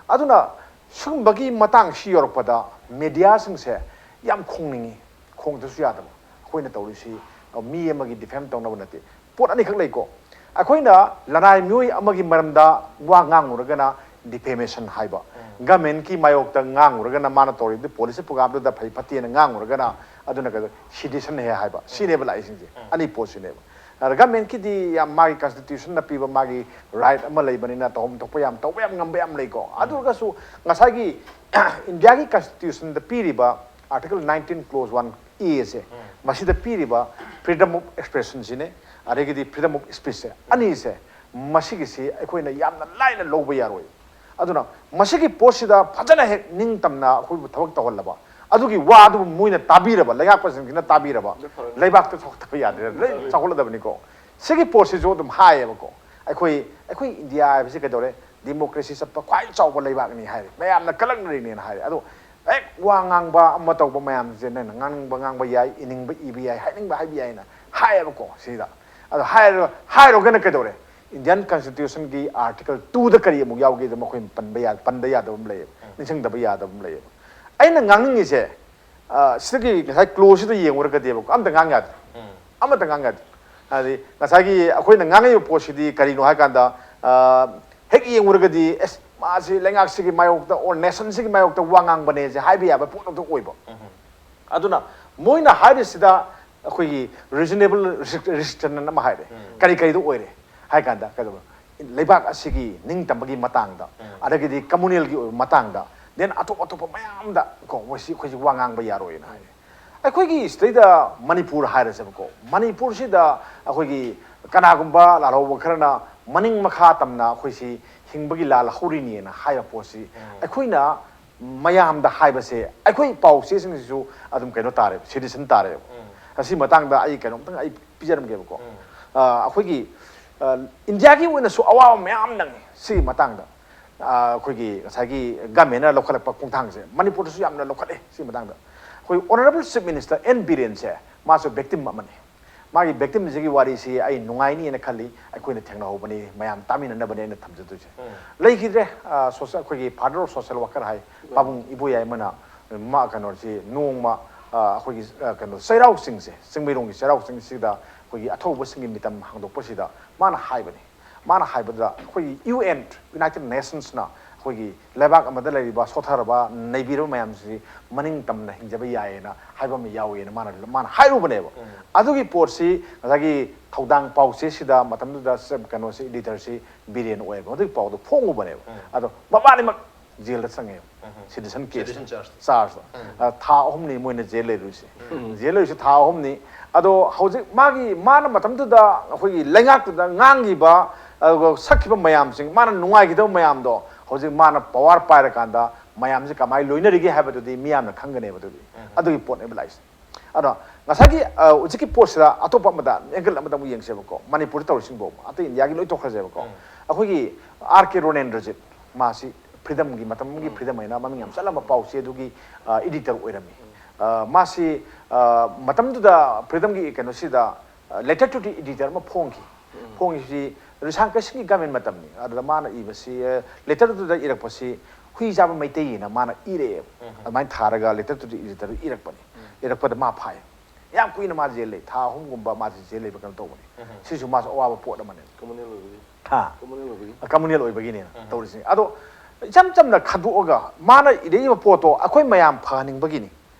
ꯑꯗꯨꯅ ꯁꯨꯝꯕꯒꯤ ꯃꯇꯥꯡꯁꯤ ꯌꯧꯔꯛꯄꯗ ꯃꯦꯗꯤꯌꯥꯁꯤꯡꯁꯦ ꯌꯥꯝ ꯈꯣꯡꯅꯤꯡꯉꯤ, ꯈꯣꯡꯗꯁꯨ ꯌꯥꯗꯕ꯫ ꯑꯩꯈꯣꯏꯅ ꯇꯧꯔꯤꯁꯤ, ꯑ, ꯃꯤ ꯑꯃꯒꯤ ꯗꯤꯐꯦꯝ ꯇꯧꯅꯕ ꯅꯠꯇꯦ꯫ ꯄꯣꯠ ꯑꯅꯤꯈꯛ ꯂꯩꯀꯣ꯫ ꯑꯩꯈꯣꯏꯅ ꯂꯅꯥꯏ ꯃꯤꯑꯣꯏ ꯑꯃꯒꯤ ꯃꯔꯝꯗ ꯋꯥ ꯉꯥꯡꯉꯨꯔꯒꯅ ꯗꯤꯐꯦꯃꯦꯁꯟ ꯍꯥꯏꯕ, ꯒꯃꯦꯟꯀꯤ ꯃꯥꯌꯣꯛꯇ ꯉꯥꯡꯉꯨꯔꯒꯅ, ꯃꯥꯅ ꯇꯧꯔꯤꯕ ꯄꯣꯂꯤꯁꯤ ꯄ꯭ꯔꯣꯒꯥꯝꯗꯨꯗ ꯐꯩ ꯐꯠꯇꯦꯅ ꯉꯥꯡꯉꯨꯔꯒꯅ, ꯑꯗꯨꯅ ꯀꯩꯗꯧ-, ꯁꯤꯗꯤꯁꯟ ꯍꯦ ꯍꯥꯏꯕ, ꯁꯤꯅꯦꯕ ꯂꯥꯛꯏꯁꯤꯡꯁꯦ꯫ ꯑꯅꯤ ꯄꯣꯠꯁꯤꯅꯦꯕ꯫ ꯑꯗ ꯒꯃꯦꯟꯀꯤꯗꯤ ꯌꯥꯝ ꯃꯥꯒꯤ ꯀꯟꯁꯇꯤꯇ꯭ꯌꯨꯁꯟꯅ ꯄꯤꯕ ꯃꯥꯒꯤ ꯔꯥꯏꯠ ꯑꯃ ꯂꯩꯕꯅꯤꯅ ꯇꯧꯐꯝ ꯊꯣꯛꯄ ꯌꯥꯝ ꯇꯧꯕ ꯌꯥꯝ ꯉꯝꯕ ꯌꯥꯝ ꯂꯩꯀꯣ꯫ ꯑꯗꯨ ꯑꯣꯏꯔꯒꯁꯨ ꯉꯁꯥꯏꯒꯤ ꯏꯟꯗꯤꯌꯥꯒꯤ ꯀꯟꯁꯇꯤꯇ꯭ꯌꯨꯁꯟꯗ ꯄꯤꯔꯤꯕ ꯑꯥꯔꯇꯤꯀꯜ ꯅꯥꯏꯟꯇꯤꯟ ꯀ꯭ꯂꯣꯖ ꯋꯥꯟ ꯑꯦꯁꯦ, ꯃꯁꯤꯗ ꯄꯤꯔꯤꯕ ꯐ꯭ꯔꯤꯗꯝ ꯑꯣꯐ ꯑꯦꯛꯁꯄ꯭ꯔꯦꯁꯟꯁꯤꯅꯦ, ꯑꯗꯒꯤꯗꯤ ꯐ꯭ꯔꯤꯗꯝ ꯑꯣꯐ ꯁ꯭ꯄꯤꯁꯁꯦ, ꯑꯅꯤꯁꯦ, ꯃꯁꯤꯒꯤꯁꯤ ꯑꯩꯈꯣꯏꯅ ꯌꯥꯝꯅ ꯂꯥꯏꯅ ꯂꯧꯕ ꯌꯥꯔꯣꯏ꯫ ꯑꯗꯨꯅ ꯃꯁꯤꯒꯤ ꯄꯣꯠꯁꯤꯗ ꯐꯖꯅ ꯍꯦꯛ ꯅꯤꯡꯇꯝꯅ ꯑꯩꯈꯣꯏꯕꯨ ꯊꯕꯛ ꯇꯧꯍꯜꯂꯕ, ꯑꯗꯨꯒꯤ ꯋꯥ ꯑꯗꯨꯕꯨ ꯃꯣꯏꯅ ꯇꯥꯕꯤꯔꯕ, ꯂꯩꯉꯥꯛꯄꯁꯤꯡꯁꯤꯅ ꯇꯥꯕꯤꯔꯕ, ꯂꯩꯕꯥꯛꯇ ꯆꯥꯎꯈꯠꯇꯕ ꯌꯥꯗ꯭ꯔꯦ, ꯂꯣꯏ ꯆꯥꯎꯈꯠꯂꯗꯕꯅꯤꯀꯣ꯫ ꯁꯤꯒꯤ ꯄꯣꯠꯁꯤꯁꯨ ꯑꯗꯨꯝ ꯍꯥꯏꯌꯦꯕꯀꯣ꯫ ꯑꯩꯈꯣꯏ, ꯑꯩꯈꯣꯏ ꯏꯟꯗꯤꯌꯥ ꯍꯥꯏꯕꯁꯤ ꯀꯩꯗꯧꯔꯦ? ꯗꯤꯃꯣꯀ꯭ꯔꯦꯁꯤ ꯆꯠꯄ ꯈ꯭ꯋꯥꯏ ꯆꯥꯎꯕ ꯂꯩꯕꯥꯛꯅꯤ ꯍꯥꯏꯔꯦ, ꯃꯌꯥꯝꯅ ꯀꯂꯛꯅꯔꯤꯅꯦꯅ ꯍꯥꯏꯔꯦ꯫ ꯑꯗꯣ ꯍꯦꯛ ꯋꯥ ꯉꯥꯡꯕ ꯑꯃ ꯇꯧꯕ ꯃꯌꯥꯝꯁꯦ ꯅꯪꯅ ꯉꯥꯡꯅꯤꯡꯕ ꯉꯥꯡꯕ ꯌꯥꯏ, ꯏꯅꯤꯡꯕ ꯏꯕ ꯌꯥꯏ, ꯍꯥꯏꯅꯤꯡꯕ ꯍꯥꯏꯕ ꯌꯥꯏꯅ ꯍꯥꯏꯌꯦꯕꯀꯣ ꯁꯤꯗ꯫ ꯑꯗꯣ ꯍꯥꯏꯔ-, ꯍꯥꯏꯔꯨꯔꯒꯅ ꯀꯩꯗꯧꯔꯦ? ꯏꯟꯗꯤꯌꯥꯟ ꯀꯟꯁꯇꯤꯇ꯭ꯌꯨꯁꯟꯒꯤ ꯑꯥꯔꯇꯤꯀꯜ ꯇꯨꯗ ꯀꯔꯤ ꯑꯃꯨꯛ ꯌꯥꯎꯒꯦꯗꯣ ꯃꯈꯣꯏꯅ ꯄꯟꯕ ꯌꯥ-, ꯄꯟꯗ ꯌꯥꯗꯕ ꯑꯃ ꯂꯩꯌꯦꯕ, ꯅꯤꯡꯁꯤꯡꯗꯕ ꯌꯥꯗꯕ ꯑꯃ ꯂꯩꯌꯦꯕ꯫ ꯑꯩꯅ ꯉꯥꯡꯅꯤꯡꯉꯤꯁꯦ, ꯑ, ꯁꯤꯗꯒꯤ ꯉꯁꯥꯏ ꯀ꯭ꯂꯣꯖꯁꯤꯗ ꯌꯦꯡꯉꯨꯔꯒꯗꯤꯕꯀꯣ, ꯑꯝꯇ ꯉꯥꯡ ꯌꯥꯗꯦ꯫ ꯑꯃꯠꯇ ꯉꯥꯡ ꯌꯥꯗꯦ꯫ ꯍꯥꯏꯗꯤ ꯉꯁꯥꯏꯒꯤ ꯑꯩꯈꯣꯏꯅ ꯉꯥꯡꯉꯤꯕ ꯄꯣꯠꯁꯤꯗꯤ ꯀꯔꯤꯅꯣ ꯍꯥꯏ ꯀꯥꯟꯗ, ꯑ, ꯍꯦꯛ ꯌꯦꯡꯉꯨꯔꯒꯗꯤ, ꯑꯦꯁ, ꯃꯥꯁꯤ ꯂꯩꯉꯥꯛꯁꯤꯒꯤ ꯃꯥꯌꯣꯛꯇ or ꯅꯦꯁꯟꯁꯤꯒꯤ ꯃꯥꯌꯣꯛꯇ ꯋꯥ ꯉꯥꯡꯕꯅꯦꯁꯦ ꯍꯥꯏꯕ ꯌꯥꯕ ꯄꯣꯠ ꯑꯃꯇ ꯑꯣꯏꯕ꯫ ꯑꯗꯨꯅ ꯃꯣꯏꯅ ꯍꯥꯏꯔꯤꯁꯤꯗ ꯑꯩꯈꯣꯏꯒꯤ ꯔꯤꯖꯅꯦꯕꯜ ꯔꯤꯁꯇ꯭ꯔꯤꯛꯁꯟ ꯑꯃ ꯍꯥꯏꯔꯦ꯫ ꯀꯔꯤ ꯀꯔꯤꯗꯣ ꯑꯣꯏꯔꯦ ꯍꯥꯏ ꯀꯥꯟꯗ, ꯀꯩꯗꯧꯕ, ꯂꯩꯕꯥꯛ ꯑꯁꯤꯒꯤ ꯅꯤꯡꯇꯝꯕꯒꯤ ꯃꯇꯥꯡꯗ, ꯑꯗꯒꯤꯗꯤ ꯀꯝꯃꯨꯅꯦꯜꯒꯤ ꯑꯣꯏꯕ ꯃꯇꯥꯡꯗ, ꯗꯦꯟ ꯑꯇꯣꯞ ꯑꯇꯣꯞꯄ ꯃꯌꯥꯝꯗ ꯀꯣ, ꯃꯣꯏꯁꯤ ꯑꯩꯈꯣꯏꯁꯤ ꯋꯥ ꯉꯥꯡꯕ ꯌꯥꯔꯣꯏꯅ ꯍꯥꯏꯔꯦ꯫ ꯑꯩꯈꯣꯏꯒꯤ ꯁꯤꯗꯩꯗ ꯃꯅꯤꯄꯨꯔ ꯍꯥꯏꯔꯁꯦꯕꯀꯣ, ꯃꯅꯤꯄꯨꯔꯁꯤꯗ ꯑꯩꯈꯣꯏꯒꯤ ꯀꯅꯥꯒꯨꯝꯕ ꯂꯥꯜꯍꯧꯕ ꯈꯔꯅ ꯃꯅꯤꯡ ꯃꯈꯥ ꯇꯝꯅ ꯑꯩꯈꯣꯏꯁꯤ ꯍꯤꯡꯕꯒꯤ ꯂꯥꯜ ꯍꯧꯔꯤꯅꯦꯅ ꯍꯥꯏꯕ ꯄꯣꯠꯁꯤ ꯑꯩꯈꯣꯏꯅ ꯃꯌꯥꯝꯗ ꯍꯥꯏꯕꯁꯦ ꯑꯩꯈꯣꯏ ꯄꯥꯎ ꯆꯦꯁꯤꯡꯁꯤꯁꯨ ꯑꯗꯨꯝ ꯀꯩꯅꯣ ꯇꯥꯔꯦꯕ, ꯁꯤꯇꯤꯖꯟ ꯇꯥꯔꯦꯕ꯫ ꯑꯁꯤ ꯃꯇꯥꯡꯗ ꯑꯩ ꯀꯩꯅꯣꯝꯇꯪ ꯑꯩ ꯄꯤꯖꯔꯝꯒꯦꯕꯀꯣ꯫ ꯑ, ꯑꯩꯈꯣꯏꯒꯤ, ꯑ, ꯏꯟꯗꯤꯌꯥꯒꯤ ꯑꯣꯏꯅꯁꯨ ꯑꯋꯥꯕ ꯃꯌꯥꯝ ꯅꯪꯉꯤ ꯁꯤꯒꯤ ꯃꯇꯥꯡꯗ꯫ ꯑ, ꯑꯩꯈꯣꯏꯒꯤ ꯉꯁꯥꯏꯒꯤ ꯒꯃꯦꯟꯅ ꯂꯧꯈꯠꯂꯛꯄ ꯈꯣꯡꯊꯥꯡꯁꯦ ꯃꯅꯤꯄꯨꯔꯗꯁꯨ ꯌꯥꯝꯅ ꯂꯧꯈꯠꯂꯦ ꯁꯤꯒꯤ ꯃꯇꯥꯡꯗ꯫ ꯑꯩꯈꯣꯏ ꯑꯣꯅꯔꯦꯕꯜ ꯆꯤꯐ ꯃꯤꯅꯤꯁꯇꯔ ꯑꯦꯟ ꯕꯤꯔꯦꯟꯁꯦ, ꯃꯥꯁꯨ ꯕꯤꯛꯇꯤꯝ ꯑꯃꯅꯤ꯫ ꯃꯥꯒꯤ ꯕꯤꯛꯇꯤꯝꯁꯤꯒꯤ ꯋꯥꯔꯤꯁꯤ ꯑꯩ ꯅꯨꯡꯉꯥꯏꯅꯤꯅ ꯈꯜꯂꯤ, ꯑꯩꯈꯣꯏꯅ ꯊꯦꯡꯅꯍꯧꯕꯅꯤ, ꯃꯌꯥꯝ ꯇꯥꯃꯤꯟꯅꯅꯕꯅꯤ ꯑꯩꯅ ꯊꯝꯖꯗꯣꯏꯁꯦ꯫ ꯂꯩꯈꯤꯗ꯭ꯔꯦ, ꯑ, ꯁꯣꯁꯦꯜ, ꯑꯩꯈꯣꯏꯒꯤ ꯐꯥꯗꯔ ꯑꯣꯐ ꯁꯣꯁꯦꯜ ꯋꯥꯀꯔ ꯍꯥꯏ ꯄꯥꯕꯨꯡ ꯏꯕꯣꯌꯥꯏꯃꯅ ꯃꯥ ꯀꯩꯅꯣꯁꯤ ꯅꯣꯡꯃ, ꯑ, ꯑꯩꯈꯣꯏꯒꯤ, ꯑ, ꯀꯩꯅꯣ, ꯆꯩꯔꯥꯎ ꯆꯤꯡꯁꯦ, ꯆꯤꯡꯃꯩꯔꯣꯡꯒꯤ ꯆꯩꯔꯥꯎ ꯆꯤꯡꯁꯤꯗ ꯑꯩꯈꯣꯏꯒꯤ ꯑꯊꯧꯕꯁꯤꯡꯒꯤ ꯃꯤꯇꯝ ꯍꯥꯡꯗꯣꯛꯄꯁꯤꯗ ꯃꯥꯅ ꯍꯥꯏꯕꯅꯤ꯫ ꯃꯥꯅ ꯍꯥꯏꯕꯗ ꯑꯩꯈꯣꯏꯒꯤ ꯌꯨ ꯑꯦꯟ, ꯌꯨꯅꯥꯏꯇꯦꯠ ꯅꯦꯁꯟꯁꯅ ꯑꯩꯈꯣꯏꯒꯤ ꯂꯩꯕꯥꯛ ꯑꯃꯗ ꯂꯩꯔꯤꯕ ꯁꯣꯠꯊꯔꯕ, ꯅꯩꯕꯤꯔꯕ ꯃꯌꯥꯝꯁꯤ ꯃꯅꯤꯡ ꯇꯝꯅ ꯍꯤꯡꯖꯕ ꯌꯥꯏꯌꯦꯅ ꯍꯥꯏꯕ ꯑꯃ ꯌꯥꯎꯋꯦꯅ ꯃꯥꯅ, ꯃꯥꯅ ꯍꯥꯏꯔꯨꯕꯅꯦꯕ꯫ ꯑꯗꯨꯒꯤ ꯄꯣꯠꯁꯤ ꯉꯁꯥꯏꯒꯤ ꯊꯧꯗꯥꯡ ꯄꯥꯎꯆꯦꯁꯤꯗ ꯃꯇꯝꯗꯨꯗ ꯁ-, ꯀꯩꯅꯣꯁꯤ, ꯏꯗꯤꯇꯔꯁꯤ ꯕꯤꯔꯦꯟ ꯑꯣꯏꯌꯦꯕ꯫ ꯑꯗꯨꯒꯤ ꯄꯥꯎꯗꯣ ꯐꯣꯡꯉꯨꯕꯅꯦꯕ꯫ ꯑꯗꯣ ꯃꯕꯥꯅꯤꯃꯛ ꯖꯦꯜꯗ ꯆꯪꯉꯦꯕ꯫ ꯁꯤꯇꯤꯖꯟ ꯀꯦꯁ ꯆꯥꯔꯖꯇ꯫ ꯑ, ꯊꯥ ꯑꯍꯨꯝꯅꯤ ꯃꯣꯏꯅ ꯖꯦꯜ ꯂꯩꯔꯨꯏꯁꯦ꯫ ꯖꯦꯜ ꯂꯩꯔꯨꯏꯁꯦ ꯊꯥ ꯑꯍꯨꯝꯅꯤ꯫ ꯑꯗꯣ ꯍꯧꯖꯤꯛ ꯃꯥꯒꯤ, ꯃꯥꯅ ꯃꯇꯝꯗꯨꯗ ꯑꯩꯈꯣꯏꯒꯤ ꯂꯩꯉꯥꯛꯇꯨꯗ ꯉꯥꯡꯈꯤꯕ, ꯑꯗꯨꯒ ꯁꯛꯈꯤꯕ ꯃꯌꯥꯝꯁꯤꯡ, ꯃꯥꯅ ꯅꯨꯡꯉꯥꯏꯈꯤꯗꯕ ꯃꯌꯥꯝꯗꯣ ꯍꯧꯖꯤꯛ ꯃꯥꯅ ꯄꯋꯥꯔ ꯄꯥꯏꯔꯀꯥꯟꯗ ꯃꯌꯥꯝꯁꯤ ꯀꯃꯥꯏꯅ ꯂꯣꯏꯅꯔꯤꯒꯦ ꯍꯥꯏꯕꯗꯨꯗꯤ ꯃꯤꯌꯥꯝꯅ ꯈꯪꯒꯅꯦꯕ꯫ ꯑꯗꯨꯗꯤ ꯑꯗꯨꯒꯤ ꯄꯣꯠꯅꯦꯕ ꯂꯥꯛꯏꯁꯦ꯫ ꯑꯗꯣ ꯉꯁꯥꯏꯒꯤ, ꯑ, ꯍꯧꯖꯤꯛꯀꯤ ꯄꯣꯠꯁꯤꯗ ꯑꯇꯣꯞꯄ ꯑꯃꯗ ꯑꯦꯡꯒꯜ ꯑꯃꯗ ꯑꯃꯨꯛ ꯌꯦꯡꯁꯦꯕꯀꯣ꯫ ꯃꯅꯤꯄꯨꯔꯗ ꯇꯧꯔꯤꯁꯤꯡꯕꯨ ꯑꯇꯩ ꯏꯟꯗꯤꯌꯥꯒꯤ ꯂꯣꯏ ꯇꯣꯛꯈ꯭ꯔꯁꯦꯕꯀꯣ꯫ ꯑꯩꯈꯣꯏꯒꯤ ꯑꯥꯔ ꯀꯦ ꯔꯣꯅꯦꯟꯗ꯭ꯔꯖꯤꯠ, ꯃꯥꯁꯤ ꯐ꯭ꯔꯤꯗꯝꯒꯤ, ꯃꯇꯝꯒꯤ ꯐ꯭ꯔꯤꯗꯝ ꯍꯥꯏꯅ ꯃꯃꯤꯡ ꯌꯥꯝ ꯆꯠꯂꯝꯕ ꯄꯥꯎꯆꯦ ꯑꯗꯨꯒꯤ, ꯑ, ꯏꯗꯤꯇꯔ ꯑꯣꯏꯔꯝꯃꯤ꯫ ꯑ, ꯃꯥꯁꯤ, ꯑ, ꯃꯇꯝꯗꯨꯗ ꯐ꯭ꯔꯤꯗꯝꯒꯤ ꯀꯩꯅꯣꯁꯤꯗ, ꯑ, ꯂꯦꯇꯔ ꯇꯨ ꯗꯤ ꯏꯗꯤꯇꯔ ꯑꯃ ꯐꯣꯡꯈꯤ꯫ ꯐꯣꯡꯉꯤꯁꯤ ꯔꯤꯁꯥꯡ ꯀꯩꯁꯤꯡꯒꯤ ꯒꯃꯦꯟ ꯃꯇꯝꯅꯤ꯫ ꯑꯗꯨꯗ ꯃꯥꯅ ꯏꯕꯁꯤ, ꯑ, ꯂꯦꯇꯔꯗꯨꯗ ꯏꯔꯛꯄꯁꯤ "ꯍꯨꯏ ꯆꯥꯕ ꯃꯩꯇꯩ" ꯍꯥꯏꯅ ꯃꯥꯅ ꯏꯔꯛꯑꯦꯕ꯫ ꯑꯗꯨꯃꯥꯏꯅ ꯊꯥꯔꯒ ꯂꯦꯇꯔ ꯇꯨ ꯗꯤ ꯏꯗꯤꯇꯔꯗꯨ ꯏꯔꯛꯄꯅꯤ꯫ ꯏꯔꯛꯄꯗ ꯃꯥ ꯐꯥꯏ꯫ ꯌꯥꯝ ꯀꯨꯏꯅ ꯃꯥ ꯖꯦꯜ ꯂꯩ, ꯊꯥ ꯑꯍꯨꯝꯒꯨꯝꯕ ꯃꯥꯁꯤ ꯖꯦꯜ ꯂꯩꯕ ꯀꯩꯅꯣ ꯇꯧꯕꯅꯤ꯫ ꯁꯤꯁꯨ ꯃꯥꯁꯨ ꯑꯋꯥꯕ ꯄꯣꯠ ꯑꯃꯅꯤ꯫ ꯀꯃꯨꯅꯦꯜ ꯑꯣꯏꯕꯒꯤ꯫ ꯍꯥ? ꯀꯃꯨꯅꯦꯜ ꯑꯣꯏꯕꯒꯤ꯫ ꯀꯃꯨꯅꯦꯜ ꯑꯣꯏꯕꯒꯤꯅꯦꯅ ꯇꯧꯔꯤꯁꯦ꯫ ꯑꯗꯣ ꯏꯆꯝ ꯆꯝꯅ ꯈꯟꯗꯣꯛꯑꯒ ꯃꯥꯅ ꯏꯔꯛꯏꯕ ꯄꯣꯠꯇꯣ ꯑꯩꯈꯣꯏ ꯃꯌꯥꯝ ꯐꯍꯟꯅꯤꯡꯕꯒꯤꯅꯤ꯫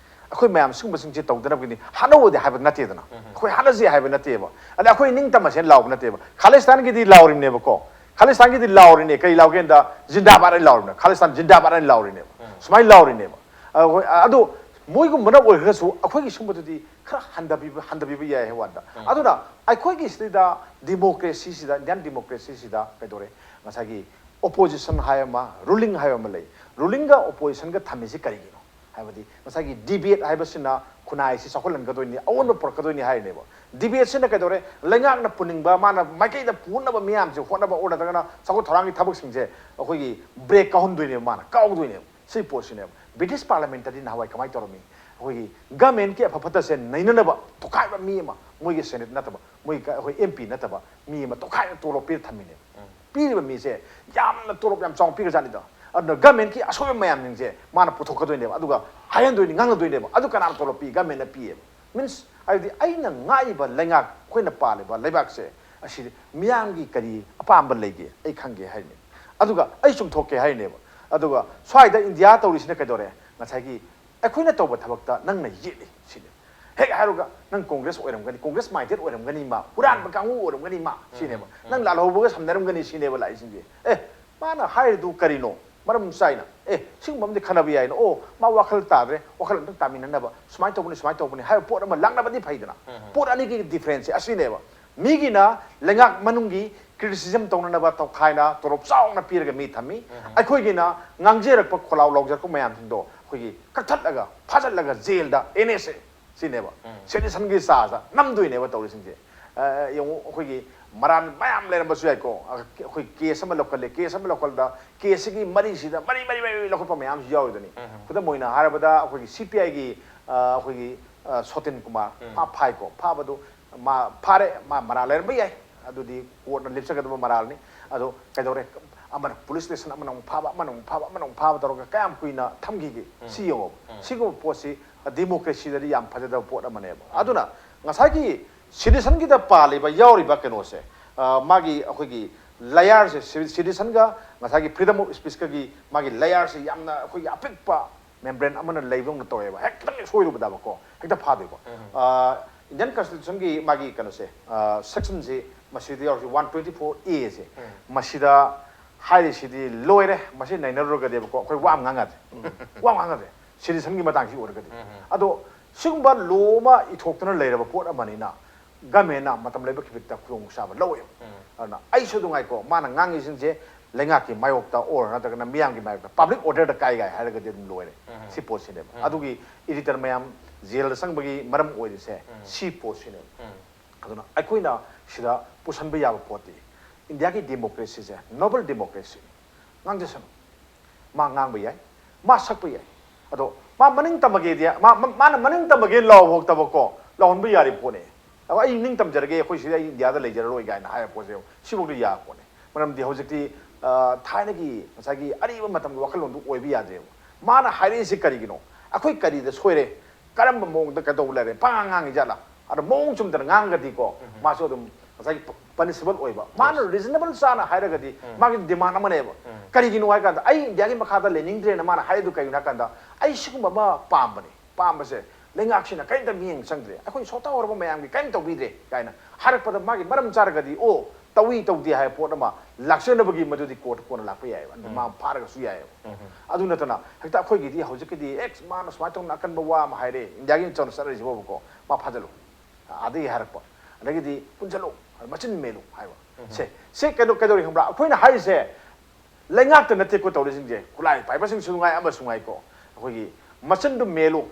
ꯑꯩꯈꯣꯏ ꯃꯌꯥꯝ ꯁꯤꯒꯨꯝꯕꯁꯤꯡꯁꯦ ꯇꯧꯗꯅꯕꯒꯤꯅꯤ꯫ ꯍꯥꯠꯅꯧꯗꯤ ꯍꯥꯏꯕ ꯅꯠꯇꯦꯗꯅ, ꯑꯩꯈꯣꯏ ꯍꯥꯠꯅꯁꯤ ꯍꯥꯏꯕ ꯅꯠꯇꯦꯕ, ꯑꯗ ꯑꯩꯈꯣꯏ ꯅꯤꯡꯇꯝꯃꯁꯦꯅ ꯂꯥꯎꯕ ꯅꯠꯇꯦꯕ꯫ ꯈꯥꯂꯤꯁꯇꯥꯟꯒꯤꯗꯤ ꯂꯥꯎꯔꯤꯕꯅꯦꯕꯀꯣ, ꯈꯥꯂꯤꯁꯇꯥꯟꯒꯤꯗꯤ ꯂꯥꯎꯔꯤꯅꯦ꯫ ꯀꯔꯤ ꯂꯥꯎꯒꯦꯅ ꯖꯤꯟꯗꯥꯕꯥꯗ ꯍꯥꯏꯅ ꯂꯥꯎꯔꯤꯕꯅꯦ, ꯈꯥꯂꯤꯁꯇꯥꯟ ꯖꯤꯟꯗꯥꯕꯥꯗ ꯍꯥꯏꯅ ꯂꯥꯎꯔꯤꯅꯦꯕ, ꯁꯨꯃꯥꯏꯅ ꯂꯥꯎꯔꯤꯅꯦꯕ꯫ ꯑꯗꯣ ꯃꯣꯏꯒꯨꯝꯕꯅ ꯑꯣꯏꯈ꯭ꯔꯁꯨ ꯑꯩꯈꯣꯏꯒꯤ ꯁꯨꯝꯕꯗꯨꯗꯤ ꯈꯔ ꯍꯟꯊꯕꯤꯕ, ꯍꯟꯊꯕꯤꯕ ꯌꯥꯏ ꯍꯥꯏꯕ ꯋꯥꯅꯤꯗ꯫ ꯑꯗꯨꯅ ꯑꯩꯈꯣꯏꯒꯤ ꯁꯤꯗ ꯗꯤꯃꯣꯀ꯭ꯔꯦꯁꯤꯁꯤꯗ, ꯏꯟꯗꯤꯌꯥꯟ ꯗꯤꯃꯣꯀ꯭ꯔꯦꯁꯤꯁꯤꯗ ꯀꯩꯗꯧꯔꯦ, ꯉꯁꯥꯏꯒꯤ ꯑꯣꯄꯣꯖꯤꯁꯟ ꯍꯥꯏ ꯑꯃ, ꯔꯨꯂꯤꯡ ꯍꯥꯏꯕ ꯑꯃ ꯂꯩ꯫ ꯔꯨꯂꯤꯡꯒ ꯑꯣꯄꯣꯖꯤꯁꯟꯒ ꯊꯝꯃꯤꯁꯤ ꯀꯔꯤꯒꯤꯅꯣ? ꯍꯥꯏꯕꯗꯤ ꯉꯁꯥꯏꯒꯤ ꯗꯤꯕꯦꯠ ꯍꯥꯏꯕꯁꯤꯅ ꯈꯨꯟꯅꯥꯏꯁꯤ ꯆꯥꯎꯈꯠꯍꯟꯒꯗꯣꯏꯅꯤ, ꯑꯑꯣꯟꯕ ꯄꯨꯔꯛꯀꯗꯣꯏꯅꯤ ꯍꯥꯏꯔꯤꯅꯦꯕ꯫ ꯗꯤꯕꯦꯠꯁꯤꯅ ꯀꯩꯗꯧꯔꯦ? ꯂꯩꯉꯥꯛꯅ ꯄꯨꯅꯤꯡꯕ, ꯃꯥꯅ ꯃꯥꯏꯀꯩꯗ ꯄꯨꯅꯕ ꯃꯤꯌꯥꯝꯁꯦ ꯍꯣꯠꯅꯕ ꯑꯣꯔ ꯅꯠꯇ꯭ꯔꯒꯅ ꯆꯥꯎꯈꯠ ꯊꯧꯔꯥꯡꯒꯤ ꯊꯕꯛꯁꯤꯡꯁꯦ ꯑꯩꯈꯣꯏꯒꯤ ꯕ꯭ꯔꯦꯛ ꯀꯥꯎꯍꯟꯗꯣꯏꯅꯦꯕ, ꯃꯥꯅ ꯀꯥꯎꯗꯣꯏꯅꯦꯕ꯫ ꯁꯤ ꯄꯣꯠꯁꯤꯅꯦꯕ꯫ ꯕ꯭ꯔꯤꯇꯤꯁ ꯄꯥꯔꯂꯤꯌꯥꯃꯦꯟꯇꯗꯤ ꯅꯍꯥꯟꯋꯥꯏ ꯀꯃꯥꯏꯅ ꯇꯧꯔꯝꯃꯤ? ꯑꯩꯈꯣꯏꯒꯤ ꯒꯃꯦꯟꯒꯤ ꯑꯐ ꯐꯠꯇꯁꯦ ꯅꯩꯅꯅꯕ ꯇꯣꯈꯥꯏꯕ ꯃꯤ ꯑꯃ, ꯃꯣꯏꯒꯤ ꯁꯦꯅꯦꯠ ꯅꯠꯇꯕ, ꯃꯣꯏꯒꯤ ꯑꯩꯈꯣꯏ ꯑꯦꯝ ꯄꯤ ꯅꯠꯇꯕ ꯃꯤ ꯑꯃ ꯇꯣꯈꯥꯏꯅ ꯇꯣꯂꯣꯞ ꯄꯤꯔ ꯊꯝꯃꯤꯅꯦꯕ꯫ ꯄꯤꯔꯤꯕ ꯃꯤꯁꯦ ꯌꯥꯝꯅ ꯇꯣꯂꯣꯞ ꯌꯥꯝ ꯆꯥꯎꯅ ꯄꯤꯈ꯭ꯔꯖꯥꯠꯅꯤꯗꯣ꯫ ꯑꯗꯨꯅ ꯒꯃꯦꯟꯒꯤ ꯑꯁꯣꯏꯕ ꯃꯌꯥꯝꯁꯤꯡꯁꯦ ꯃꯥꯅ ꯄꯨꯊꯣꯛꯀꯗꯣꯏꯅꯦꯕ, ꯑꯗꯨꯒ ꯍꯥꯏꯍꯟꯗꯣꯏꯅꯤ, ꯉꯥꯡꯅꯗꯣꯏꯅꯦꯕ꯫ ꯑꯗꯨ ꯀꯅꯥꯅ ꯇꯣꯂꯣꯞ ꯄꯤ? ꯒꯃꯦꯟꯅ ꯄꯤꯌꯦꯕ꯫ ꯃꯤꯟꯁ, ꯍꯥꯏꯕꯗꯤ ꯑꯩꯅ ꯉꯥꯛꯏꯕ ꯂꯩꯉꯥꯛ, ꯑꯩꯈꯣꯏꯅ ꯄꯥꯜꯂꯤꯕ ꯂꯩꯕꯥꯛꯁꯦ, ꯑꯁꯤꯗꯤ ꯃꯤꯌꯥꯝꯒꯤ ꯀꯔꯤ ꯑꯄꯥꯝꯕ ꯂꯩꯒꯦ ꯑꯩ ꯈꯪꯒꯦ ꯍꯥꯏꯅꯤ, ꯑꯗꯨꯒ ꯑꯩ ꯆꯨꯝꯊꯣꯛꯀꯦ ꯍꯥꯏꯅꯦꯕ꯫ ꯑꯗꯨꯒ ꯁ꯭ꯋꯥꯏꯗ ꯏꯟꯗꯤꯌꯥ ꯇꯧꯔꯤꯁꯤꯅ ꯀꯩꯗꯧꯔꯦ? ꯉꯁꯥꯏꯒꯤ ꯑꯩꯈꯣꯏꯅ ꯇꯧꯕ ꯊꯕꯛꯇ ꯅꯪꯅ ꯌꯦꯠꯂꯤ ꯁꯤꯅꯤ꯫ ꯍꯦꯛ ꯍꯥꯏꯔꯒ ꯅꯪ ꯀꯣꯡꯒ꯭ꯔꯦꯁ ꯑꯣꯏꯔꯝꯒꯅꯤ, ꯀꯣꯡꯒ꯭ꯔꯦꯁ ꯃꯥꯏꯟꯗꯦꯠ ꯑꯣꯏꯔꯝꯒꯅꯤ, ꯃꯥ ꯍꯨꯔꯥꯟꯕ ꯀꯥꯡꯕꯨ ꯑꯣꯏꯔꯝꯒꯅꯤ, ꯃꯥ ꯁꯤꯅꯦꯕ꯫ ꯅꯪ ꯂꯥꯜꯍꯧꯕꯒ ꯁꯝꯅꯔꯝꯒꯅꯤ ꯁꯤꯅꯦꯕ ꯂꯥꯛꯏꯁꯤꯡꯁꯦ꯫ ꯑꯦ, ꯃꯥꯅ ꯍꯥꯏꯔꯤꯗꯨ ꯀꯔꯤꯅꯣ? ꯃꯔꯝ ꯆꯥꯏꯅ, ꯑꯦ, ꯁꯤꯒꯨꯝꯕ ꯑꯃꯗꯤ ꯈꯟꯅꯕ ꯌꯥꯏꯅ, ꯑꯣ, ꯃꯥ ꯋꯥꯈꯜ ꯇꯥꯗ꯭ꯔꯦ, ꯋꯥꯈꯜ ꯑꯝꯇꯪ ꯇꯥꯃꯤꯟꯅꯅꯕ, ꯁꯨꯃꯥꯏꯅ ꯇꯧꯕꯅꯤ, ꯁꯨꯃꯥꯏꯅ ꯇꯧꯕꯅꯤ ꯍꯥꯏꯕ ꯄꯣꯠ ꯑꯃ ꯂꯥꯛꯅꯕꯗꯤ ꯐꯩꯗꯅ꯫ ꯄꯣꯠ ꯑꯅꯤꯒꯤ ꯗꯤꯐ꯭ꯔꯦꯟꯁꯁꯦ ꯑꯁꯤꯅꯦꯕ꯫ ꯃꯤꯒꯤꯅ ꯂꯩꯉꯥꯛ ꯃꯅꯨꯡꯒꯤ ꯀ꯭ꯔꯤꯇꯤꯁꯤꯖꯝ ꯇꯧꯅꯅꯕ ꯇꯧꯈꯥꯏꯅ ꯇꯣꯂꯣꯞ ꯆꯥꯎꯅ ꯄꯤꯔꯒ ꯃꯤ ꯊꯝꯃꯤ꯫ ꯑꯩꯈꯣꯏꯒꯤꯅ ꯉꯥꯡꯖꯔꯛꯄ, ꯈꯣꯜꯂꯥꯎ ꯂꯥꯎꯖꯔꯛꯄ ꯃꯌꯥꯝꯁꯤꯡꯗꯣ ꯑꯩꯈꯣꯏꯒꯤ ꯀꯛꯊꯠꯂꯒ, ꯐꯥꯖꯤꯜꯂꯒ, ꯖꯦꯜꯗ, ꯑꯦꯟ ꯑꯦꯁ ꯑꯦ, ꯁꯤꯅꯦꯕ꯫ ꯁꯦꯗꯤꯁꯟꯒꯤ ꯆꯥꯔꯖꯇ ꯅꯝꯗꯣꯏꯅꯦꯕ ꯇꯧꯔꯤꯁꯤꯡꯁꯦ꯫ ꯑ, ꯌꯦꯡꯉꯨ, ꯑꯩꯈꯣꯏꯒꯤ ꯃꯔꯥꯜ ꯃꯌꯥꯝ ꯂꯩꯔꯝꯕꯁꯨ ꯌꯥꯏꯀꯣ꯫ ꯑ, ꯑꯩꯈꯣꯏ ꯀꯦꯁ ꯑꯃ ꯂꯧꯈꯠꯂꯦ, ꯀꯦꯁ ꯑꯃ ꯂꯧꯈꯠꯂꯗ ꯀꯦꯁꯁꯤꯒꯤ ꯃꯔꯤꯁꯤꯗ ꯃꯔꯤ, ꯃꯔꯤ, ꯃꯔꯤ, ꯃꯔꯤ ꯂꯧꯈꯠꯄ ꯃꯌꯥꯝꯁꯨ ꯌꯥꯎꯔꯤꯗꯨꯅꯤ꯫ ꯈꯨꯗꯝ ꯑꯣꯏꯅ ꯍꯥꯏꯔꯕꯗ ꯑꯩꯈꯣꯏꯒꯤ ꯁꯤ ꯄꯤ ꯑꯥꯏꯒꯤ, ꯑ, ꯑꯩꯈꯣꯏꯒꯤ, ꯑ, ꯁꯣꯇꯤꯟ ꯀꯨꯃꯥꯔ, ꯃꯥ ꯐꯥꯏꯀꯣ꯫ ꯐꯥꯕꯗꯨ ꯃꯥ ꯐꯥꯔꯦ, ꯃꯥ ꯃꯔꯥꯜ ꯂꯩꯔꯝꯕ ꯌꯥꯏ, ꯑꯗꯨꯗꯤ ꯀꯣꯔꯠꯅ ꯂꯦꯞꯆꯒꯗꯕ ꯃꯔꯥꯜꯅꯤ꯫ ꯑꯗꯣ ꯀꯩꯗꯧꯔꯦ? ꯑꯃꯅ ꯄꯨꯂꯤꯁ ꯁ꯭ꯇꯦꯁꯟ ꯑꯃꯅ ꯑꯃꯨꯛ ꯐꯥꯕ, ꯑꯃꯅ ꯑꯃꯨꯛ ꯐꯥꯕ, ꯑꯃꯅ ꯑꯃꯨꯛ ꯐꯥꯕ ꯇꯧꯔꯒ ꯀꯌꯥꯝ ꯀꯨꯏꯅ ꯊꯝꯈꯤꯒꯦ? ꯁꯤ ꯌꯦꯡꯉꯣꯕ꯫ ꯁꯤꯒꯨꯝꯕ ꯄꯣꯠꯁꯤ ꯗꯤꯃꯣꯀ꯭ꯔꯦꯁꯤꯗꯗꯤ ꯌꯥꯝ ꯐꯖꯗꯕ ꯄꯣꯠ ꯑꯃꯅꯦꯕ꯫ ꯑꯗꯨꯅ ꯉꯁꯥꯏꯒꯤ ꯁꯤꯇꯤꯖꯟꯒꯤꯗ ꯄꯥꯜꯂꯤꯕ, ꯌꯥꯎꯔꯤꯕ ꯀꯩꯅꯣꯁꯦ, ꯑ, ꯃꯥꯒꯤ ꯑꯩꯈꯣꯏꯒꯤ ꯂꯦꯌꯔꯁꯦ, ꯁꯤ-, ꯁꯤꯇꯤꯖꯟꯒ ꯉꯁꯥꯏꯒꯤ freedom of speechꯀꯒꯤ ꯃꯥꯒꯤ ꯂꯦꯌꯔꯁꯦ ꯌꯥꯝꯅ ꯑꯩꯈꯣꯏꯒꯤ ꯑꯄꯤꯛꯄ membrane ꯑꯃꯅ ꯂꯩꯕꯗꯧꯅ ꯇꯧꯋꯦꯕ꯫ ꯍꯦꯛ ꯈꯤꯇꯪ ꯍꯦꯛ ꯁꯣꯏꯔꯨꯕꯗꯕꯀꯣ, ꯍꯦꯛꯇ ꯐꯥꯗꯣꯏꯕ꯫ ꯑꯥ, Indian Constitutionꯒꯤ ꯃꯥꯒꯤ ꯀꯩꯅꯣꯁꯦ, ꯑꯥ, sectionꯁꯦ ꯃꯁꯤꯗ ꯌꯥꯎꯔꯤꯁꯦ, one twenty four Aꯁꯦ꯫ ꯃꯁꯤꯗ ꯍꯥꯏꯔꯤꯁꯤꯗꯤ ꯂꯣꯏꯔꯦ꯫ ꯃꯁꯤ ꯅꯩꯅꯔꯨꯔꯒꯗꯤꯕꯀꯣ, ꯑꯩꯈꯣꯏ ꯋꯥ ꯑꯃ ꯉꯥꯡ ꯌꯥꯗꯦ꯫ ꯋꯥ ꯑꯃ ꯉꯥꯡ ꯌꯥꯗꯦ꯫ Citizenꯒꯤ ꯃꯇꯥꯡꯁꯤ ꯑꯣꯏꯔꯒꯗꯤ꯫ ꯑꯗꯣ ꯁꯤꯒꯨꯝꯕ law ꯑꯃ ꯏꯊꯣꯛꯇꯨꯅ ꯂꯩꯔꯕ ꯄꯣꯠ ꯑꯃꯅꯤꯅ, governmentꯅ ꯃꯇꯝ ꯂꯩꯕ ꯈꯤꯕꯤꯛꯇ ꯈꯨꯗꯣꯡꯆꯥꯕ ꯂꯧꯋꯦꯕ꯫ ꯑꯗꯨꯅ ꯑꯩꯁꯨ ꯑꯗꯨꯝ ꯉꯥꯏꯀꯣ, ꯃꯥꯅ ꯉꯥꯡꯉꯤꯁꯤꯡꯁꯦ ꯂꯩꯉꯥꯛꯀꯤ ꯃꯥꯌꯣꯛꯇ or ꯅꯠꯇ꯭ꯔꯒꯅ ꯃꯤꯌꯥꯝꯒꯤ ꯃꯥꯌꯣꯛꯇ, public orderꯗ ꯀꯥꯏꯒꯥꯏ ꯍꯥꯏꯔꯒꯗꯤ ꯑꯗꯨꯝ ꯂꯣꯏꯔꯦ꯫ ꯁꯤ ꯄꯣꯠꯁꯤꯅꯦꯕ꯫ ꯑꯗꯨꯒꯤ editor ꯃꯌꯥꯝ jailꯗ ꯆꯪꯕꯒꯤ ꯃꯔꯝ ꯑꯣꯏꯔꯤꯁꯦ ꯁꯤ ꯄꯣꯠꯁꯤꯅꯦꯕ꯫ ꯑꯗꯨꯅ ꯑꯩꯈꯣꯏꯅ ꯁꯤꯗ ꯄꯨꯁꯟꯕ ꯌꯥꯕ ꯄꯣꯠꯇꯤ, Indiaꯒꯤ democracyꯁꯦ noble democracy꯫ ꯉꯥꯡꯖꯁꯅꯨ꯫ ꯃꯥ ꯉꯥꯡꯕ ꯌꯥꯏ, ꯃꯥ ꯁꯛꯄ ꯌꯥꯏ꯫ ꯑꯗꯣ ꯃꯥ ꯃꯅꯤꯡ ꯇꯝꯃꯒꯦꯗꯤ, ꯃꯥ, ꯃꯥ, ꯃꯥꯅ ꯃꯅꯤꯡ ꯇꯝꯃꯒꯦ ꯂꯥꯎꯕ ꯐꯥꯎꯇꯕꯀꯣ, ꯂꯥꯎꯍꯟꯕ ꯌꯥꯔꯤ ꯄꯣꯠꯅꯦ꯫ ꯑꯗꯣ "ꯑꯩ ꯅꯤꯡ ꯇꯝꯖꯔꯒꯦ, ꯑꯩꯈꯣꯏ ꯁꯤꯗ, ꯑꯩ ꯏꯟꯗꯤꯌꯥꯗ ꯂꯩꯖꯔꯔꯣꯏ" ꯀꯥꯏꯅ ꯍꯥꯏꯕ ꯄꯣꯠꯁꯦ, ꯁꯤꯐꯥꯎꯗꯤ ꯌꯥꯕ ꯄꯣꯠꯅꯦ꯫ ꯃꯔꯝꯗꯤ ꯍꯧꯖꯤꯛꯇꯤ, ꯑ, ꯊꯥꯏꯅꯒꯤ ꯉꯁꯥꯏꯒꯤ ꯑꯔꯤꯕ ꯃꯇꯝꯒꯤ ꯋꯥꯈꯜꯂꯣꯟꯗꯨ ꯑꯣꯏꯕ ꯌꯥꯗ꯭ꯔꯦꯕ꯫ ꯃꯥꯅ ꯍꯥꯏꯔꯛꯏꯁꯤ ꯀꯔꯤꯒꯤꯅꯣ? ꯑꯩꯈꯣꯏ ꯀꯔꯤꯗ ꯁꯣꯏꯔꯦ? ꯀꯔꯝꯕ ꯃꯑꯣꯡꯗ ꯀꯩꯗꯧꯕ ꯂꯩꯔꯦ? ꯄꯉꯥꯡ ꯉꯥꯡꯉꯤ ꯖꯥꯠꯂꯥ? ꯑꯗꯣ ꯃꯑꯣꯡ ꯆꯨꯝꯗꯅ ꯉꯥꯡꯉꯒꯗꯤꯀꯣ, ꯃꯥꯁꯨ ꯑꯗꯨꯝ ꯉꯁꯥꯏꯒꯤ ꯄ-, punishable ꯑꯣꯏꯕ꯫ ꯃꯥꯅ reasonable ꯆꯥꯅ ꯍꯥꯏꯔꯒꯗꯤ, ꯃꯥꯒꯤ demand ꯑꯃꯅꯦꯕ꯫ ꯀꯔꯤꯒꯤꯅꯣ ꯍꯥꯏ ꯀꯥꯟꯗ, "ꯑꯩ ꯏꯟꯗꯤꯌꯥꯒꯤ ꯃꯈꯥꯗ ꯂꯩꯅꯤꯡꯗ꯭ꯔꯦꯅ" ꯃꯥꯅ ꯍꯥꯏꯗꯨ ꯀꯩꯒꯤꯅꯣ ꯍꯥꯏ ꯀꯥꯟꯗ, "ꯑꯩ ꯁꯤꯒꯨꯝꯕ ꯑꯃ ꯄꯥꯝꯕꯅꯤ꯫ ꯄꯥꯝꯕꯁꯦ ꯂꯩꯉꯥꯛꯁꯤꯅ ꯀꯔꯤꯝꯇ ꯃꯤꯠꯌꯦꯡ ꯆꯪꯗ꯭ꯔꯦ꯫ ꯑꯩꯈꯣꯏ ꯁꯣꯠ ꯇꯧꯔꯕ ꯃꯌꯥꯝꯒꯤ ꯀꯔꯤꯝ ꯇꯧꯕꯤꯗ꯭ꯔꯦ" ꯀꯥꯏꯅ ꯍꯥꯏꯔꯛꯄꯗ, ꯃꯥꯒꯤ ꯃꯔꯝ ꯆꯥꯔꯒꯗꯤ, ꯑꯣ, ꯇꯧꯏ ꯇꯧꯗꯦ ꯍꯥꯏꯕ ꯄꯣꯠ ꯑꯃ ꯂꯥꯛꯆꯅꯕꯒꯤ ꯃꯗꯨꯗꯤ court ꯀꯣꯟꯅ ꯂꯥꯛꯄ ꯌꯥꯏꯑꯕ꯫ ꯃꯥ ꯐꯥꯔꯒꯁꯨ ꯌꯥꯏꯑꯕ꯫ ꯑꯗꯨ ꯅꯠꯇꯅ ꯍꯦꯛꯇ ꯑꯩꯈꯣꯏꯒꯤꯗꯤ ꯍꯧꯖꯤꯛꯀꯤꯗꯤ, "ꯑꯦꯛꯁ, ꯃꯥꯅ ꯁꯨꯃꯥꯏꯅ ꯇꯧꯅ ꯑꯀꯟꯕ ꯋꯥ ꯑꯃ ꯍꯥꯏꯔꯦ, ꯏꯟꯗꯤꯌꯥꯒꯤ ꯆꯠꯅ ꯆꯠꯅꯔꯤꯁꯤꯕꯣꯕꯀꯣ, ꯃꯥ ꯐꯥꯖꯜꯂꯨ, ꯑꯥꯗꯒꯤ ꯍꯥꯏꯔꯛꯄ, ꯑꯗꯒꯤꯗꯤ ꯄꯨꯟꯁꯤꯜꯂꯨ, ꯃꯆꯤꯟ ꯃꯦꯜꯂꯨ" ꯍꯥꯏꯕ꯫ ꯁꯦ, ꯁꯦ ꯀꯩꯅꯣ, ꯀꯩꯗꯧꯔꯤ ꯈꯪꯕ꯭ꯔꯥ? ꯑꯩꯈꯣꯏꯅ ꯍꯥꯏꯔꯤꯁꯦ ꯂꯩꯉꯥꯛꯇ ꯅꯠꯇꯦꯀꯣ ꯇꯧꯔꯤꯁꯤꯡꯁꯦ, ꯈꯨꯠꯂꯥꯏ ꯄꯥꯏꯕꯁꯤꯡꯁꯨ ꯅꯨꯡꯉꯥꯏ, ꯑꯃꯁꯨ ꯅꯨꯡꯉꯥꯏꯀꯣ꯫ ꯑꯩꯈꯣꯏꯒꯤ ꯃꯆꯤꯟꯗꯨ ꯃꯦꯜꯂꯨ,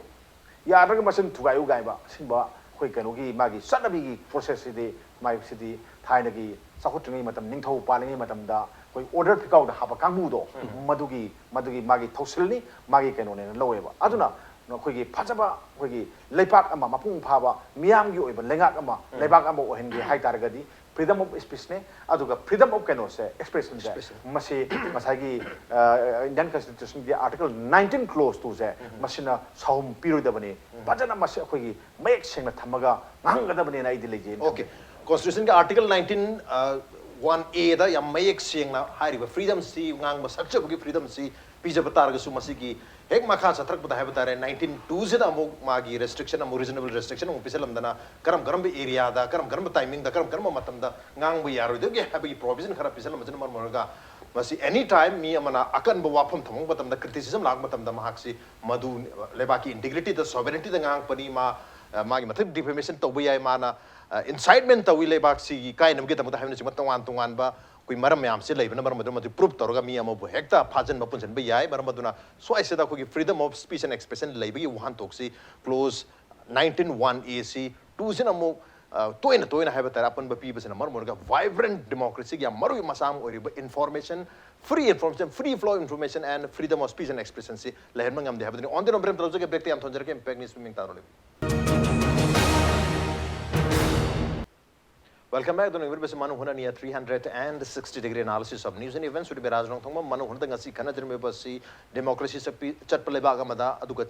ꯌꯥꯗ꯭ꯔꯒ ꯃꯆꯤꯟ ꯊꯨꯒꯥꯏꯌꯨ ꯀꯥꯏꯕ, ꯑꯁꯤꯒꯨꯝꯕ ꯑꯩꯈꯣꯏ ꯀꯩꯅꯣꯒꯤ ꯃꯥꯒꯤ ꯆꯠꯅꯕꯤꯒꯤ process ꯁꯤꯗꯤ, ꯃꯥꯒꯤꯁꯤꯗꯤ ꯊꯥꯏꯅꯒꯤ ꯆꯥꯎꯈꯠꯇ꯭ꯔꯤꯉꯩ ꯃꯇꯝ, ꯅꯤꯡꯊꯧ ꯄꯥꯜꯂꯤꯉꯩ ꯃꯇꯝꯗ ꯑꯩꯈꯣꯏ order ꯐꯤꯀꯥꯎꯗ ꯍꯥꯞꯄ ꯀꯥꯡꯕꯨꯗꯣ, ꯃꯗꯨꯒꯤ, ꯃꯗꯨꯒꯤ ꯃꯥꯒꯤ ꯊꯧꯁꯤꯜꯅꯤ, ꯃꯥꯒꯤ ꯀꯩꯅꯣꯅꯦꯅ ꯂꯧꯋꯦꯕ꯫ ꯑꯗꯨꯅ ꯑꯩꯈꯣꯏꯒꯤ ꯐꯖꯕ, ꯑꯩꯈꯣꯏꯒꯤ ꯂꯩꯄꯥꯛ ꯑꯃ, ꯃꯄꯨꯡ ꯐꯥꯕ ꯃꯤꯌꯥꯝꯒꯤ ꯑꯣꯏꯕ ꯂꯩꯉꯥꯛ ꯑꯃ, ꯂꯩꯕꯥꯛ ꯑꯃ ꯑꯣꯏꯍꯟꯒꯦ ꯍꯥꯏ ꯇꯥꯔꯒꯗꯤ, freedom of speech ꯅꯦ, ꯑꯗꯨꯒ freedom of ꯀꯩꯅꯣꯁꯦ, expression ꯁꯦ, ꯃꯁꯤ ꯉꯁꯥꯏꯒꯤ, ꯑ, Indian Constitution ꯒꯤ Article nineteen clause two ꯁꯦ, ꯃꯁꯤꯅ ꯁꯥꯍꯨꯝ ꯄꯤꯔꯣꯏꯗꯕꯅꯤ꯫ ꯐꯖꯅ ꯃꯁꯤ ꯑꯩꯈꯣꯏꯒꯤ ꯃꯌꯦꯛ ꯁꯦꯡꯅ ꯊꯝꯃꯒ ꯉꯥꯡꯒꯗꯕꯅꯦꯅ ꯑꯩꯗꯤ ꯂꯩꯖꯩ꯫ Okay꯫ Constitution ꯒꯤ Article nineteen, ꯑ, one A ꯗ ꯌꯥꯝ ꯃꯌꯦꯛ ꯁꯦꯡꯅ ꯍꯥꯏꯔꯤꯕ freedom ꯁꯤ, ꯉꯥꯡꯕ ꯁꯛꯆꯕꯒꯤ freedom ꯁꯤ ꯄꯤꯖꯕ ꯇꯥꯔꯒꯁꯨ ꯃꯁꯤꯒꯤ ꯍꯦꯛ ꯃꯈꯥ ꯆꯠꯊꯔꯛꯄꯗ ꯍꯥꯏꯕ ꯇꯥꯔꯦ, nineteen two ꯁꯤꯗ ꯑꯃꯨꯛ ꯃꯥꯒꯤ restriction ꯑꯃꯨꯛ, reasonable restriction ꯑꯃꯨꯛ ꯄꯤꯁꯜꯂꯝꯗꯅ ꯀꯔꯝ ꯀꯔꯝꯕ areaꯗ, ꯀꯔꯝ ꯀꯔꯝꯕ timingꯗ, ꯀꯔꯝ ꯀꯔꯝꯕ ꯃꯇꯝꯗ ꯉꯥꯡꯕ ꯌꯥꯔꯣꯏꯗꯒꯦ ꯍꯥꯏꯕꯒꯤ provision ꯈꯔ ꯄꯤꯁꯜꯂꯝꯕꯁꯤꯅ ꯃꯔꯝ ꯑꯣꯏꯔꯒ ꯃꯁꯤ any time ꯃꯤ ꯑꯃꯅ ꯑꯀꯟꯕ ꯋꯥꯐꯝ ꯊꯝꯃꯛꯄ ꯃꯇꯝꯗ, criticism ꯂꯥꯛꯄ ꯃꯇꯝꯗ ꯃꯍꯥꯛꯁꯤ ꯃꯗꯨ ꯂꯩꯕꯥꯛꯀꯤ integrityꯗ, sovereigntyꯗ ꯉꯥꯡꯉꯛꯄꯅꯤ, ꯃꯥ, ꯑ, ꯃꯥꯒꯤ ꯃꯊꯛ defamation ꯇꯧꯕ ꯌꯥꯏ, ꯃꯥꯅ, ꯑ, incitement ꯇꯧꯏ ꯂꯩꯕꯥꯛꯁꯤꯒꯤ ꯀꯥꯏꯅꯕꯒꯤꯗꯃꯛꯇ ꯍꯥꯏꯕꯅꯆꯤꯡꯕ ꯇꯣꯉꯥꯟ ꯇꯣꯉꯥꯟꯕ ꯑꯩꯈꯣꯏ ꯃꯔꯝ ꯃꯌꯥꯝꯁꯤ ꯂꯩꯕꯅ ꯃꯔꯝ ꯑꯣꯏꯗꯨꯅ ꯃꯗꯨ prove ꯇꯧꯔꯒ ꯃꯤ ꯑꯃꯕꯨ ꯍꯦꯛꯇ ꯐꯥꯖꯤꯟꯕ ꯄꯨꯟꯁꯤꯟꯕ ꯌꯥꯏ꯫ ꯃꯔꯝ ꯑꯗꯨꯅ ꯁ꯭ꯋꯥꯏꯁꯤꯗ ꯑꯩꯈꯣꯏꯒꯤ freedom of speech and expression ꯂꯩꯕꯒꯤ ꯋꯥꯍꯟꯊꯣꯛꯁꯤ clause nineteen one A ꯁꯤ two ꯁꯤꯅ ꯑꯃꯨꯛ, ꯑ, ꯇꯣꯏꯅ ꯇꯣꯏꯅ ꯍꯥꯏꯕ ꯇꯥꯔꯦ ꯑꯄꯟꯕ ꯄꯤꯕꯁꯤꯅ ꯃꯔꯝ ꯑꯣꯏꯔꯒ vibrant democracyꯒꯤ ꯌꯥꯝ ꯃꯔꯨꯑꯣꯏꯕ ꯃꯆꯥꯛ ꯑꯃ ꯑꯣꯏꯔꯤꯕ information, free information, free flow information and freedom of speech and expressionꯁꯤ ꯂꯩꯍꯟꯕ ꯉꯝꯗꯦ ꯍꯥꯏꯕꯗꯨꯅꯤ꯫ On the note, break ꯑꯃ ꯇꯧꯖꯒꯦ, breakꯇ ꯌꯥꯝ ꯊꯣꯟꯖꯔꯛꯀꯦ, Impact News ꯃꯤꯡ ꯇꯥꯔꯣ ꯂꯩꯕꯤꯌꯨ꯫ Welcome back. ꯑꯗꯨꯅ ꯌꯦꯡꯕꯤꯔꯤꯕꯁꯤ ꯃꯅꯨꯡ ꯍꯨꯠꯅꯅꯤ, a three hundred and sixty degree analysis of news and events with ꯕꯤꯔꯥꯖ ꯔꯣꯡꯊꯣꯡꯕ꯫ ꯃꯅꯨꯡ ꯍꯨꯠꯅꯗ ꯉꯁꯤ ꯈꯟꯅꯖꯔꯝꯃꯤꯕ ꯑꯁꯤ democracy ꯆꯠꯄꯤ-, ꯆꯠꯄ ꯂꯩꯕꯥꯛ ꯑꯃꯗ, ꯑꯗꯨꯒ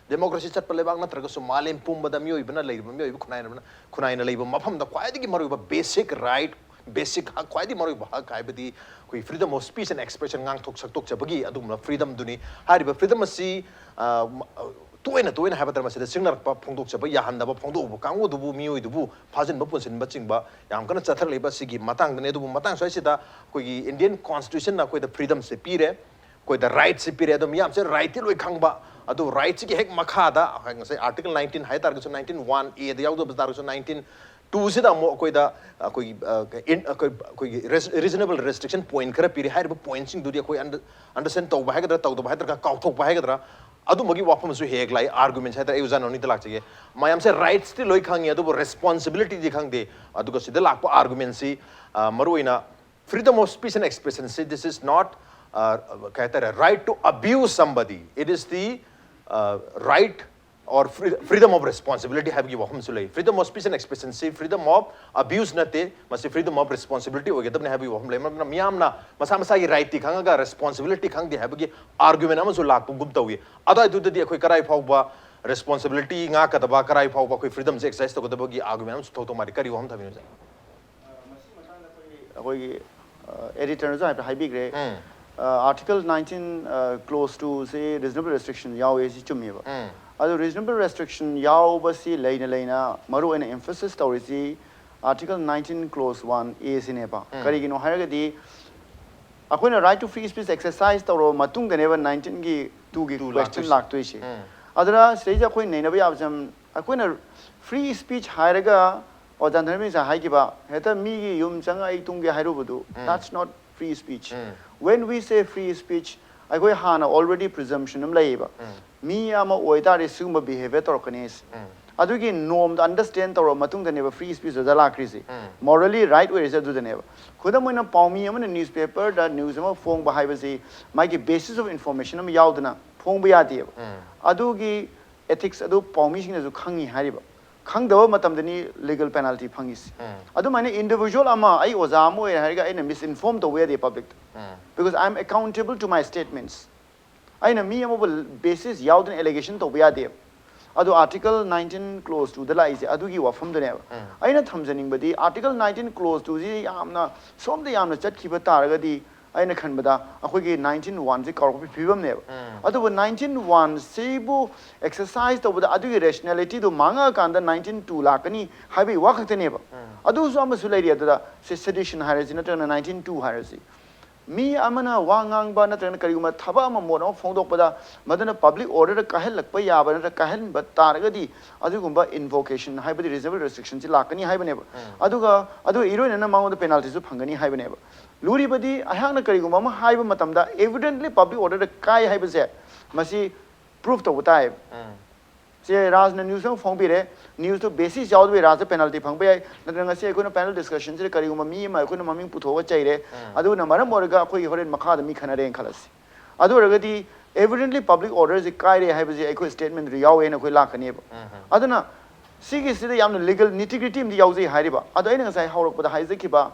democracy ꯆꯠꯄ ꯂꯩꯕꯥꯛ ꯅꯠꯇ꯭ꯔꯒꯁꯨ ꯃꯥꯂꯦꯝ ꯄꯨꯝꯕꯗ ꯃꯤꯑꯣꯏꯕꯅ ꯂꯩꯔꯤꯕ, ꯃꯤꯑꯣꯏꯕ ꯈꯨꯟꯅꯥꯏꯅ, ꯈꯨꯟꯅꯥꯏꯅ ꯂꯩꯕ ꯃꯐꯝꯗ ꯈ꯭ꯋꯥꯏꯗꯒꯤ ꯃꯔꯨꯑꯣꯏꯕ basic right, basic ꯍꯛ, ꯈ꯭ꯋꯥꯏꯗꯒꯤ ꯃꯔꯨꯑꯣꯏꯕ ꯍꯛ ꯍꯥꯏꯕꯗꯤ ꯑꯩꯈꯣꯏ freedom of speech and expression, ꯉꯥꯡꯊꯣꯛ ꯁꯛꯇꯣꯛꯆꯕꯒꯤ ꯑꯗꯨꯒꯨꯝꯂꯕ freedomꯗꯨꯅꯤ꯫ ꯍꯥꯏꯔꯤꯕ freedom ꯑꯁꯤ, ꯑ, ꯇꯣꯏꯅ ꯇꯣꯏꯅ ꯍꯥꯏꯕ ꯇꯥꯔꯦ ꯃꯁꯤꯗ ꯁꯤꯡꯅꯔꯛꯄ ꯐꯣꯡꯗꯣꯛꯆꯕ ꯌꯥꯍꯟꯗꯕ, ꯐꯣꯡꯗꯣꯛꯎꯕ ꯀꯥꯡꯕꯨꯗꯨꯕꯨ, ꯃꯤꯑꯣꯏꯗꯨꯕꯨ ꯐꯥꯖꯤꯟꯕ ꯄꯨꯟꯁꯤꯟꯕ ꯆꯤꯡꯕ ꯌꯥꯝ ꯀꯟꯅ ꯆꯠꯊꯔꯛꯂꯤꯕ ꯑꯁꯤꯒꯤ ꯃꯇꯥꯡꯗꯅꯤ꯫ ꯑꯗꯨꯕꯨ ꯃꯇꯥꯡ ꯁ꯭ꯋꯥꯏꯁꯤꯗ ꯑꯩꯈꯣꯏꯒꯤ Indian Constitutionꯅ ꯑꯩꯈꯣꯏꯗ freedomꯁꯦ ꯄꯤꯔꯦ, ꯑꯩꯈꯣꯏꯗ rightꯁꯦ ꯄꯤꯔꯦ꯫ ꯑꯗꯣ ꯃꯤꯌꯥꯝꯁꯦ rightꯇꯤ ꯂꯣꯏ ꯈꯪꯕ, ꯑꯗꯨ rightꯁꯤꯒꯤ ꯍꯦꯛ ꯃꯈꯥꯗ ꯉꯁꯥꯏ article nineteen ꯍꯥꯏ ꯇꯥꯔꯒꯁꯨ, nineteen one Aꯗ ꯌꯥꯎꯗꯕ ꯇꯥꯔꯒꯁꯨ, nineteen twoꯁꯤꯗ ꯑꯃꯨꯛ ꯑꯩꯈꯣꯏꯗ ꯑꯩꯈꯣꯏꯒꯤ, ꯑ, in-, ꯑꯩꯈꯣꯏ, ꯑꯩꯈꯣꯏꯒꯤ res-, reasonable restriction point ꯈꯔ ꯄꯤꯔꯤ꯫ ꯍꯥꯏꯔꯤꯕ pointꯁꯤꯡꯗꯨꯗꯤ ꯑꯩꯈꯣꯏ under-, understand ꯇꯧꯕ ꯍꯥꯏꯒꯗ꯭ꯔꯥ, ꯇꯧꯗꯕ ꯍꯥꯏꯒꯗ꯭ꯔꯥ, ꯀꯥꯎꯊꯣꯛꯄ ꯍꯥꯏꯒꯗ꯭ꯔꯥ, ꯑꯗꯨꯝꯕꯒꯤ ꯋꯥꯐꯝꯁꯨ ꯍꯦꯛ ꯍꯦꯛ ꯂꯥꯛꯏ꯫ Arguments ꯍꯥꯏꯇꯥꯔꯦ, ꯑꯩ ꯑꯣꯖꯥ ꯅꯣꯅꯤꯗ ꯂꯥꯛꯆꯒꯦ꯫ ꯃꯌꯥꯝꯁꯦ rightsꯇꯤ ꯂꯣꯏ ꯈꯪꯉꯤ, ꯑꯗꯨꯕꯨ responsibilityꯗꯤ ꯈꯪꯗꯦ꯫ ꯑꯗꯨꯒ ꯁꯤꯗ ꯂꯥꯛꯄ argumentꯁꯤ, ꯑ, ꯃꯔꯨꯑꯣꯏꯅ freedom of speech and expressionꯁꯤ, this is not, ꯑ, ꯀꯩ ꯍꯥꯏꯇꯥꯔꯦ, right to abuse somebody, it is the, ꯑ, right or free-, freedom of responsibility ꯍꯥꯏꯕꯒꯤ ꯋꯥꯐꯝꯁꯨ ꯂꯩ꯫ Freedom of speech and expressionꯁꯤ freedom of abuse ꯅꯠꯇꯦ, ꯃꯁꯤ freedom of responsibility ꯑꯣꯏꯒꯗꯕꯅꯤ ꯍꯥꯏꯕꯒꯤ ꯋꯥꯐꯝ ꯂꯩ꯫ ꯃꯔꯝ ꯑꯗꯨꯅ ꯃꯤꯌꯥꯝꯅ ꯃꯁꯥ ꯃꯁꯥꯒꯤ rightꯇꯤ ꯈꯪꯉꯒ responsibility ꯈꯪꯗꯦ ꯍꯥꯏꯕꯒꯤ argument ꯑꯃꯁꯨ ꯂꯥꯛꯄꯒꯨꯝ ꯇꯧꯏ꯫ ꯑꯗꯨꯋꯥꯏꯗꯨꯗꯗꯤ ꯑꯩꯈꯣꯏ ꯀꯔꯥꯏ ꯐꯥꯎꯕ responsibility ꯉꯥꯛꯀꯗꯕ, ꯀꯔꯥꯏ ꯐꯥꯎꯕ ꯑꯩꯈꯣꯏ freedomꯁꯦ exercise ꯇꯧꯒꯗꯕꯒꯤ argument ꯑꯃꯁꯨ ꯊꯣꯛꯇꯧ ꯃꯥꯜꯂꯤ꯫ ꯀꯔꯤ ꯋꯥꯐꯝ ꯊꯝꯕꯤꯅꯣ, ꯁꯥꯔ? ꯑꯩꯈꯣꯏꯒꯤ, ꯑ, editorꯅꯁꯨ ꯍꯥꯏꯐꯦꯠ ꯍꯥꯏꯕꯤꯈ꯭ꯔꯦ꯫ ꯎꯝ꯫ ꯑꯥꯔꯇꯤꯀꯜ ꯅꯥꯏꯟꯇꯤꯟ ꯀ꯭ꯂꯣꯁ ꯇꯨꯁꯤ ꯔꯤꯖꯅꯦꯕꯜ ꯔꯦꯁꯇ꯭ꯔꯤꯛꯁꯟ ꯌꯥꯎꯋꯦ ꯁꯤ ꯆꯨꯝꯃꯦꯕ꯫ ꯎꯝ. ꯑꯗꯣ ꯔꯤꯖꯅꯦꯕꯜ ꯔꯦꯁꯇ꯭ꯔꯤꯛꯁꯟ ꯌꯥꯎꯕꯁꯤ ꯂꯩꯅ ꯂꯩꯅ ꯃꯔꯨ ꯑꯣꯏꯅ ꯑꯦꯝꯐꯁꯤꯁ ꯇꯧꯔꯤꯁꯤ article nineteen clause one A ꯁꯤꯅꯦꯕ꯫ ꯎꯝ. ꯀꯔꯤꯒꯤꯅꯣ ꯍꯥꯏꯔꯒꯗꯤ ꯑꯩꯈꯣꯏꯅ right to free speech exercise ꯇꯧꯔꯕ ꯃꯇꯨꯡꯗꯅꯦꯕ ꯅꯥꯏꯟꯇꯤꯟꯒꯤ ꯇꯨꯒꯤ ꯇꯨ ꯀ꯭ꯋꯦꯁꯆꯟ ꯂꯥꯛꯇꯣꯏꯁꯦ꯫ ꯂꯥꯛꯇꯣꯏꯁꯦ꯫ ꯎꯝ. ꯑꯗꯨꯅ ꯁꯤꯗꯩꯁꯤꯗ ꯑꯩꯈꯣꯏ ꯅꯩꯅꯕ ꯌꯥꯕꯁꯦ ꯌꯥꯝ, ꯑꯩꯈꯣꯏꯅ ꯐ꯭ꯔꯤ ꯁ꯭ꯄꯤꯆ ꯍꯥꯏꯔꯒ ꯑꯣꯖꯥ ꯙꯔꯃꯦꯁꯅ ꯍꯥꯏꯈꯤꯕ ꯍꯦꯛꯇ ꯃꯤꯒꯤ ꯌꯨꯝ ꯆꯪꯉ ꯑꯩ ꯇꯨꯝꯒꯦ ꯍꯥꯏꯔꯨꯕꯗꯨ, ꯎꯝ. that's not free speech. Um. When we say free speech, ꯑꯩꯈꯣꯏ ꯍꯥꯟꯅ already presumption ꯑꯃ ꯂꯩꯌꯦꯕ꯫ ꯎꯝ. ꯃꯤ ꯑꯃ ꯑꯣꯏꯇꯥꯔꯗꯤ ꯁꯤꯒꯨꯝꯕ ꯕꯤꯍꯦꯕꯤꯌꯔ ꯇꯧꯔꯛꯀꯅꯤ꯫ ꯎꯝ. ꯑꯗꯨꯒꯤ ꯅꯣꯔꯝꯗꯣ ꯑꯟꯗꯔꯁ꯭ꯇꯦꯟ ꯇꯧꯔꯕ ꯃꯇꯨꯡꯗꯅꯦꯕ ꯐ꯭ꯔꯤ ꯁ꯭ꯄꯤꯆ ꯑꯗ ꯂꯥꯛꯈ꯭ꯔꯤꯁꯦ꯫ ꯎꯝ. ꯃꯣꯔꯦꯜꯂꯤ ꯔꯥꯏꯠ ꯑꯣꯏꯔꯤꯁꯦ ꯑꯗꯨꯗꯅꯦꯕ꯫ ꯈꯨꯗꯝ ꯑꯣꯏꯅ ꯄꯥꯎꯃꯤ ꯑꯃꯅ ꯅ꯭ꯌꯨꯁꯄꯦꯄꯔꯗ ꯅ꯭ꯌꯨꯁ ꯑꯃ ꯐꯣꯡꯕ ꯍꯥꯏꯕꯁꯤ ꯃꯥꯒꯤ ꯕꯦꯁꯤꯁ ꯑꯣꯐ ꯏꯟꯐꯣꯔꯃꯦꯁꯟ ꯑꯃ ꯌꯥꯎꯗꯅ ꯐꯣꯡꯕ ꯌꯥꯗꯦꯕ꯫ ꯎꯝ. ꯑꯗꯨꯒꯤ ꯑꯦꯊꯤꯛꯁ ꯑꯗꯨ ꯄꯥꯎꯃꯤꯁꯤꯡꯅꯁꯨ ꯈꯪꯉꯤ ꯍꯥꯏꯔꯤꯕ꯫ ꯈꯪꯗꯕ ꯃꯇꯝꯗꯅꯤ ꯂꯤꯒꯜ ꯄꯦꯅꯥꯜꯇꯤ ꯐꯪꯉꯤꯁꯦ꯫ ꯎꯝ. ꯑꯗꯨꯃꯥꯏꯅ ꯏꯟꯗꯤꯚꯤꯖꯨꯋꯦꯜ ꯑꯃ, ꯑꯩ ꯑꯣꯖꯥ ꯑꯃ ꯑꯣꯏꯔꯦ ꯍꯥꯏꯔꯒ ꯑꯩꯅ ꯃꯤꯁꯏꯟꯐꯣꯔꯝ ꯇꯧꯕ ꯌꯥꯗꯦ ꯄꯕ꯭ꯂꯤꯛꯇ꯫ ꯎꯝ. Because I am accountable to my statements. ꯑꯩꯅ ꯃꯤ ꯑꯃꯕꯨ ꯕꯦꯁꯤꯁ ꯌꯥꯎꯗꯅ ꯑꯦꯂꯤꯒꯦꯁꯟ ꯇꯧꯕ ꯌꯥꯗꯦꯕ꯫ ꯑꯗꯣ ꯑꯥꯔꯇꯤꯀꯜ ꯅꯥꯏꯟꯇꯤꯟ ꯀ꯭ꯂꯣꯁ ꯇꯨꯗ ꯂꯥꯛꯏꯁꯦ ꯑꯗꯨꯒꯤ ꯋꯥꯐꯝꯗꯨꯅꯦꯕ꯫ ꯎꯝ. ꯑꯩꯅ ꯊꯝꯖꯅꯤꯡꯕꯗꯤ ꯑꯥꯔꯇꯤꯀꯜ ꯅꯥꯏꯟꯇꯤꯟ ꯀ꯭ꯂꯣꯁ ꯇꯨꯁꯤ ꯌꯥꯝꯅ ꯁꯣꯝꯗ ꯌꯥꯝꯅ ꯆꯠꯈꯤꯕ ꯇꯥꯔꯒꯗꯤ ꯑꯩꯅ ꯈꯟꯕꯗ ꯑꯩꯈꯣꯏꯒꯤ ꯅꯥꯏꯟꯇꯤꯟ ꯋꯥꯟꯁꯤ ꯀꯥꯎꯔꯛꯄꯒꯤ ꯐꯤꯕꯝꯅꯦꯕ꯫ ꯎꯝ. ꯑꯗꯨꯕꯨ ꯅꯥꯏꯟꯇꯤꯟ ꯋꯥꯟꯁꯤꯕꯨ ꯑꯦꯛꯁꯔꯁꯥꯏꯁ ꯇꯧꯕꯗ ꯑꯗꯨꯒꯤ ꯔꯦꯁꯅꯦꯂꯤꯇꯤꯗꯨ ꯃꯥꯡꯉꯛꯑꯀꯥꯟꯗ ꯅꯥꯏꯟꯇꯤꯟ ꯇꯨ ꯂꯥꯛꯀꯅꯤ ꯍꯥꯏꯕꯒꯤ ꯋꯥ ꯈꯛꯇꯅꯦꯕ꯫ ꯎꯝ. ꯑꯗꯨꯁꯨ ꯑꯃꯁꯨ ꯂꯩꯔꯤ ꯑꯗꯨꯗ, ꯁꯦ-, ꯁꯦꯗꯤꯁꯟ ꯍꯥꯏꯔꯁꯤ ꯅꯠꯇ꯭ꯔꯒꯅ ꯅꯥꯏꯟꯇꯤꯟ ꯇꯨ ꯍꯥꯏꯔꯁꯤ꯫ ꯃꯤ ꯑꯃꯅ ꯋꯥ ꯉꯥꯡꯕ ꯅꯠꯇ꯭ꯔꯒꯅ ꯀꯔꯤꯒꯨꯝꯕ ꯊꯕꯛ ꯑꯃ, ꯃꯣꯠ ꯑꯃ ꯐꯣꯡꯗꯣꯛꯄꯗ ꯃꯗꯨꯅ ꯄꯕ꯭ꯂꯤꯛ ꯑꯣꯔꯗꯔꯗ ꯀꯥꯏꯍꯜꯂꯛꯄ ꯌꯥꯕ ꯅꯠꯇ꯭ꯔꯒ ꯀꯥꯏꯍꯟꯕ ꯇꯥꯔꯒꯗꯤ ꯑꯗꯨꯒꯨꯝꯕ ꯏꯟꯚꯣꯀꯦꯁꯟ ꯍꯥꯏꯕꯗꯤ ꯔꯤꯖꯅꯦꯕꯜ ꯔꯦꯁꯇ꯭ꯔꯤꯛꯁꯟꯁꯤ ꯂꯥꯛꯀꯅꯤ ꯍꯥꯏꯕꯅꯦꯕ꯫ ꯎꯝ. ꯑꯗꯨꯒ ꯑꯗꯨꯒ ꯏꯔꯣꯏꯅꯅ ꯃꯉꯣꯟꯗ ꯄꯦꯅꯥꯜꯇꯤꯁꯨ ꯐꯪꯒꯅꯤ ꯍꯥꯏꯕꯅꯦꯕ꯫ ꯂꯨꯔꯤꯕꯗꯤ ꯑꯩꯍꯥꯛꯅ ꯀꯔꯤꯒꯨꯝꯕ ꯑꯃ ꯍꯥꯏꯕ ꯃꯇꯝꯗ ꯑꯦꯚꯤꯗꯦꯟꯠꯂꯤ ꯄꯕ꯭ꯂꯤꯛ ꯑꯣꯔꯗꯔꯗ ꯀꯥꯏ ꯍꯥꯏꯕꯁꯦ ꯃꯁꯤ ꯄ꯭ꯔꯨꯐ ꯇꯧꯕ ꯇꯥꯏꯌꯦꯕ꯫ ꯎꯝ. ꯁꯦ ꯔꯥꯖꯅ ꯅ꯭ꯌꯨꯁ ꯑꯃ ꯐꯣꯡꯕꯤꯔꯦ, ꯅ꯭ꯌꯨꯁꯇꯨ ꯕꯦꯁꯤꯁ ꯌꯥꯎꯗꯕꯩ ꯔꯥꯖꯇ ꯄꯦꯅꯥꯜꯇꯤ ꯐꯪꯕ ꯌꯥꯏ, ꯅꯠꯇ꯭ꯔꯒ ꯉꯁꯤ ꯑꯩꯈꯣꯏꯅ ꯄꯦꯅꯦꯜ ꯗꯤꯁꯀꯁꯟꯁꯤꯗ ꯀꯔꯤꯒꯨꯝꯕ ꯃꯤ ꯑꯃ ꯑꯩꯈꯣꯏꯅ ꯃꯃꯤꯡ ꯄꯨꯊꯣꯛꯑꯒ ꯆꯩꯔꯦ, ꯎꯝ. ꯑꯗꯨꯅ ꯃꯔꯝ ꯑꯣꯏꯔꯒ ꯑꯩꯈꯣꯏꯒꯤ ꯍꯣꯔꯦꯟ ꯃꯈꯥꯗ ꯃꯤ ꯈꯟꯅꯔꯦꯅ ꯈꯜꯂꯁꯤ꯫ ꯑꯗꯨ ꯑꯣꯏꯔꯒꯗꯤ ꯑꯦꯚꯤꯗꯦꯟꯠꯂꯤ ꯄꯕ꯭ꯂꯤꯛ ꯑꯣꯔꯗꯔꯁꯤ ꯀꯥꯏꯔꯦ ꯍꯥꯏꯕꯁꯤ ꯑꯩꯈꯣꯏ ꯁ꯭ꯇꯦꯠꯃꯦꯟꯗꯨ ꯌꯥꯎꯋꯦꯅ ꯑꯩꯈꯣꯏ ꯂꯥꯛꯀꯅꯦꯕ꯫ ꯎꯝ. ꯑꯗꯨꯅ ꯁꯤꯒꯤꯁꯤꯗ ꯌꯥꯝꯅ ꯂꯤꯒꯜ ꯅꯤꯇꯤ ꯒ꯭ꯔꯤꯇꯤ ꯑꯃꯗꯤ ꯌꯥꯎꯖꯩ ꯍꯥꯏꯔꯤꯕ꯫ ꯑꯗꯣ ꯑꯩꯅ ꯉꯁꯥꯏ ꯍꯧꯔꯛꯄꯗ ꯍꯥꯏꯖꯈꯤꯕ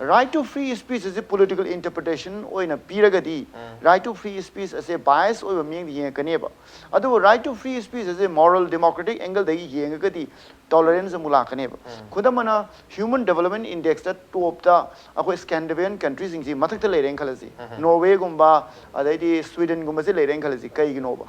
Right to free speech ꯑꯁꯤ political interpretation ꯑꯣꯏꯅ ꯄꯤꯔꯒꯗꯤ, right to free speech ꯑꯁꯦ bias ꯑꯣꯏꯕ ꯃꯤꯠꯌꯦꯡꯗ ꯌꯦꯡꯉꯛꯀꯅꯦꯕ꯫ ꯑꯗꯨꯕꯨ right to free speech ꯑꯁꯦ moral democratic angleꯗꯒꯤ ꯌꯦꯡꯉꯒꯗꯤ tolerance ꯑꯃꯨꯛ ꯂꯥꯛꯀꯅꯦꯕ꯫ ꯈꯨꯗꯝ ꯑꯣꯏꯅ, human development indexꯇ topꯇ ꯑꯩꯈꯣꯏ Scandinavian countryꯁꯤꯡꯁꯤ ꯃꯊꯛꯇ ꯂꯩꯔꯦꯅ ꯈꯜꯂꯁꯤ, Norwayꯒꯨꯝꯕ, ꯑꯗꯩꯗꯤ Swedenꯒꯨꯝꯕꯁꯦ ꯂꯩꯔꯦꯅ ꯈꯜꯂꯁꯤ꯫ ꯀꯩꯒꯤꯅꯣꯕ?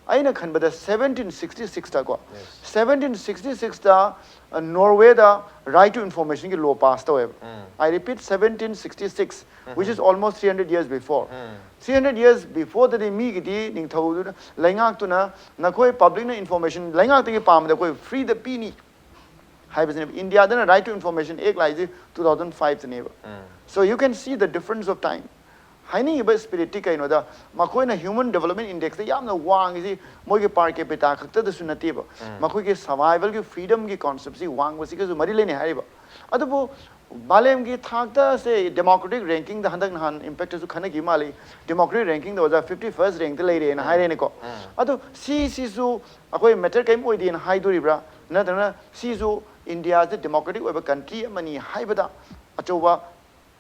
ꯑꯩꯅ ꯈꯟꯕꯗ seventeen sixty sixꯇꯀꯣ, seventeen sixty sixꯇ Norwayꯗ right to informationꯒꯤ law pass ꯇꯧꯋꯦꯕ꯫ I repeat, seventeen sixty six, which is almost three hundred years before. Three hundred years beforeꯗꯗꯤ ꯃꯤꯒꯤꯗꯤ ꯅꯤꯡꯊꯧꯗꯨꯅ, ꯂꯩꯉꯥꯛꯇꯨꯅ, ꯅꯈꯣꯏ publicꯅ information, ꯂꯩꯉꯥꯛꯇꯒꯤ ꯄꯥꯝꯕꯗ ꯑꯩꯈꯣꯏ freeꯗ ꯄꯤꯅꯤ ꯍꯥꯏꯕꯁꯤꯅꯦꯕ꯫ ꯏꯟꯗꯤꯌꯥꯗꯅ right to information act ꯂꯥꯛꯏꯁꯦ two thousand fiveꯇꯅꯦꯕ꯫ So you can see the difference of time. ꯍꯥꯏꯅꯤꯡꯉꯤꯕ spiritꯇꯤ ꯀꯩꯅꯣꯗ, ꯃꯈꯣꯏꯅ human development indexꯇ ꯌꯥꯝꯅ ꯋꯥꯡꯉꯤꯁꯤ ꯃꯣꯏꯒꯤ per capita ꯈꯛꯇꯗꯁꯨ ꯅꯠꯇꯦꯕ, ꯃꯈꯣꯏꯒꯤ survivalꯒꯤ freedomꯒꯤ conceptꯁꯤ ꯋꯥꯡꯕꯁꯤꯒꯁꯨ ꯃꯔꯤ ꯂꯩꯅꯩ ꯍꯥꯏꯔꯤꯕ꯫ ꯑꯗꯨꯕꯨ ꯃꯥꯂꯦꯝꯒꯤ ꯊꯥꯛꯇ ꯁꯦ democratic rankingꯗ ꯍꯟꯗꯛ ꯅꯍꯥꯟ Impactꯇꯁꯨ ꯈꯟꯅꯈꯤꯕ ꯃꯥꯜꯂꯤ, democratic rankingꯗ ꯑꯣꯖꯥ fifty first rankꯇ ꯂꯩꯔꯦꯅ ꯍꯥꯏꯔꯦꯅꯦꯀꯣ꯫ ꯑꯗꯣ ꯁꯤꯁꯤꯁꯨ ꯑꯩꯈꯣꯏ matter ꯀꯔꯤꯝ ꯑꯣꯏꯗꯦꯅ ꯍꯥꯏꯗꯣꯔꯤꯕ꯭ꯔꯥ, ꯅꯠꯇ꯭ꯔꯒꯅ ꯁꯤꯁꯨ ꯏꯟꯗꯤꯌꯥꯁꯦ democratic ꯑꯣꯏꯕ country ꯑꯃꯅꯤ ꯍꯥꯏꯕꯗ ꯑꯆꯧꯕ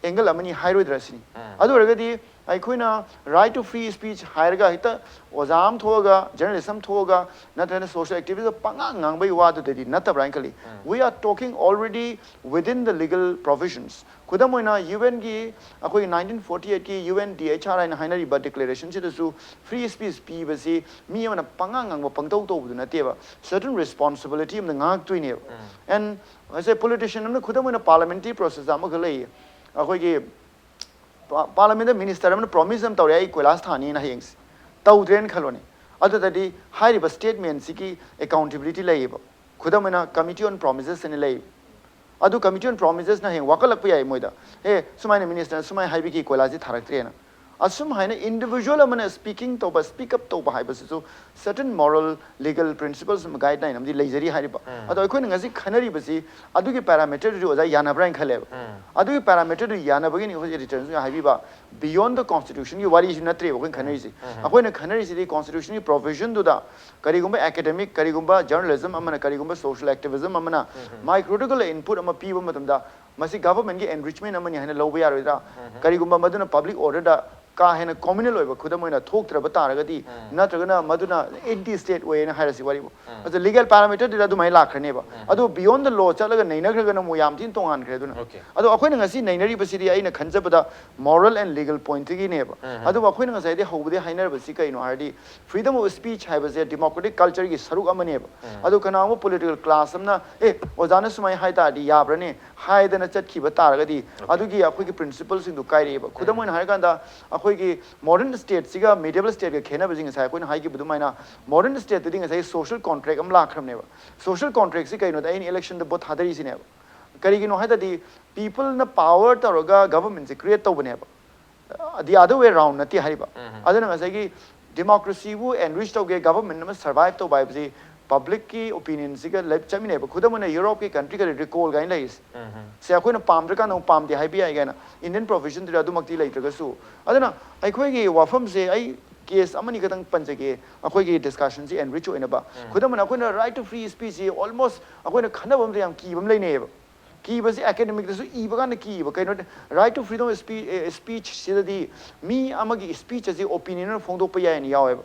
angle ꯑꯃꯅꯤ ꯍꯥꯏꯔꯣꯏꯗ꯭ꯔꯥ ꯁꯤꯅꯤ꯫ ꯑꯗꯨ ꯑꯣꯏꯔꯒꯗꯤ ꯑꯩꯈꯣꯏꯅ right to free speech ꯍꯥꯏꯔꯒ ꯍꯦꯛꯇ ꯑꯣꯖꯥ ꯑꯃ ꯊꯣꯛꯑꯒ, journalist ꯑꯃ ꯊꯣꯛꯑꯒ, ꯅꯠꯇ꯭ꯔꯒꯅ social activist ꯑꯃ ꯄꯉꯥꯡ ꯉꯥꯡꯕꯒꯤ ꯋꯥꯗꯨꯗꯗꯤ ꯅꯠꯇꯕ꯭ꯔꯥ ꯍꯥꯏꯅ ꯈꯜꯂꯤ꯫ We are talking already within the legal professions. ꯈꯨꯗꯝ ꯑꯣꯏꯅ UNꯒꯤ, ꯑꯩꯈꯣꯏꯒꯤ nineteen forty eightꯀꯤ UNDHR ꯍꯥꯏꯅ ꯍꯥꯏꯅꯔꯤꯕ declarationꯁꯤꯗꯁꯨ free speech ꯄꯤꯕꯁꯤ ꯃꯤ ꯑꯃꯅ ꯄꯉꯥꯡ ꯉꯥꯡꯕ ꯄꯪꯇꯧ ꯇꯧꯕꯗꯨ ꯅꯠꯇꯦꯕ, certain responsibility ꯑꯃꯅ ꯉꯥꯛꯇꯣꯏꯅꯦꯕ꯫ And ꯉꯁꯥꯏ politician ꯑꯃꯅ, ꯈꯨꯗꯝ ꯑꯣꯏꯅ parliamentary process ꯑꯃꯈꯛ ꯂꯩꯌꯦ, ꯑꯩꯈꯣꯏꯒꯤ parliamentꯇ minister ꯑꯃꯅ promise ꯑꯃ ꯇꯧꯔꯦ, "ꯑꯩ ꯀꯣꯏꯂꯥꯁ ꯊꯥꯅꯤꯅ ꯍꯌꯦꯡꯁꯦ"꯫ ꯇꯧꯗ꯭ꯔꯦꯅ ꯈꯜꯂꯣꯅꯦ꯫ ꯑꯗꯨꯗꯗꯤ ꯍꯥꯏꯔꯤꯕ statementꯁꯤꯒꯤ accountability ꯂꯩꯌꯦꯕ꯫ ꯈꯨꯗꯝ ꯑꯣꯏꯅ Committee on Promises ꯍꯥꯏꯅ ꯂꯩ꯫ ꯑꯗꯨ Committee on Promisesꯅ ꯍꯌꯦꯡ ꯋꯥꯀꯠꯂꯛꯄ ꯌꯥꯏ ꯃꯣꯏꯗ, "ꯑꯦ, ꯁꯨꯃꯥꯏꯅ ministerꯅ ꯁꯨꯃꯥꯏꯅ ꯍꯥꯏꯕꯤꯈꯤ, ꯀꯣꯏꯂꯥꯁꯁꯤ ꯊꯥꯔꯛꯇ꯭ꯔꯦꯅ"꯫ ꯑꯁꯨꯝ ꯍꯥꯏꯅ individual ꯑꯃꯅ speaking ꯇꯧꯕ, speak up ꯇꯧꯕ ꯍꯥꯏꯕꯁꯤꯁꯨ certain moral, legal principles ꯑꯃ, guideline ꯑꯃꯗꯤ ꯂꯩꯖꯔꯤ ꯍꯥꯏꯔꯤꯕ꯫ ꯑꯗꯣ ꯑꯩꯈꯣꯏꯅ ꯉꯁꯤ ꯈꯟꯅꯔꯤꯕꯁꯤ ꯑꯗꯨꯒꯤ parameterꯗꯨꯗꯤ ꯑꯣꯖꯥ ꯌꯥꯅꯕ꯭ꯔꯥ ꯍꯥꯏꯅ ꯈꯜꯂꯦꯕ꯫ ꯑꯗꯨꯒꯤ parameterꯗꯨ ꯌꯥꯅꯕꯒꯤꯅꯤ ꯑꯩꯈꯣꯏ editorꯅ ꯍꯥꯏꯕꯤꯕ, beyond the constitutionꯒꯤ ꯋꯥꯔꯤꯁꯨ ꯅꯠꯇ꯭ꯔꯦꯕ ꯑꯩꯈꯣꯏꯅ ꯈꯟꯅꯔꯤꯁꯦ꯫ ꯑꯩꯈꯣꯏꯅ ꯈꯟꯅꯔꯤꯁꯤꯗꯤ constitutionꯒꯤ provisionꯗꯨꯗ ꯀꯔꯤꯒꯨꯝꯕ academic, ꯀꯔꯤꯒꯨꯝꯕ journalism ꯑꯃꯅ, ꯀꯔꯤꯒꯨꯝꯕ social activism ꯑꯃꯅ ꯃꯥꯏ critical input ꯑꯃ ꯄꯤꯕ ꯃꯇꯝꯗ ꯃꯁꯤ ꯒꯚꯔꯟꯃꯦꯟꯒꯤ ꯑꯦꯟꯔꯤꯆꯃꯦꯟ ꯑꯃꯅꯤ ꯍꯥꯏꯅ ꯂꯧꯕ ꯌꯥꯔꯣꯏꯗ꯭ꯔꯥ? ꯀꯔꯤꯒꯨꯝꯕ ꯃꯗꯨꯅ ꯄꯕ꯭ꯂꯤꯛ ꯑꯣꯔꯗꯔꯗ ꯀꯥ ꯍꯦꯟꯅ ꯀꯣꯃ꯭ꯌꯨꯅꯦꯜ ꯑꯣꯏꯕ ꯈꯨꯗꯝ ꯑꯣꯏꯅ ꯊꯣꯛꯇ꯭ꯔꯕ ꯇꯥꯔꯒꯗꯤ, ꯅꯠꯇ꯭ꯔꯒꯅ ꯃꯗꯨꯅ ꯑꯦꯟꯇꯤ ꯁ꯭ꯇꯦꯠ ꯑꯣꯏꯌꯦꯅ ꯍꯥꯏꯔꯁꯤ ꯋꯥꯔꯤꯕꯨ, ꯑꯗꯨ ꯂꯤꯒꯦꯜ ꯄꯦꯔꯥꯃꯤꯇꯔꯗꯨꯗ ꯑꯗꯨꯃꯥꯏꯅ ꯂꯥꯛꯈ꯭ꯔꯅꯦꯕ꯫ ꯑꯗꯣ ꯕꯤꯌꯣꯟ ꯗ ꯂꯣ ꯆꯠꯂꯒ ꯅꯩꯅꯈ꯭ꯔꯒꯅ ꯑꯃꯨꯛ ꯌꯥꯝ ꯊꯤꯅ ꯇꯣꯉꯥꯟꯈ꯭ꯔꯦ꯫ ꯑꯗꯨꯅ ꯑꯗꯣ ꯑꯩꯈꯣꯏꯅ ꯉꯁꯤ ꯅꯩꯅꯔꯤꯕꯁꯤꯗꯤ ꯑꯩꯅ ꯈꯟꯖꯕꯗ ꯃꯣꯔꯦꯜ ꯑꯦꯟ ꯂꯤꯒꯦꯜ ꯄꯣꯏꯟꯠꯇꯒꯤꯅꯦꯕ꯫ ꯑꯗꯨꯕꯨ ꯑꯩꯈꯣꯏꯅ ꯉꯁꯥꯏꯗꯤ ꯍꯧꯕꯗꯤ ꯍꯥꯏꯅꯔꯕꯁꯤ ꯀꯩꯅꯣ ꯍꯥꯏꯔꯗꯤ, ꯐ꯭ꯔꯤꯗꯝ ꯑꯣꯐ ꯁ꯭ꯄꯤꯆ ꯍꯥꯏꯕꯁꯦ ꯗꯤꯃꯣꯀ꯭ꯔꯦꯇꯤꯛ ꯀꯜꯆꯔꯒꯤ ꯁꯔꯨꯛ ꯑꯃꯅꯦꯕ꯫ ꯑꯗꯣ ꯀꯅꯥꯒꯨꯝꯕ ꯄꯣꯂꯤꯇꯤꯀꯦꯜ ꯀ꯭ꯂꯥꯁ ꯑꯃꯅ, "ꯑꯦ, ꯑꯣꯖꯥꯅ ꯁꯨꯃꯥꯏꯅ ꯍꯥꯏ ꯇꯥꯔꯗꯤ ꯌꯥꯕ꯭ꯔꯅꯦ?" ꯍꯥꯏꯗꯅ ꯆꯠꯈꯤꯕ ꯇꯥꯔꯒꯗꯤ, ꯑꯗꯨꯒꯤ ꯑꯩꯈꯣꯏꯒꯤ ꯄ꯭ꯔꯤꯟꯁꯤꯄꯜꯁꯤꯡꯗꯣ ꯀꯥꯏꯔꯛꯑꯦꯕ꯫ ꯈꯨꯗꯝ ꯑꯣꯏꯅ ꯍꯥꯏꯔꯀꯥꯟꯗ, ꯑꯩꯈꯣꯏꯒꯤ ꯃꯣꯗꯔꯟ ꯁ꯭ꯇꯦꯠꯁꯤꯒ ꯃꯤꯗꯤꯌꯦꯕꯜ ꯁ꯭ꯇꯦꯠꯀ ꯈꯦꯠꯅꯕꯁꯤ ꯉꯁꯥꯏ ꯑꯩꯈꯣꯏꯅ ꯍꯥꯏꯈꯤꯕ ꯑꯗꯨꯃꯥꯏꯅ, ꯃꯣꯗꯔꯟ ꯁ꯭ꯇꯦꯠꯇꯗꯤ ꯉꯁꯥꯏ ꯁꯣꯁꯤꯌꯦꯜ ꯀꯣꯟꯇ꯭ꯔꯦꯛ ꯑꯃ ꯂꯥꯛꯈ꯭ꯔꯕꯅꯦꯕ꯫ ꯁꯣꯁꯤꯌꯦꯜ ꯀꯣꯟꯇ꯭ꯔꯦꯛꯁꯤ ꯀꯩꯅꯣꯗ ꯑꯩꯅ ꯏꯂꯦꯛꯁꯟꯗ ꯚꯣꯠ ꯊꯥꯗꯔꯤꯁꯤꯅꯦꯕ꯫ ꯀꯔꯤꯒꯤꯅꯣ ꯍꯥꯏ ꯇꯥꯔꯗꯤ, ꯄꯤꯄꯜꯅ ꯄꯥꯋꯔ ꯇꯧꯔꯒ ꯒꯚꯔꯟꯃꯦꯟꯠꯁꯦ ꯀ꯭ꯔꯤꯌꯦꯠ ꯇꯧꯕꯅꯦꯕ꯫ The other way round ꯅꯠꯇꯦ ꯍꯥꯏꯔꯤꯕ꯫ ꯑꯗꯨꯅ ꯉꯁꯥꯏꯒꯤ ꯗꯤꯃꯣꯀ꯭ꯔꯦꯁꯤꯕꯨ ꯑꯦꯟꯔꯤꯆ ꯇꯧꯒꯦ, ꯒꯚꯔꯟꯃꯦꯟꯠ ꯑꯃ ꯁꯔꯚꯥꯏꯚ ꯇꯧꯕ ꯍꯥꯏꯕꯁꯤ ꯄꯕ꯭ꯂꯤꯛꯀꯤ ꯑꯣꯄꯤꯅꯤꯌꯟꯁꯤꯒ ꯂꯩ-, ꯆꯠꯃꯤꯟꯅꯩꯕ꯫ ꯈꯨꯗꯝ ꯑꯣꯏꯅ ꯌꯨꯔꯣꯞꯀꯤ ꯀꯟꯇ꯭ꯔꯤ ꯈꯔ ꯔꯤꯀꯣꯜ ꯀꯥꯏꯅ ꯂꯩꯔꯤꯁꯦ꯫ ꯁꯦ ꯑꯩꯈꯣꯏꯅ ꯄꯥꯝꯗ꯭ꯔꯀꯥꯟꯗ ꯑꯃꯨꯛ ꯄꯥꯝꯗꯦ ꯍꯥꯏꯕ ꯌꯥꯏ ꯀꯥꯏꯅ꯫ ꯏꯟꯗꯤꯌꯟ ꯄ꯭ꯔꯣꯚꯤꯖꯟꯗꯨꯗ ꯑꯗꯨꯃꯛꯇꯤ ꯂꯩꯇ꯭ꯔꯒꯁꯨ꯫ ꯑꯗꯨꯅ ꯑꯩꯈꯣꯏꯒꯤ ꯋꯥꯐꯝꯁꯦ ꯑꯩ ꯀꯦꯁ ꯑꯃꯅꯤ ꯈꯛꯇꯪ ꯄꯟꯖꯒꯦ, ꯑꯩꯈꯣꯏꯒꯤ ꯗꯤꯁꯀꯁꯟꯁꯤ ꯑꯦꯟꯔꯤꯆ ꯑꯣꯏꯅꯕ꯫ ꯈꯨꯗꯝ ꯑꯣꯏꯅ ꯑꯩꯈꯣꯏꯅ ꯔꯥꯏꯠ ꯇꯨ ꯐ꯭ꯔꯤ ꯁ꯭ꯄꯤꯆꯁꯤ ꯑꯣꯜꯃꯣꯁ ꯑꯩꯈꯣꯏꯅ ꯈꯟꯅꯕ ꯑꯃꯗ ꯌꯥꯝ ꯀꯤꯕ ꯑꯃ ꯂꯩꯅꯩꯌꯦꯕ꯫ ꯀꯤꯕꯁꯤ ꯑꯦꯀꯥꯗꯦꯃꯤꯛꯇꯁꯨ ꯏꯕ ꯀꯥꯟꯗ ꯀꯤꯕ꯫ ꯀꯩꯅꯣ, ꯔꯥꯏꯠ ꯇꯨ ꯐ꯭ꯔꯤꯗꯝ ꯑꯣꯐ ꯁ꯭ꯄꯤꯆꯁꯤꯗꯗꯤ ꯃꯤ ꯑꯃꯒꯤ ꯁ꯭ꯄꯤꯆ ꯑꯁꯤ ꯑꯣꯄꯤꯅꯤꯌꯟ ꯑꯣꯏꯅ ꯐꯣꯡꯗꯣꯛꯄ ꯌꯥꯏꯅ ꯌꯥꯎꯋꯦꯕ꯫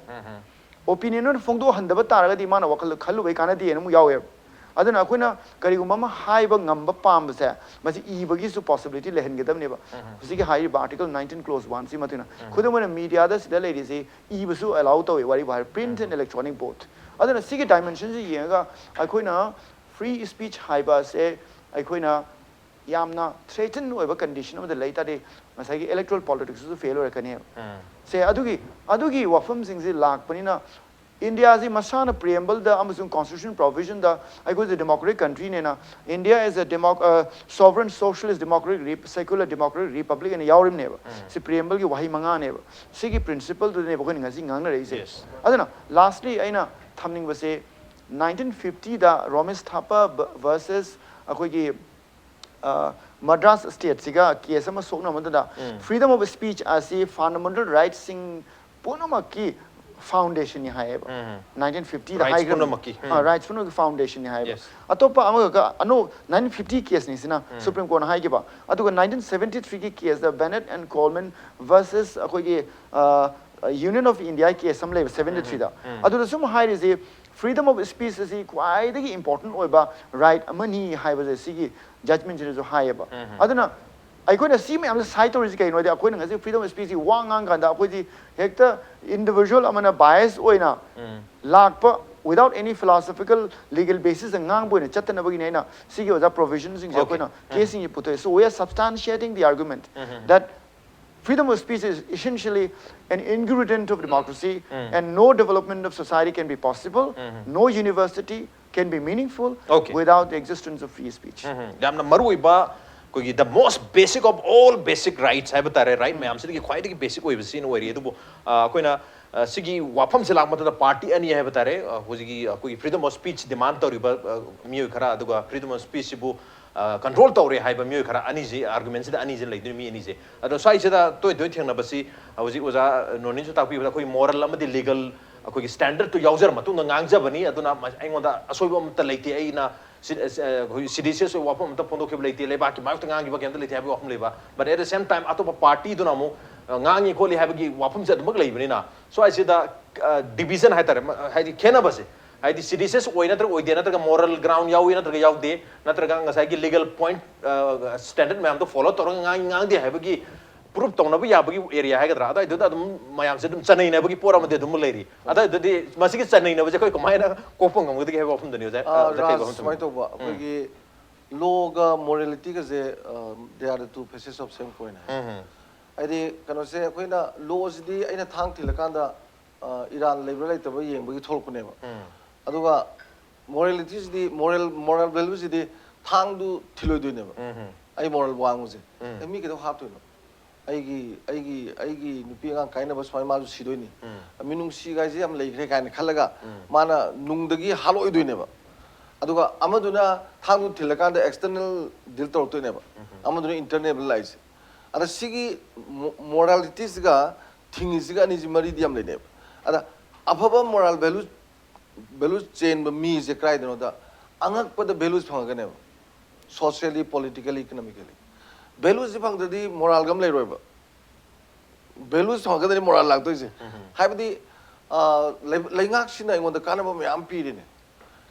ꯑꯣꯄꯤꯅꯤꯌꯟ ꯑꯣꯏꯅ ꯐꯣꯡꯗꯣꯛꯍꯟꯗꯕ ꯇꯥꯔꯒꯗꯤ ꯃꯥꯅ ꯋꯥꯈꯜꯗ ꯈꯜꯂꯨꯕꯩ ꯀꯥꯟꯅꯗꯦꯅ ꯑꯃꯨꯛ ꯌꯥꯎꯋꯦꯕ꯫ ꯑꯗꯨꯅ ꯑꯩꯈꯣꯏꯅ ꯀꯔꯤꯒꯨꯝꯕ ꯑꯃ ꯍꯥꯏꯕ ꯉꯝꯕ ꯄꯥꯝꯕꯁꯦ, ꯃꯁꯤ ꯏꯕꯒꯤꯁꯨ ꯄꯣꯁꯤꯕꯤꯂꯤꯇꯤ ꯂꯩꯍꯟꯒꯗꯕꯅꯦꯕ꯫ ꯍꯧꯖꯤꯛꯀꯤ ꯍꯥꯏꯔꯤꯕ ꯑꯥꯔꯇꯤꯀꯜ ꯅꯥꯏꯟꯇꯤꯟ ꯀ꯭ꯂꯣꯖ ꯋꯥꯟꯁꯤ ꯃꯇꯨꯡ ꯏꯟꯅ꯫ ꯈꯨꯗꯝ ꯑꯣꯏꯅ ꯃꯤꯗꯤꯌꯥꯗ ꯁꯤꯗ ꯂꯩꯔꯤꯁꯤ ꯏꯕꯁꯨ ꯑꯦꯂꯥꯎ ꯇꯧꯋꯦ, ꯋꯥꯔꯤꯕꯨ ꯍꯥꯏꯔ, print and electronic both꯫ ꯑꯗꯨꯅ ꯁꯤꯒꯤ ꯗꯥꯏꯃꯦꯟꯁꯟꯁꯤ ꯌꯦꯡꯉꯒ ꯑꯩꯈꯣꯏꯅ ꯐ꯭ꯔꯤ ꯁ꯭ꯄꯤꯆ ꯍꯥꯏꯕ ꯑꯁꯦ ꯑꯩꯈꯣꯏꯅ ꯌꯥꯝꯅ ꯊ꯭ꯔꯦꯇꯟ ꯑꯣꯏꯕ ꯀꯟꯗꯤꯁꯟ ꯑꯃꯗ ꯂꯩ ꯇꯥꯔꯗꯤ ꯉꯁꯥꯏꯒꯤ ꯏꯂꯦꯛꯇꯣꯔꯦꯜ ꯄꯣꯂꯤꯇꯤꯛꯁꯇꯁꯨ ꯐꯦꯜ ꯑꯣꯏꯔꯛꯀꯅꯦꯕ꯫ ꯁꯦ ꯑꯗꯨꯒꯤ, ꯑꯗꯨꯒꯤ ꯋꯥꯐꯝꯁꯤꯡꯁꯤ ꯂꯥꯛꯄꯅꯤꯅ ꯏꯟꯗꯤꯌꯥꯁꯤ ꯃꯁꯥꯅ ꯄ꯭ꯔꯤꯑꯦꯝꯕꯜꯗ ꯑꯃꯁꯨꯡ ꯀꯣꯟꯁꯇꯤꯇ꯭ꯌꯨꯁꯟ ꯄ꯭ꯔꯣꯚꯤꯖꯟꯗ ꯑꯩꯈꯣꯏꯁꯦ democratic ꯀꯟꯇ꯭ꯔꯤꯅꯦꯅ, India is a democ-, uh, sovereign socialist democratic rep-, secular democratic republic ꯍꯥꯏꯅ ꯌꯥꯎꯔꯤꯕꯅꯦꯕ꯫ ꯁꯤ ꯄ꯭ꯔꯤꯑꯦꯝꯕꯜꯒꯤ ꯋꯥꯍꯩ ꯃꯉꯥꯅꯦꯕ꯫ ꯁꯤꯒꯤ ꯄ꯭ꯔꯤꯟꯁꯤꯄꯜꯗꯨꯗꯅꯦꯕ ꯑꯩꯈꯣꯏꯅ ꯉꯁꯤ ꯉꯥꯡꯅꯔꯛꯏꯁꯦ꯫ ꯑꯗꯨꯅ ꯂꯥꯁꯂꯤ ꯑꯩꯅ ꯊꯝꯅꯤꯡꯕꯁꯦ, ꯅꯥꯏꯟꯇꯤꯟ ꯐꯤꯐꯇꯤꯗ ꯔꯣꯃꯦꯁ ꯊꯥꯄꯥ ꯚ-, ꯚꯔꯁꯦꯁ ꯑꯩꯈꯣꯏꯒꯤ, ꯑ, ꯃꯗ꯭ꯔꯥꯁ ꯁ꯭ꯇꯦꯠꯁꯤꯒ ꯀꯦꯁ ꯑꯃ ꯁꯣꯛꯅꯕ ꯃꯇꯝꯗ, ꯐ꯭ꯔꯤꯗꯝ ꯑꯣꯐ ꯁ꯭ꯄꯤꯆ ꯑꯁꯤ ꯐꯟꯗꯥꯃꯦꯟꯇꯦꯜ ꯔꯥꯏꯠꯁꯤꯡ ꯄꯨꯝꯅꯃꯛꯀꯤ foundationꯅꯤ ꯍꯥꯏꯌꯦꯕ꯫ ꯎꯝ꯫ Nineteen fiftyꯗ Rights ꯍꯥꯏꯈ꯭ꯔꯕꯅꯤ꯫ ꯄꯨꯝꯅꯃꯛꯀꯤ, ꯎꯝ꯫ ꯑꯥ, rights ꯄꯨꯝꯅꯃꯛꯀꯤ foundationꯅꯤ ꯍꯥꯏꯌꯦꯕ꯫ Yes. ꯑꯇꯣꯞꯄ ꯑꯃꯒ ꯑꯅꯧ nineteen fifty caseꯅꯤ ꯁꯤꯅ Supreme Courtꯅ ꯍꯥꯏꯈꯤꯕ꯫ ꯑꯗꯨꯒ nineteen seventy threeꯒꯤ caseꯇ Bennett and Coleman versus ꯑꯩꯈꯣꯏꯒꯤ ꯑ, Union of India case ꯑꯃ ꯂꯩꯕ seventy threeꯗ꯫ ꯑꯗꯨꯗ ꯁꯨꯝ ꯍꯥꯏꯔꯤꯁꯤ, freedom of speech ꯑꯁꯤ ꯈ꯭ꯋꯥꯏꯗꯒꯤ important ꯑꯣꯏꯕ right ꯑꯃꯅꯤ ꯍꯥꯏꯕꯁꯦ ꯁꯤꯒꯤ judgmentꯁꯤꯗꯁꯨ ꯍꯥꯏꯌꯦꯕ꯫ ꯑꯗꯨꯅ ꯑꯩꯈꯣꯏꯅ ꯁꯤ ꯃꯌꯥꯝꯁꯦ cite ꯇꯧꯔꯤꯁꯤ ꯀꯩꯅꯣ ꯍꯥꯏꯗꯤ, ꯑꯩꯈꯣꯏꯅ ꯉꯁꯤ freedom of speechꯁꯤ ꯋꯥ ꯉꯥꯡ ꯀꯥꯟꯗ ꯑꯩꯈꯣꯏꯗꯤ ꯍꯦꯛꯇ individual ꯑꯃꯅ bias ꯑꯣꯏꯅ ꯂꯥꯛꯄ, without any philosophical legal basisꯇ ꯉꯥꯡꯕ ꯑꯣꯏꯅ ꯆꯠꯇꯅꯕꯒꯤꯅꯤ ꯑꯩꯅ ꯁꯤꯒꯤ ꯑꯣꯖꯥ provisionꯁꯤꯡꯁꯦ Okay. ꯑꯩꯈꯣꯏꯅ caseꯁꯤꯡꯒꯤ ꯄꯨꯊꯣꯛꯑꯦ꯫ So we are substantiating the argument that freedom of speech is essentially an ingredient of democracy, and no development of society can be possible, no university can be meaningful Okay. without the existence of free speech. ꯎꯝ, ꯌꯥꯝꯅ ꯃꯔꯨ ꯑꯣꯏꯕ ꯑꯩꯈꯣꯏꯒꯤ the most basic of all basic rights ꯍꯥꯏꯕ ꯇꯥꯔꯦ, right ꯃꯌꯥꯝꯁꯤꯗꯒꯤ ꯈ꯭ꯋꯥꯏꯗꯒꯤ basic ꯑꯣꯏꯕꯁꯤꯅ ꯑꯣꯏꯔꯤ꯫ ꯑꯗꯨꯕꯨ ꯑ, ꯑꯩꯈꯣꯏꯅ ꯑ, ꯁꯤꯒꯤ ꯋꯥꯐꯝꯁꯦ ꯂꯥꯛꯄ ꯃꯇꯝꯗ party ꯑꯅꯤ ꯍꯥꯏꯕ ꯇꯥꯔꯦ, ꯑ, ꯍꯧꯖꯤꯛꯀꯤ ꯑꯩꯈꯣꯏꯒꯤ freedom of speech demand ꯇꯧꯔꯤꯕ ꯑ, ꯃꯤꯑꯣꯏ ꯈꯔ, ꯑꯗꯨꯒ freedom of speechꯁꯤꯕꯨ control ꯇꯧꯔꯦ ꯍꯥꯏꯕ ꯃꯤꯑꯣꯏ ꯈꯔ ꯑꯅꯤꯁꯤ, argumentꯁꯤꯗ ꯑꯅꯤꯁꯤ ꯂꯩꯗꯣꯏꯅꯤ, ꯃꯤ ꯑꯅꯤꯁꯦ꯫ ꯑꯗꯣ ꯁ꯭ꯋꯥꯏꯁꯤꯗ ꯇꯣꯏ ꯇꯣꯏ ꯊꯦꯡꯅꯕꯁꯤ ꯍꯧꯖꯤꯛ ꯑꯣꯖꯥ ꯅꯣꯅꯤꯟꯁꯨ ꯇꯥꯛꯄꯤꯕꯗ ꯑꯩꯈꯣꯏ moral ꯑꯃꯗꯤ legal ꯑꯩꯈꯣꯏꯒꯤ standardꯇꯨ ꯌꯥꯎꯖꯔ ꯃꯇꯨꯡꯗ ꯉꯥꯡꯖꯕꯅꯤ, ꯑꯗꯨꯅ ꯃ-, ꯑꯩꯉꯣꯟꯗ ꯑꯁꯣꯏꯕ ꯑꯃꯠꯇ ꯂꯩꯇꯦ, ꯑꯩꯅ ꯁꯤ-, ꯑ, ꯑꯩꯈꯣꯏ seditious ꯑꯣꯏꯕ ꯋꯥꯐꯝ ꯑꯃꯠꯇ ꯐꯣꯡꯗꯣꯛꯈꯤꯕ ꯂꯩꯇꯦ, ꯂꯩꯕꯥꯛꯀꯤ ꯃꯥꯌꯣꯛꯇ ꯉꯥꯡꯈꯤꯕ ꯀꯩꯝꯇ ꯂꯩꯇꯦ ꯍꯥꯏꯕꯒꯤ ꯋꯥꯐꯝ ꯂꯩꯕ꯫ But at the same time ꯑꯇꯣꯞꯄ partyꯗꯨꯅ ꯑꯃꯨꯛ ꯑ, ꯉꯥꯡꯉꯤ ꯈꯣꯠꯂꯤ ꯍꯥꯏꯕꯒꯤ ꯋꯥꯐꯝꯁꯦ ꯑꯗꯨꯃꯛ ꯂꯩꯕꯅꯤꯅ ꯁ꯭ꯋꯥꯏꯁꯤꯗ division ꯍꯥꯏꯇꯥꯔꯦ, ꯍꯥꯏꯗꯤ ꯈꯦꯠꯅꯕꯁꯦ, ꯍꯥꯏꯗꯤ seditious ꯑꯣꯏ ꯅꯠꯇ꯭ꯔꯒ ꯑꯣꯏꯗꯦ, ꯅꯠꯇ꯭ꯔꯒ moral ground ꯌꯥꯎꯏ ꯅꯠꯇ꯭ꯔꯒ ꯌꯥꯎꯗꯦ, ꯅꯠꯇ꯭ꯔꯒ ꯉꯁꯥꯏꯒꯤ legal point standard ꯃꯌꯥꯝꯗꯣ follow ꯇꯧꯔꯒ ꯉꯥꯡ-, ꯉꯥꯡꯗꯦ ꯍꯥꯏꯕꯒꯤ proof ꯇꯧꯅꯕ ꯌꯥꯕꯒꯤ area ꯍꯥꯏꯒꯗ꯭ꯔꯥ, ꯑꯗꯨꯋꯥꯏꯗꯨꯗ ꯑꯗꯨꯝ ꯃꯌꯥꯝꯁꯦ ꯑꯗꯨꯝ ꯆꯅꯩꯅꯕꯒꯤ ꯄꯣꯠ ꯑꯃꯗꯤ ꯑꯗꯨꯝ ꯂꯩꯔꯤ꯫ ꯑꯗꯨꯋꯥꯏꯗꯨꯗꯗꯤ ꯃꯁꯤꯒꯤ ꯆꯅꯩꯅꯕꯁꯦ ꯑꯩꯈꯣꯏ ꯀꯃꯥꯏꯅ ꯀꯣꯛꯄ ꯉꯝꯒꯗꯒꯦ ꯍꯥꯏꯕ ꯋꯥꯐꯝꯗꯅꯤ ꯑꯣꯖꯥ꯫ ꯑ, ꯑ, ꯖꯈꯩꯒꯤ ꯔꯥꯖ, ꯋꯥꯐꯝꯗꯅꯤ꯫ ꯁꯨꯃꯥꯏꯅ ꯇꯧꯕ, ꯑꯩꯈꯣꯏꯒꯤ lawꯒ moralityꯒꯁꯦ, ꯑ, they are the two faces of same coin ꯍꯥꯏ꯫ ꯎꯝ, ꯎꯝ꯫ ꯍꯥꯏꯗꯤ ꯀꯩꯅꯣꯁꯦ, ꯑꯩꯈꯣꯏꯅ lawꯁꯤꯗꯤ ꯑꯩꯅ ꯊꯥꯡ ꯊꯤꯜꯂꯀꯥꯟꯗ, ꯑ, ꯏꯔꯥꯟ ꯂꯩꯕ꯭ꯔꯥ ꯂꯩꯇꯕ꯭ꯔꯥ ꯌꯦꯡꯕꯒꯤ ꯊꯣꯛꯂꯛꯄꯅꯦꯕ꯫ ꯎꯝ꯫ ꯑꯗꯨꯒ moralityꯁꯤꯗꯤ, moral, moral valueꯁꯤꯗꯤ ꯊꯥꯡꯗꯨ ꯊꯤꯜꯂꯣꯏꯗꯣꯏꯅꯦꯕ꯫ ꯎꯝ, ꯎꯝ꯫ ꯑꯩ moral ꯋꯥꯡꯕꯁꯦ꯫ ꯎꯝ꯫ ꯑꯦ, ꯃꯤ ꯀꯩꯗꯧ ꯍꯥꯠꯇꯣꯏꯅꯣ? ꯑꯩꯒꯤ, ꯑꯩꯒꯤ, ꯑꯩꯒꯤ ꯅꯨꯄꯤ ꯑꯉꯥꯡ ꯀꯥꯏꯅꯕ ꯁꯨꯃꯥꯏꯅ ꯃꯥꯁꯨ ꯁꯤꯗꯣꯏꯅꯤ꯫ ꯎꯝ꯫ ꯃꯤꯅꯨꯡꯁꯤ ꯍꯥꯏꯁꯦ ꯌꯥꯝ ꯂꯩꯈ꯭ꯔꯦ ꯀꯥꯏꯅ ꯈꯜꯂꯒ ꯎꯝ꯫ ꯃꯥꯅ ꯅꯨꯡꯗꯒꯤ ꯍꯥꯠꯂꯛꯑꯣꯏꯗꯣꯏꯅꯦꯕ꯫ ꯑꯗꯨꯒ ꯑꯃꯗꯨꯅ ꯊꯥꯡꯗꯨ ꯊꯤꯜꯂꯀꯥꯟꯗ external deal ꯇꯧꯔꯛꯇꯣꯏꯅꯦꯕ꯫ ꯑꯃꯗꯨꯅ internal ꯂꯥꯛꯏꯁꯦ꯫ ꯑꯗ ꯁꯤꯒꯤ mo-, moralityꯁꯤꯒ ꯊꯤꯡꯉꯤꯁꯤꯒ ꯑꯅꯤꯁꯤ ꯃꯔꯤꯗꯤ ꯌꯥꯝ ꯂꯩꯅꯩꯕ꯫ ꯑꯗ ꯑꯐꯕ moral value, value ꯆꯦꯟꯕ ꯃꯤꯁꯦ ꯀꯗꯥꯏꯗꯅꯣꯗ ꯑꯉꯛꯄꯗ values ꯐꯪꯉꯛꯀꯅꯦꯕ, socially, politically, economically. Valuesꯁꯤ ꯐꯪꯗ꯭ꯔꯗꯤ moralꯒ ꯑꯃ ꯂꯩꯔꯣꯏꯕ. Values ꯐꯪꯉꯛꯀꯗꯣꯏꯅꯤ moral ꯂꯥꯛꯇꯣꯏꯁꯦ. ꯍꯥꯏꯕꯗꯤ, ꯑ, ꯂꯩ-, ꯂꯩꯉꯥꯛꯁꯤꯅ ꯑꯩꯉꯣꯟꯗ ꯀꯥꯟꯅꯕ ꯃꯌꯥꯝ ꯄꯤꯔꯤꯅꯦ.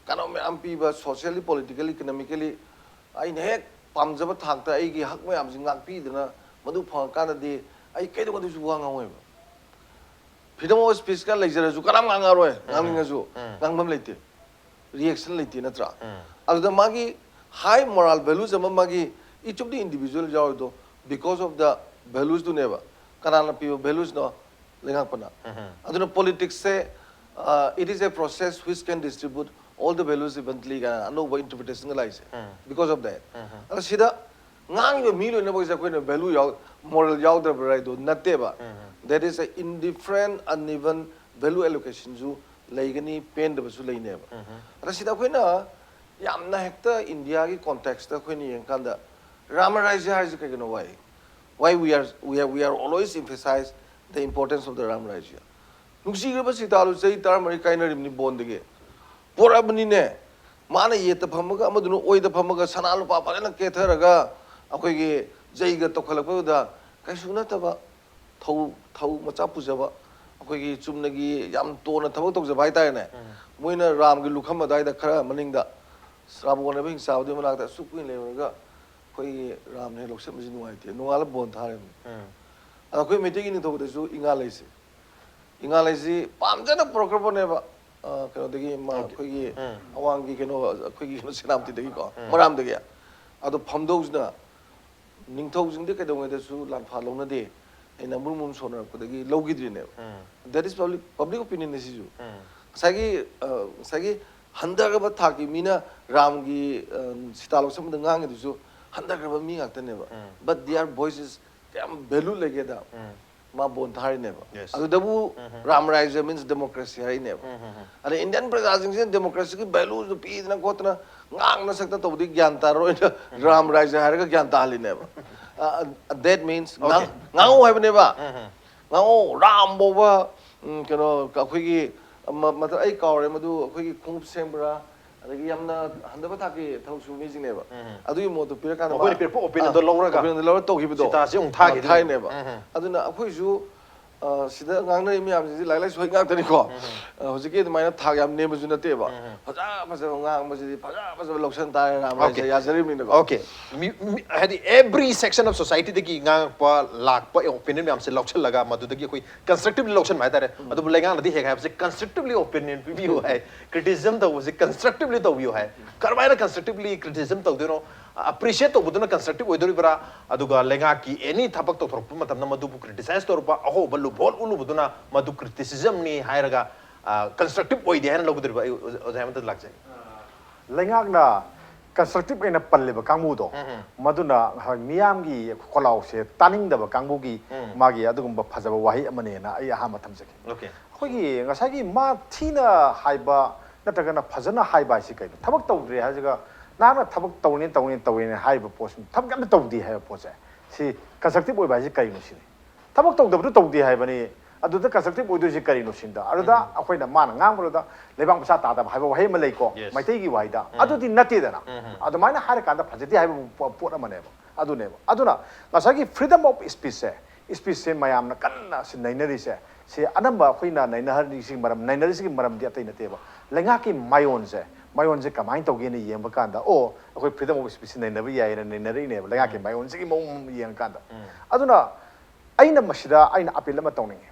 ꯀꯥꯟꯅꯕ ꯃꯌꯥꯝ ꯄꯤꯕ, socially, politically, economically, ꯑꯩꯅ ꯍꯦꯛ ꯄꯥꯝꯖꯕ ꯊꯥꯛꯇ ꯑꯩꯒꯤ ꯍꯛ ꯃꯌꯥꯝꯁꯤ ꯉꯥꯛꯄꯤꯗꯅ, ꯃꯗꯨ ꯐꯪꯉꯀꯥꯟꯗꯗꯤ ꯑꯩ ꯀꯩꯗꯧꯅꯗꯣꯏꯁꯨ ꯋꯥ ꯉꯥꯡꯉꯣꯏꯕ. Freedom of speechꯀ ꯂꯩꯖꯔꯁꯨ ꯀꯅꯥꯝ ꯉꯥꯡꯉꯔꯣꯏ, ꯉꯥꯡꯅꯤꯡꯉꯁꯨ ꯉꯥꯡꯐꯝ ꯂꯩꯇꯦ, reaction ꯂꯩꯇꯦ, ꯅꯠꯇ꯭ꯔꯥ? ꯑꯗꯨꯗ ꯃꯥꯒꯤ high moral values ꯑꯃ ꯃꯥꯒꯤ each of the individual ꯌꯥꯎꯔꯤꯗꯣ because of the valuesꯗꯨꯅꯦꯕ. ꯀꯅꯥꯅ ꯄꯤꯕ valuesꯅꯣ? ꯂꯩꯉꯥꯛꯄꯅ. ꯑꯗꯨꯅ politicsꯁꯦ, uh, it is a process which can distribute all the values evenly ꯀꯥꯏꯅ ꯑꯅꯧꯕ interpretationꯒ ꯂꯥꯛꯏꯁꯦ, because of that. ꯑꯗ ꯁꯤꯗ ꯉꯥꯡꯉꯤꯕ ꯃꯤ ꯂꯣꯏꯅꯃꯛꯁꯦ ꯑꯩꯈꯣꯏꯅ value ꯌꯥꯎ, moral ꯌꯥꯎꯗꯕ꯭ꯔꯥ ꯍꯥꯏꯗꯣ ꯅꯠꯇꯦꯕ. That is a indifferent, uneven value allocationꯁꯨ ꯂꯩꯒꯅꯤ, ꯄꯦꯟꯗꯕꯁꯨ ꯂꯩꯅꯦꯕ. ꯑꯗ ꯁꯤꯗ ꯑꯩꯈꯣꯏꯅ ꯌꯥꯝꯅ ꯍꯦꯛꯇ Indiaꯒꯤ contextꯇ ꯑꯩꯈꯣꯏꯅ ꯌꯦꯡꯉꯀꯥꯟꯗ ꯔꯥꯃ ꯔꯥꯏꯖ꯭ꯌ ꯍꯥꯏꯔꯤꯁꯦ ꯀꯩꯒꯤꯅꯣ? Why? Why we are, we are, we are always emphasize the importance of the Ram Rajya? ꯅꯨꯡꯁꯤꯈ꯭ꯔꯕ ꯁꯤꯇꯥꯗꯨ ꯆꯍꯤ ꯇꯔꯥꯃꯔꯤ ꯀꯥꯏꯅꯔꯤꯕꯅꯤ ꯕꯣꯟꯗꯒꯤ꯫ ꯄꯣꯔꯛꯑꯕꯅꯤꯅꯦ꯫ ꯃꯥꯅ ꯌꯦꯠꯇ ꯐꯝꯃꯒ, ꯑꯃꯗꯨꯅ ꯑꯣꯏꯗ ꯐꯝꯃꯒ, ꯁꯅꯥ ꯂꯨꯄꯥ ꯐꯖꯅ ꯀꯦꯊꯔꯒ, ꯑꯩꯈꯣꯏꯒꯤ ꯖꯩꯒ ꯇꯧꯈꯠꯂꯛꯄꯗꯨꯗ ꯀꯩꯁꯨ ꯅꯠꯇꯕ ꯊꯧ, ꯊꯧ ꯃꯆꯥ ꯄꯨꯖꯕ, ꯑꯩꯈꯣꯏꯒꯤ ꯆꯨꯝꯅꯒꯤ ꯌꯥꯝ ꯇꯣꯟꯅ ꯊꯕꯛ ꯇꯧꯖꯕ ꯍꯥꯏꯇꯥꯔꯦꯅꯦ꯫ ꯃꯣꯏꯅ ꯔꯥꯝꯒꯤ ꯂꯨꯈꯝ ꯑꯗꯨꯋꯥꯏꯗ ꯈꯔ ꯃꯅꯤꯡꯗ ꯔꯥꯕꯣꯟ ꯍꯥꯏꯕ ꯍꯤꯡꯆꯥꯕꯗꯨꯒꯤ ꯃꯅꯥꯛꯇ ꯑꯁꯨꯛ ꯀꯨꯏꯅ ꯂꯩꯔꯨꯔꯒ ꯑꯩꯈꯣꯏꯒꯤ ꯔꯥꯝꯅ ꯍꯦꯛ ꯂꯧꯁꯤꯟꯕꯁꯤ ꯅꯨꯡꯉꯥꯏꯇꯦ, ꯅꯣꯡꯉꯥꯜꯂ ꯕꯣꯟ ꯊꯥꯔꯤꯕꯅꯤ꯫ ꯑꯗꯣ ꯑꯩꯈꯣꯏ ꯃꯩꯇꯩꯒꯤ ꯅꯤꯡꯊꯧꯗꯁꯨ ꯏꯉꯥ ꯂꯩꯁꯦ꯫ ꯏꯉꯥ ꯂꯩꯁꯤ ꯄꯥꯝꯖꯅ ꯄꯨꯔꯛꯈ꯭ꯔꯕꯅꯦꯕ, ꯑ, ꯀꯩꯅꯣꯗꯒꯤ ꯃꯥ ꯑꯩꯈꯣꯏꯒꯤ ꯑꯋꯥꯡꯒꯤ ꯀꯩꯅꯣ, ꯑꯩꯈꯣꯏꯒꯤ ꯀꯩꯅꯣ ꯁꯦꯅꯥꯄꯇꯤꯗꯒꯤꯀꯣ, ꯃꯔꯥꯝꯗꯒꯤ꯫ ꯑꯗꯣ ꯐꯝꯗꯧꯁꯤꯅ ꯅꯤꯡꯊꯧꯁꯤꯡꯗꯤ ꯀꯩꯗꯧꯉꯩꯗꯁꯨ ꯂꯥꯟꯐꯥ ꯂꯧꯅꯗꯦ ꯍꯥꯏꯅ ꯃꯨꯔꯨꯝ ꯃꯨꯔꯨꯝ ꯁꯣꯟꯅꯔꯛꯄꯗꯒꯤ ꯂꯧꯈꯤꯗ꯭ꯔꯤꯅꯦꯕ꯫ That is public, public opinion ꯁꯤꯁꯨ꯫ ꯉꯁꯥꯏꯒꯤ, ꯑ, ꯉꯁꯥꯏꯒꯤ ꯍꯟꯊꯈ꯭ꯔꯕ ꯊꯥꯛꯀꯤ ꯃꯤꯅ ꯔꯥꯝꯒꯤ, ꯑ, ꯁꯤꯇꯥ ꯂꯧꯁꯟꯕꯗ ꯉꯥꯡꯉꯤꯗꯨꯁꯨ ꯍꯟꯊꯈ꯭ꯔꯕ ꯃꯤ ꯉꯥꯛꯇꯅꯦꯕ꯫ But their voice is ꯀꯌꯥꯝ value ꯂꯩꯒꯦꯗ ꯃꯥ ꯕꯣꯟ ꯊꯥꯔꯤꯅꯦꯕ꯫ Yes. ꯑꯗꯨꯗꯕꯨ ꯔꯥꯝ ꯔꯥꯏꯖ꯭ꯌ means democracy ꯍꯥꯏꯔꯤꯅꯦꯕ꯫ ꯑꯗ Indian ꯄ꯭ꯔꯖꯥꯁꯤꯡꯁꯤꯅ democracyꯒꯤ valueꯗꯨ ꯄꯤꯗꯅ ꯈꯣꯠꯇꯅ ꯉꯥꯡꯅ ꯁꯛꯇꯅ ꯇꯧꯕꯗꯤ ꯒ꯭ꯌꯥꯟ ꯇꯥꯔꯔꯣꯏꯅ ꯔꯥꯝ ꯔꯥꯏꯖ꯭ꯌ ꯍꯥꯏꯔꯒ ꯒ꯭ꯌꯥꯟ ꯇꯥꯍꯜꯂꯤꯅꯦꯕ꯫ ꯑ, ꯑ, that means ꯉꯥꯡ-, ꯉꯥꯡꯉꯧ ꯍꯥꯏꯕꯅꯦꯕ꯫ ꯉꯥꯡꯉꯧ, ꯔꯥꯝ ꯐꯥꯎꯕ, ꯎꯝ, ꯀꯩꯅꯣ ꯑꯩꯈꯣꯏꯒꯤ ꯃ- ꯃꯇꯝ ꯑꯩ ꯀꯥꯎꯔꯦ, ꯃꯗꯨ ꯑꯩꯈꯣꯏꯒꯤ ꯈꯣꯡꯎꯞ ꯁꯦꯝꯕ꯭ꯔꯥ, ꯑꯗꯒꯤ ꯌꯥꯝꯅ ꯍꯟꯊꯕ ꯊꯥꯛꯀꯤ ꯊꯕꯛ ꯁꯨꯕ ꯃꯤꯁꯤꯡꯅꯦꯕ꯫ ꯎꯝ. ꯑꯗꯨꯒꯤ ꯃꯣꯠꯇꯣ ꯄꯤꯔꯀꯥꯟꯗ ꯃꯈꯣꯏꯅ ꯃꯥ- ꯄꯤꯔꯛꯄ opinion-ꯗꯣ ꯑꯥ, ꯂꯧꯔꯒ opinion-ꯗꯣ ꯂꯧꯔ ꯇꯧꯈꯤꯕꯗꯣ ꯁꯤꯇꯥꯁꯦ ꯑꯃꯨꯛ ꯑꯥ, ꯊꯥꯈꯤꯗꯣꯏꯅꯦ꯫ ꯊꯥꯏꯅꯦꯕ꯫ ꯎꯝ. ꯑꯗꯨꯅ ꯑꯩꯈꯣꯏꯁꯨ ꯑ, ꯁꯤꯗ ꯉꯥꯡꯅꯔꯤꯕ ꯃꯌꯥꯝꯁꯤꯡꯁꯤ ꯂꯥꯏꯔꯤꯛ ꯂꯥꯏꯁꯨ ꯍꯩ ꯉꯥꯛꯇꯅꯤꯀꯣ꯫ ꯑ, ꯍꯧꯖꯤꯛꯀꯤ ꯑꯗꯨꯃꯥꯏꯅ ꯊꯥꯛ ꯌꯥꯝ ꯅꯦꯝꯕꯁꯨ ꯅꯠꯇꯦꯕ꯫ ꯐꯖ ꯐꯖꯕ ꯉꯥꯡꯕꯁꯤꯗꯤ ꯐꯖ ꯐꯖꯕ ꯂꯧꯁꯟ ꯇꯥꯔꯦ, ꯔꯥꯝ Okay. ꯔꯥꯏꯁꯦ ꯌꯥꯖꯔꯤꯕꯅꯤꯅꯀꯣ꯫ Okay. ꯃꯤ, ꯃꯤ, ꯍꯥꯏꯗꯤ every section of society-ꯗꯒꯤ ꯉꯥꯡꯉꯛꯄ ꯂꯥꯛꯄ opinion ꯃꯌꯥꯝꯁꯦ ꯂꯧꯁꯤꯜꯂꯒ ꯃꯗꯨꯗꯒꯤ ꯑꯩꯈꯣꯏ constructively ꯂꯧꯁꯤꯟꯕ ꯍꯥꯏꯇꯥꯔꯦ꯫ ꯑꯗꯨꯕꯨ ꯂꯩꯉꯥꯛꯅꯗꯤ ꯍꯦꯛ ꯍꯥꯏꯕꯁꯦ constructively opinion ꯄꯤꯕꯤꯌꯨ ꯍꯥꯏ, criticism ꯇꯧꯕꯁꯦ constructively ꯇꯧꯕꯤꯌꯨ ꯍꯥꯏ꯫ ꯀꯔꯝꯍꯥꯏꯅ constructively criticism ꯇꯧꯗꯣꯏꯅꯣ? Appreciate ꯇꯧꯕꯗꯨꯅ constructive ꯑꯣꯏꯗꯣꯔꯤꯕ꯭ꯔꯥ? ꯑꯗꯨꯒ ꯂꯩꯉꯥꯛꯀꯤ any ꯊꯕꯛ ꯇꯧꯊꯣꯔꯛꯄ ꯃꯇꯝꯗ ꯃꯗꯨꯕꯨ criticize ꯇꯧꯔꯛꯄ, ꯑꯍꯧꯕ ꯂꯨꯞꯍꯣꯜ ꯎꯠꯂꯨꯕꯗꯨꯅ ꯃꯗꯨ criticism-ꯅꯤ ꯍꯥꯏꯔꯒ constructive ꯑꯣꯏꯗꯦ ꯍꯥꯏꯅ ꯂꯧꯒꯗꯧꯔꯤꯕ? ꯑꯩ ꯑꯣꯖꯥ ꯑꯃꯗ ꯂꯥꯛꯆꯒꯦ꯫ ꯂꯩꯉꯥꯛꯅ constructive ꯑꯣꯏꯅ ꯄꯜꯂꯤꯕ ꯀꯥꯡꯕꯨꯗꯣ, ꯃꯗꯨꯅ ꯍꯣꯏ, ꯃꯤꯌꯥꯝꯒꯤ ꯈꯣꯜꯂꯥꯎꯁꯦ ꯇꯥꯅꯤꯡꯗꯕ ꯀꯥꯡꯕꯨꯒꯤ ꯎꯝ. ꯃꯥꯒꯤ ꯑꯗꯨꯒꯨꯝꯕ ꯐꯖꯕ ꯋꯥꯍꯩ ꯑꯃꯅꯦꯅ ꯑꯩ ꯑꯍꯥꯟꯕ ꯊꯝꯖꯒꯦ꯫ Okay. ꯑꯩꯈꯣꯏꯒꯤ ꯉꯁꯥꯏꯒꯤ ꯃꯥ ꯊꯤꯅ ꯍꯥꯏꯕ ꯅꯠꯇ꯭ꯔꯒꯅ ꯐꯖꯅ ꯍꯥꯏꯕ ꯍꯥꯏꯁꯤ ꯀꯩꯅꯣ? ꯊꯕꯛ ꯇꯧꯗ꯭ꯔꯦ ꯍꯥꯏꯁꯤꯒ ꯅꯍꯥꯛꯅ ꯊꯕꯛ ꯇꯧꯅꯤ ꯇꯧꯅꯤ ꯇꯧꯅꯤ ꯍꯥꯏꯔꯤꯕ ꯄꯣꯠꯁꯤ, ꯊꯕꯛ ꯑꯝꯇ ꯇꯧꯗꯦ ꯍꯥꯏꯕ ꯄꯣꯠꯁꯦ, ꯁꯤ constructive ꯑꯣꯏꯕ ꯍꯥꯏꯁꯤ ꯀꯔꯤꯅꯣ ꯁꯤꯅꯤ꯫ ꯊꯕꯛ ꯇꯧꯗꯕꯗꯨ ꯇꯧꯗꯦ ꯍꯥꯏꯕꯅꯤ꯫ ꯑꯗꯨꯗ constructive ꯑꯣꯏꯗꯣꯏꯁꯤ ꯀꯔꯤꯅꯣ ꯁꯤꯅꯤꯗ? ꯑꯗꯨꯗ ꯑꯩꯈꯣꯏꯅ ꯃꯥꯅ ꯉꯥꯡꯕꯗꯨꯗ "ꯂꯩꯕꯥꯛ ꯃꯆꯥ ꯇꯥꯗꯕ" ꯍꯥꯏꯕ ꯋꯥꯍꯩ ꯑꯃ ꯂꯩꯀꯣ, Yes. ꯃꯩꯇꯩꯒꯤ ꯋꯥꯍꯩꯗ꯫ ꯑꯗꯨꯗꯤ ꯅꯠꯇꯦꯗꯅ꯫ ꯑꯗꯨꯃꯥꯏꯅ ꯍꯥꯏꯔꯀꯥꯟꯗ ꯐꯖꯗꯦ ꯍꯥꯏꯕ ꯄꯣ- ꯄꯣꯠ ꯑꯃꯅꯦꯕ꯫ ꯑꯗꯨꯅꯦꯕ꯫ ꯑꯗꯨꯅ ꯉꯁꯥꯏꯒꯤ freedom of speech-ꯁꯦ, speech-ꯁꯦ ꯃꯌꯥꯝꯅ ꯀꯟꯅ ꯁꯤ ꯅꯩꯅꯔꯤꯁꯦ, ꯁꯤ ꯑꯅꯝꯕ ꯑꯩꯈꯣꯏꯅ ꯅꯩꯅꯍꯜꯂꯤꯁꯤꯒꯤ ꯃꯔꯝ, ꯅꯩꯅꯔꯤꯁꯤꯒꯤ ꯃꯔꯝꯗꯤ ꯑꯇꯩ ꯅꯠꯇꯦꯕ꯫ ꯂꯩꯉꯥꯛꯀꯤ ꯃꯥꯏꯑꯣꯟꯁꯦ, ꯃꯥꯏꯑꯣꯟꯁꯦ ꯀꯃꯥꯏꯅ ꯇꯧꯒꯦꯅ ꯌꯦꯡꯕ ꯀꯥꯟꯗ, "ꯑꯣ, ꯑꯩꯈꯣꯏ freedom of speech ꯅꯩꯅꯕ ꯌꯥꯏꯌꯦꯅ" ꯅꯩꯅꯔꯛꯏꯅꯦꯕ, ꯂꯩꯉꯥꯛꯀꯤ ꯃꯥꯏꯑꯣꯟꯁꯤꯒꯤ ꯃꯑꯣꯡ ꯌꯦꯡꯉꯀꯥꯟꯗ꯫ ꯑꯗꯨꯅ ꯑꯩꯅ ꯃꯁꯤꯗ ꯑꯩꯅ appeal ꯑꯃ ꯇꯧꯅꯤꯡꯉꯤ꯫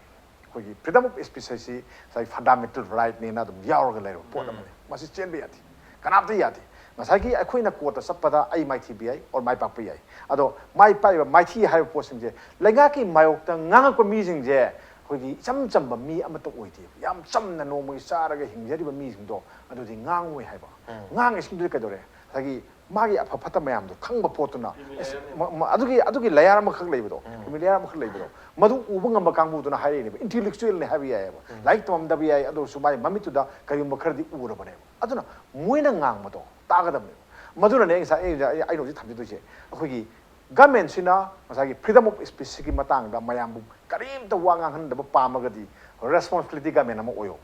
ꯑꯩꯈꯣꯏꯒꯤ freedom of speech ꯍꯥꯏꯁꯤ ꯉꯁꯥꯏ fundamental right-ꯅꯦꯅ ꯑꯗꯨꯝ ꯌꯥꯎꯔꯒ ꯂꯩꯔꯕ ꯄꯣꯠ ꯑꯃꯅꯤ꯫ ꯃꯁꯤ ꯆꯦꯟꯕ ꯌꯥꯗꯦ, ꯀꯅꯥꯝꯇ ꯌꯥꯗꯦ꯫ ꯉꯁꯥꯏꯒꯤ ꯑꯩꯈꯣꯏꯅ court-ꯇ ꯆꯠꯄꯗ ꯑꯩ ꯃꯥꯏꯊꯤꯕ ꯌꯥꯏ or ꯃꯥꯏ ꯄꯥꯛꯄ ꯌꯥꯏ꯫ ꯑꯗꯣ ꯃꯥꯏ ꯄꯥꯛꯏꯕ, ꯃꯥꯏꯊꯤ ꯍꯥꯏꯕ ꯄꯣꯠꯁꯤꯡꯁꯦ, ꯂꯩꯉꯥꯛꯀꯤ ꯃꯥꯌꯣꯛꯇ ꯉꯥꯡꯉꯛꯄ ꯃꯤꯁꯤꯡꯁꯦ ꯑꯩꯈꯣꯏꯒꯤ ꯏꯆꯝ ꯆꯝꯕ ꯃꯤ ꯑꯃꯠꯇ ꯑꯣꯏꯗꯦꯕ꯫ ꯌꯥꯝ ꯆꯝꯅ ꯅꯣꯡꯃꯒꯤ ꯆꯥꯔꯒ ꯍꯤꯡꯖꯔꯤꯕ ꯃꯤꯁꯤꯡꯗꯣ ꯑꯗꯨꯗꯤ ꯉꯥꯡꯉꯣꯏ ꯍꯥꯏꯕ꯫ ꯉꯥꯡꯉꯤꯁꯤꯡꯗꯨꯗꯤ ꯀꯩꯗꯧꯔꯦ? ꯉꯁꯥꯏꯒꯤ ꯃꯥꯒꯤ ꯑꯐ ꯐꯠꯇ ꯃꯌꯥꯝꯗꯣ ꯈꯪꯕ ꯄꯣꯠꯇꯨꯅ, ꯑꯁ, ꯃ- ꯃ- ꯑꯗꯨꯒꯤ ꯑꯗꯨꯒꯤ layer ꯑꯃꯈꯛ ꯂꯩꯕꯗꯣ, ꯐꯦꯃꯤꯂꯤ layer ꯑꯃꯈꯛ ꯂꯩꯕꯗꯣ, ꯃꯗꯨ ꯎꯕ ꯉꯝꯕ ꯀꯥꯡꯕꯨꯗꯨꯅ ꯍꯥꯏꯔꯛꯏꯅꯦꯕ꯫ Intellectual-ꯅꯦ ꯍꯥꯏꯕ ꯌꯥꯏꯑꯕ, ꯂꯥꯏꯔꯤꯛ ꯇꯝꯃꯝꯗꯕ ꯌꯥꯏ, ꯑꯗꯨ ꯑꯣꯏꯔꯁꯨ ꯃꯥꯒꯤ ꯃꯃꯤꯠꯇꯨꯗ ꯀꯔꯤꯒꯨꯝꯕ ꯈꯔꯗꯤ ꯎꯔꯕꯅꯦꯕ꯫ ꯑꯗꯨꯅ ꯃꯣꯏꯅ ꯉꯥꯡꯕꯗꯣ ꯇꯥꯒꯗꯕꯅꯦꯕ꯫ ꯃꯗꯨꯅꯅꯦ ꯑꯩ ꯉꯁꯥꯏ ꯑꯩ ꯑꯩꯅ ꯍꯧꯖꯤꯛ ꯊꯝꯖꯗꯣꯏꯁꯦ, ꯑꯩꯈꯣꯏꯒꯤ ꯒꯃꯦꯟꯁꯤꯅ ꯉꯁꯥꯏꯒꯤ freedom of speechꯁꯤꯒꯤ ꯃꯇꯥꯡꯗ ꯃꯌꯥꯝꯕꯨ ꯀꯔꯤꯝꯇ ꯋꯥ ꯉꯥꯡꯍꯟꯗꯕ ꯄꯥꯝꯃꯒꯗꯤ, responsibility ꯒꯃꯦꯟ ꯑꯃ ꯑꯣꯏꯌꯣ꯫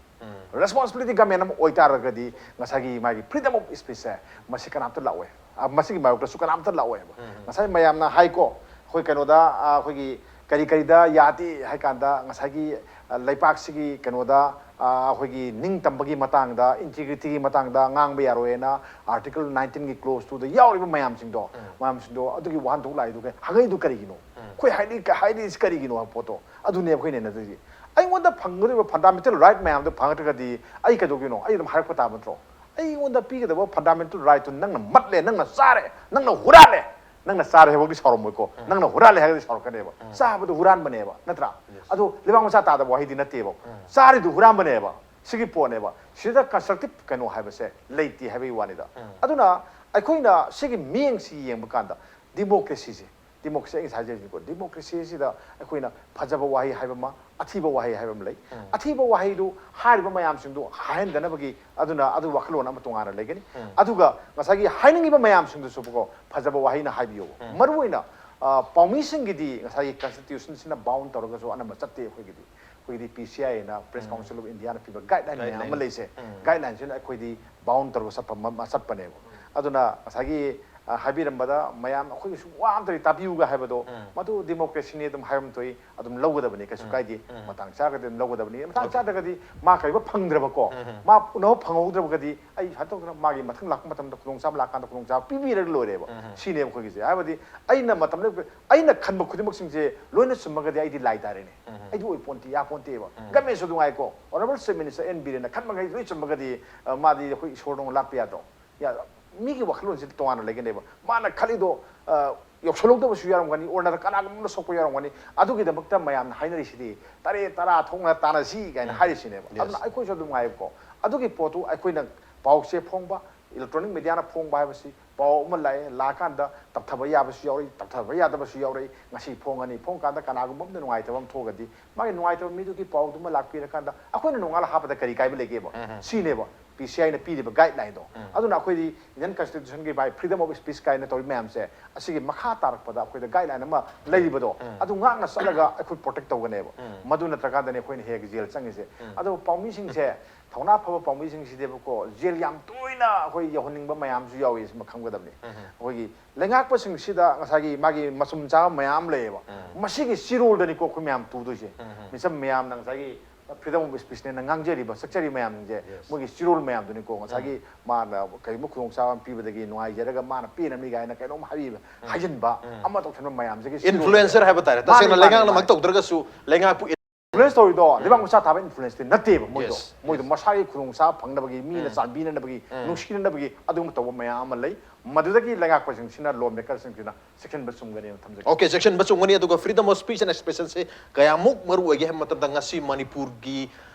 Responsibility ꯒꯃꯦꯟ ꯑꯃ ꯑꯣꯏꯇꯥꯔꯒꯗꯤ ꯉꯁꯥꯏꯒꯤ ꯃꯥꯒꯤ freedom of speechꯁꯦ ꯃꯁꯤ ꯀꯅꯥꯝꯇ ꯂꯥꯛꯑꯣꯏ꯫ ꯑ, ꯃꯁꯤꯒꯤ ꯃꯥꯌꯣꯛꯇꯁꯨ ꯀꯅꯥꯝꯇ ꯂꯥꯛꯑꯣꯏꯕ꯫ ꯉꯁꯥꯏ ꯃꯌꯥꯝꯅ ꯍꯥꯏꯀꯣ, ꯑꯩꯈꯣꯏ ꯀꯩꯅꯣꯗ, ꯑ, ꯑꯩꯈꯣꯏꯒꯤ ꯀꯔꯤ ꯀꯔꯤꯗ ꯌꯥꯗꯦ ꯍꯥꯏ ꯀꯥꯟꯗ ꯉꯁꯥꯏꯒꯤ, ꯑ, ꯂꯩꯄꯥꯛꯁꯤꯒꯤ ꯀꯩꯅꯣꯗ, ꯑ, ꯑꯩꯈꯣꯏꯒꯤ ꯅꯤꯡꯇꯝꯕꯒꯤ ꯃꯇꯥꯡꯗ, integrityꯒꯤ ꯃꯇꯥꯡꯗ ꯉꯥꯡꯕ ꯌꯥꯔꯣꯏꯅ Article nineteenꯒꯤ clause twoꯗ ꯌꯥꯎꯔꯤꯕ ꯃꯌꯥꯝꯁꯤꯡꯗꯣ, ꯃꯌꯥꯝꯁꯤꯡꯗꯣ ꯑꯗꯨꯒꯤ ꯋꯥꯍꯟꯊꯣꯛ ꯂꯥꯛꯏꯗꯨ ꯀꯩ-, ꯍꯪꯉꯛꯏꯗꯨ ꯀꯔꯤꯒꯤꯅꯣ? ꯑꯩꯈꯣꯏ ꯍꯥꯏꯔꯤ-, ꯍꯥꯏꯔꯤꯁꯤ ꯀꯔꯤꯒꯤꯅꯣ ꯍꯥꯏꯕ ꯄꯣꯠꯇꯣ ꯑꯗꯨꯅꯦꯕ ꯑꯩꯈꯣꯏꯅ ꯅꯩꯅꯗꯣꯏꯁꯦ꯫ ꯑꯩꯉꯣꯟꯗ ꯐꯪꯒꯗꯧꯔꯤꯕ fundamental right ꯃꯌꯥꯝꯗꯣ ꯐꯪꯉꯛꯇ꯭ꯔꯒꯗꯤ ꯑꯩ ꯀꯩꯗꯧꯗꯣꯏꯅꯣ? ꯑꯩ ꯑꯗꯨꯝ ꯍꯥꯏꯔꯛꯄ ꯇꯥꯕ ꯅꯠꯇ꯭ꯔꯣ? ꯑꯩꯉꯣꯟꯗ ꯄꯤꯒꯗꯕ fundamental rightꯇꯨ ꯅꯪꯅ ꯃꯠꯂꯦ, ꯅꯪꯅ ꯆꯥꯔꯦ, ꯅꯪꯅ ꯍꯨꯔꯥꯜꯂꯦ꯫ ꯅꯪꯅ ꯆꯥꯔꯦ ꯍꯥꯏꯕꯒꯤ ꯁꯥꯎꯔꯝꯃꯣꯏꯀꯣ, ꯅꯪꯅ ꯍꯨꯔꯥꯜꯂꯦ ꯍꯥꯏꯔꯒꯗꯤ ꯁꯥꯎꯔꯛꯀꯅꯦꯕ꯫ ꯆꯥꯕꯗꯣ ꯍꯨꯔꯥꯟꯕꯅꯦꯕ, ꯅꯠꯇ꯭ꯔꯥ? ꯑꯗꯣ ꯂꯩꯕꯥꯛ ꯃꯆꯥ ꯇꯥꯗꯕ ꯋꯥꯍꯩꯗꯤ ꯅꯠꯇꯦꯕ꯫ ꯆꯥꯔꯤꯗꯨ ꯍꯨꯔꯥꯟꯕꯅꯦꯕ꯫ ꯁꯤꯒꯤ ꯄꯣꯠꯅꯦꯕ꯫ ꯁꯤꯗ constructive ꯀꯩꯅꯣ ꯍꯥꯏꯕꯁꯦ ꯂꯩꯇꯦ ꯍꯥꯏꯕꯒꯤ ꯋꯥꯅꯤꯗ꯫ ꯑꯗꯨꯅ ꯑꯩꯈꯣꯏꯅ ꯁꯤꯒꯤ ꯃꯤꯠꯌꯦꯡꯁꯤ ꯌꯦꯡꯕ ꯀꯥꯟꯗ democracyꯁꯦ, democracy ꯑꯩ ꯉꯁꯥꯏ ꯍꯥꯏꯖꯔꯤꯅꯤꯀꯣ, democracyꯁꯤꯗ ꯑꯩꯈꯣꯏꯅ ꯐꯖꯕ ꯋꯥꯍꯩ ꯍꯥꯏꯕ ꯑꯃ, ꯑꯊꯤꯕ ꯋꯥꯍꯩ ꯍꯥꯏꯕ ꯑꯃ ꯂꯩ꯫ ꯑꯊꯤꯕ ꯋꯥꯍꯩꯗꯨ ꯍꯥꯏꯔꯤꯕ ꯃꯌꯥꯝꯁꯤꯡꯗꯨ ꯍꯥꯏꯍꯟꯗꯅꯕꯒꯤ, ꯑꯗꯨꯅ ꯑꯗꯨ ꯋꯥꯈꯜꯂꯣꯟ ꯑꯃ ꯇꯣꯉꯥꯟꯅ ꯂꯩꯒꯅꯤ꯫ ꯑꯗꯨꯒ ꯉꯁꯥꯏꯒꯤ ꯍꯥꯏꯅꯤꯡꯉꯤꯕ ꯃꯌꯥꯝꯁꯤꯡꯗꯨꯁꯨꯀꯣ ꯐꯖꯕ ꯋꯥꯍꯩꯅ ꯍꯥꯏꯕꯤꯌꯣꯕ꯫ ꯃꯔꯨꯑꯣꯏꯅ, ꯑ, ꯄꯥꯎꯃꯤꯁꯤꯡꯒꯤꯗꯤ ꯉꯁꯥꯏꯒꯤ constitutionꯁꯤꯅ bound ꯇꯧꯔꯒꯁꯨ ꯑꯅꯝꯕ ꯆꯠꯇꯦ ꯑꯩꯈꯣꯏꯒꯤꯗꯤ꯫ ꯑꯩꯈꯣꯏꯒꯤꯗꯤ PCIꯅ, Press Council of Indiaꯅ ꯄꯤꯕ guideline ꯃꯌꯥꯝ ꯑꯃ ꯂꯩꯁꯦ꯫ Guidelineꯁꯤꯅ ꯑꯩꯈꯣꯏꯗꯤ bound ꯇꯧꯔꯒ ꯆꯠꯄ ꯃ-, ꯃ-, ꯆꯠꯄꯅꯦꯕ꯫ ꯑꯗꯨꯅ ꯉꯁꯥꯏꯒꯤ, ꯑ, ꯍꯥꯏꯕꯤꯔꯝꯕꯗ ꯃꯌꯥꯝ ꯑꯩꯈꯣꯏꯒꯤꯁꯨ ꯋꯥ ꯑꯝꯇ ꯇꯥꯕꯤꯌꯨꯒ ꯍꯥꯏꯕꯗꯣ, ꯃꯗꯨ democracyꯅꯤ ꯑꯗꯨꯝ ꯍꯥꯏꯕ ꯑꯃ ꯊꯣꯛꯏ, ꯑꯗꯨꯝ ꯂꯧꯒꯗꯕꯅꯤ, ꯀꯩꯁꯨ ꯀꯥꯏꯗꯦ꯫ ꯃꯇꯥꯡ ꯆꯥꯔꯒꯗꯤ ꯑꯗꯨꯝ ꯂꯧꯒꯗꯕꯅꯤ꯫ ꯃꯇꯥꯡ ꯆꯥꯗ꯭ꯔꯒꯗꯤ ꯃꯥ ꯀꯔꯤꯒꯨꯝꯕ ꯐꯪꯗ꯭ꯔꯕꯀꯣ, ꯃꯥ ꯎꯅꯕ ꯐꯪꯍꯧꯗ꯭ꯔꯕꯒꯗꯤ ꯑꯩ ꯁꯨꯃꯥꯏꯅ ꯇꯧꯗꯅ ꯃꯥꯒꯤ ꯃꯊꯪ ꯂꯥꯛꯄ ꯃꯇꯝꯗ ꯈꯨꯗꯣꯡꯆꯥꯕ ꯂꯥꯛꯀꯥꯟꯗ ꯈꯨꯗꯣꯡꯆꯥꯕ ꯄꯤꯕꯤꯔꯒ ꯂꯣꯏꯔꯦꯕ꯫ ꯁꯤꯅꯦꯕ ꯑꯩꯈꯣꯏꯒꯤꯁꯦ꯫ ꯍꯥꯏꯕꯗꯤ ꯑꯩꯅ ꯃꯇꯝ ꯂꯦꯞ-, ꯑꯩꯅ ꯈꯟꯕ ꯈꯨꯗꯤꯡꯃꯛꯁꯤꯡꯁꯦ ꯂꯣꯏꯅ ꯆꯨꯝꯃꯒꯗꯤ ꯑꯩꯗꯤ ꯂꯥꯏ ꯇꯥꯔꯦꯅꯦ꯫ ꯑꯩꯗꯤ ꯑꯣꯏꯄꯣꯟꯇꯦ, ꯌꯥꯄꯣꯟꯇꯦꯕ꯫ Governmentꯁꯨ ꯅꯨꯡꯉꯥꯏꯀꯣ꯫ Honourable Chief Minister N ꯕꯤꯔꯦꯟꯅ ꯈꯟꯕꯈꯩ ꯂꯣꯏ ꯆꯨꯝꯃꯒꯗꯤ, ꯑ, ꯃꯥꯗꯤ ꯑꯩꯈꯣꯏ ꯏꯁꯣꯔꯗꯧꯅ ꯂꯥꯠꯄ ꯌꯥꯗ꯭ꯔꯣ? ꯌꯥ-, ꯃꯤꯒꯤ ꯋꯥꯈꯜꯂꯣꯟꯁꯤ ꯇꯣꯉꯥꯟꯅ ꯂꯩꯒꯅꯦꯕ꯫ ꯃꯥꯅ ꯈꯜꯂꯤꯗꯣ, ꯑ, ꯌꯧꯁꯜꯍꯧꯗꯕꯁꯨ ꯌꯥꯎꯔꯝꯒꯅꯤ, or ꯅꯠꯇ꯭ꯔꯒ ꯀꯅꯥꯒꯨꯝꯕ ꯑꯃꯅ ꯁꯣꯛꯄ ꯌꯥꯎꯔꯝꯒꯅꯤ꯫ ꯑꯗꯨꯒꯤꯗꯃꯛꯇ ꯃꯌꯥꯝꯅ ꯍꯥꯏꯅꯔꯤꯁꯤꯗꯤ ꯇꯔꯦꯠ ꯇꯔꯥ ꯊꯣꯛꯅ ꯇꯥꯟꯅꯁꯤ ꯀꯥꯏꯅ ꯍꯥꯏꯔꯤꯁꯤꯅꯦꯕ꯫ ꯑꯗꯨꯅ ꯑꯩꯈꯣꯏꯁꯨ ꯑꯗꯨꯝ ꯉꯥꯏꯕꯀꯣ꯫ ꯑꯗꯨꯒꯤ ꯄꯣꯠꯇꯨ ꯑꯩꯈꯣꯏꯅ ꯄꯥꯎ ꯆꯦ ꯐꯣꯡꯕ, electronic mediaꯅ ꯐꯣꯡꯕ ꯍꯥꯏꯕꯁꯤ ꯄꯥꯎ ꯑꯃ ꯂꯥꯛꯑꯦ, ꯂꯥꯛꯑꯀꯥꯟꯗ ꯇꯞꯊꯕ ꯌꯥꯕꯁꯨ ꯌꯥꯎꯔꯛꯏ, ꯇꯞꯊꯕ ꯌꯥꯗꯕꯁꯨ ꯌꯥꯎꯔꯛꯏ꯫ ꯉꯁꯤ ꯐꯣꯡꯉꯅꯤ, ꯐꯣꯡꯀꯥꯟꯗ ꯀꯅꯥꯒꯨꯝꯕ ꯑꯃꯗ ꯅꯨꯡꯉꯥꯏꯇꯕ ꯑꯃ ꯊꯣꯛꯑꯒꯗꯤ ꯃꯥꯒꯤ ꯅꯨꯡꯉꯥꯏꯇꯕ ꯃꯤꯗꯨꯒꯤ ꯄꯥꯎꯗꯨꯃ ꯂꯥꯛꯄꯤꯔꯀꯥꯟꯗ ꯑꯩꯈꯣꯏꯅ ꯅꯣꯡꯉꯥꯜꯂ ꯍꯥꯞꯄꯗ ꯀꯔꯤ ꯀꯥꯏꯕ ꯂꯩꯒꯦꯕ? ꯁꯤꯅꯦꯕ꯫ ꯁꯤ ꯑꯥꯏꯅ ꯄꯤꯔꯤꯕ ꯒꯥꯏꯗꯂꯥꯏꯟꯗꯣ, ꯑꯗꯨꯅ ꯑꯩꯈꯣꯏꯗꯤ ꯏꯟꯗꯤꯌꯟ ꯀꯟꯁꯇꯤꯇ꯭ꯌꯨꯁꯟꯒꯤ ꯚꯥꯏ ꯐ꯭ꯔꯤꯗꯝ ꯑꯣꯐ ꯁ꯭ꯄꯤꯆ ꯀꯥꯏꯅ ꯇꯧꯔꯤ ꯃꯌꯥꯝꯁꯦ, ꯑꯁꯤꯒꯤ ꯃꯈꯥ ꯇꯥꯔꯛꯄꯗ ꯑꯩꯈꯣꯏꯗ ꯒꯥꯏꯗꯂꯥꯏꯟ ꯑꯃ ꯂꯩꯔꯤꯕꯗꯣ, ꯑꯗꯨ ꯉꯥꯛꯅ ꯆꯠꯂꯒ ꯑꯩꯈꯣꯏ ꯄ꯭ꯔꯣꯇꯦꯛ ꯇꯧꯒꯅꯦꯕ꯫ ꯃꯗꯨ ꯅꯠꯇ꯭ꯔꯀꯥꯟꯗꯅꯦ ꯑꯩꯈꯣꯏꯅ ꯍꯦꯛ ꯖꯦꯜ ꯆꯪꯉꯤꯁꯦ꯫ ꯑꯗꯣ ꯄꯥꯎꯃꯤꯁꯤꯡꯁꯦ, ꯊꯧꯅꯥ ꯐꯕ ꯄꯥꯎꯃꯤꯁꯤꯡꯁꯤꯗꯤꯕꯀꯣ, ꯖꯦꯜ ꯌꯥꯝ ꯇꯣꯏꯅ ꯑꯩꯈꯣꯏ ꯌꯧꯍꯟꯅꯤꯡꯕ ꯃꯌꯥꯝꯁꯨ ꯌꯥꯎꯏ, ꯁꯤꯃ ꯈꯪꯒꯗꯕꯅꯤ꯫ ꯑꯩꯈꯣꯏꯒꯤ ꯂꯩꯉꯥꯛꯄꯁꯤꯡꯁꯤꯗ ꯉꯁꯥꯏꯒꯤ ꯃꯥꯒꯤ ꯃꯆꯨꯝ ꯆꯥꯕ ꯃꯌꯥꯝ ꯂꯩꯌꯦꯕ꯫ ꯃꯁꯤꯒꯤ ꯆꯤꯔꯣꯜꯗꯅꯤꯀꯣ ꯑꯩꯈꯣꯏ ꯃꯌꯥꯝ ꯇꯨꯗꯣꯏꯁꯦ꯫ ꯃꯤꯆꯝ ꯃꯌꯥꯝꯅ ꯉꯁꯥꯏꯒꯤ ꯐ꯭ꯔꯤꯗꯝ ꯑꯣꯐ ꯁ꯭ꯄꯤꯆꯅꯦꯅ ꯉꯥꯡꯖꯔꯤꯕ, ꯁꯛꯆꯔꯤꯕ ꯃꯌꯥꯝꯁꯤꯡꯁꯦ, ꯃꯣꯏꯒꯤ ꯆꯤꯔꯣꯜ ꯃꯌꯥꯝꯗꯨꯅꯤꯀꯣ꯫ ꯉꯁꯥꯏꯒꯤ ꯃꯥꯅ ꯀꯔꯤꯒꯨꯝꯕ ꯈꯨꯗꯣꯡꯆꯥꯕ ꯑꯃ ꯄꯤꯕꯗꯒꯤ ꯅꯨꯡꯉꯥꯏꯖꯔꯒ ꯃꯥꯅ ꯄꯦꯟꯅꯕꯅꯤ ꯀꯥꯏꯅ ꯀꯩꯅꯣꯝ ꯍꯥꯏꯕꯤꯕ, ꯍꯥꯏꯖꯤꯟꯕ ꯑꯃ ꯇꯧꯁꯟꯕ ꯃꯌꯥꯝꯁꯤꯒꯤ ꯆꯤꯔꯣꯜ꯫ ꯏꯟꯐ꯭ꯂꯨꯌꯦꯟꯁꯔ ꯍꯥꯏꯕ ꯇꯥꯔꯦ꯫ ꯃꯥꯅꯤ, ꯇꯁꯦꯡꯅ ꯃꯥꯅꯤ, ꯂꯩꯉꯥꯛꯅꯃꯛ ꯃꯥꯅꯤ꯫ ꯇꯧꯗ꯭ꯔꯒꯁꯨ ꯂꯩꯉꯥꯛꯄꯨ ꯏꯟꯐ꯭ꯂꯨꯌꯦꯟꯁ ꯇꯧꯔꯤꯗꯣ ꯂꯩꯕꯥꯛ ꯃꯆꯥ ꯊꯥꯕ ꯏꯟꯐ꯭ꯂꯨꯌꯦꯟꯁꯇꯤ ꯅꯠꯇꯦꯕ ꯃꯣꯏꯗꯣ꯫ Yes, ꯃꯣꯏꯗꯣ ꯃꯁꯥꯒꯤ ꯈꯨꯗꯣꯡꯆꯥꯕ ꯐꯪꯅꯕꯒꯤ, ꯃꯤꯅ ꯆꯥꯟꯕꯤꯅꯅꯕꯒꯤ, ꯅꯨꯡꯁꯤꯅꯅꯕꯒꯤ ꯑꯗꯨꯒꯨꯝꯕ ꯇꯧꯕ ꯃꯌꯥꯝ ꯑꯃ ꯂꯩ꯫ ꯃꯗꯨꯗꯒꯤ ꯂꯩꯉꯥꯛꯄꯁꯤꯡꯁꯤꯅ ꯂꯣ ꯃꯦꯀꯔꯁꯤꯡꯁꯤꯅ ꯆꯦꯛꯁꯤꯟꯕ ꯆꯨꯝꯒꯅꯤꯅ ꯊꯝꯖꯒꯦ꯫ ꯑꯣꯀꯦ, ꯆꯦꯛꯁꯤꯟꯕ ꯆꯨꯝꯒꯅꯤ꯫ ꯑꯗꯨꯒ ꯐ꯭ꯔꯤꯗꯝ ꯑꯣꯐ ꯁ꯭ꯄꯤꯆ ꯑꯦꯟ ꯑꯦꯛꯁꯄ꯭ꯔꯦꯁꯟꯁꯦ ꯀꯌꯥꯃꯨꯛ ꯃꯔꯨ ꯑꯣꯏꯒꯦ ꯍꯥꯏꯕ ꯃꯇꯝꯗ, ꯉꯁꯤ ꯃꯅꯤꯄꯨꯔꯒꯤ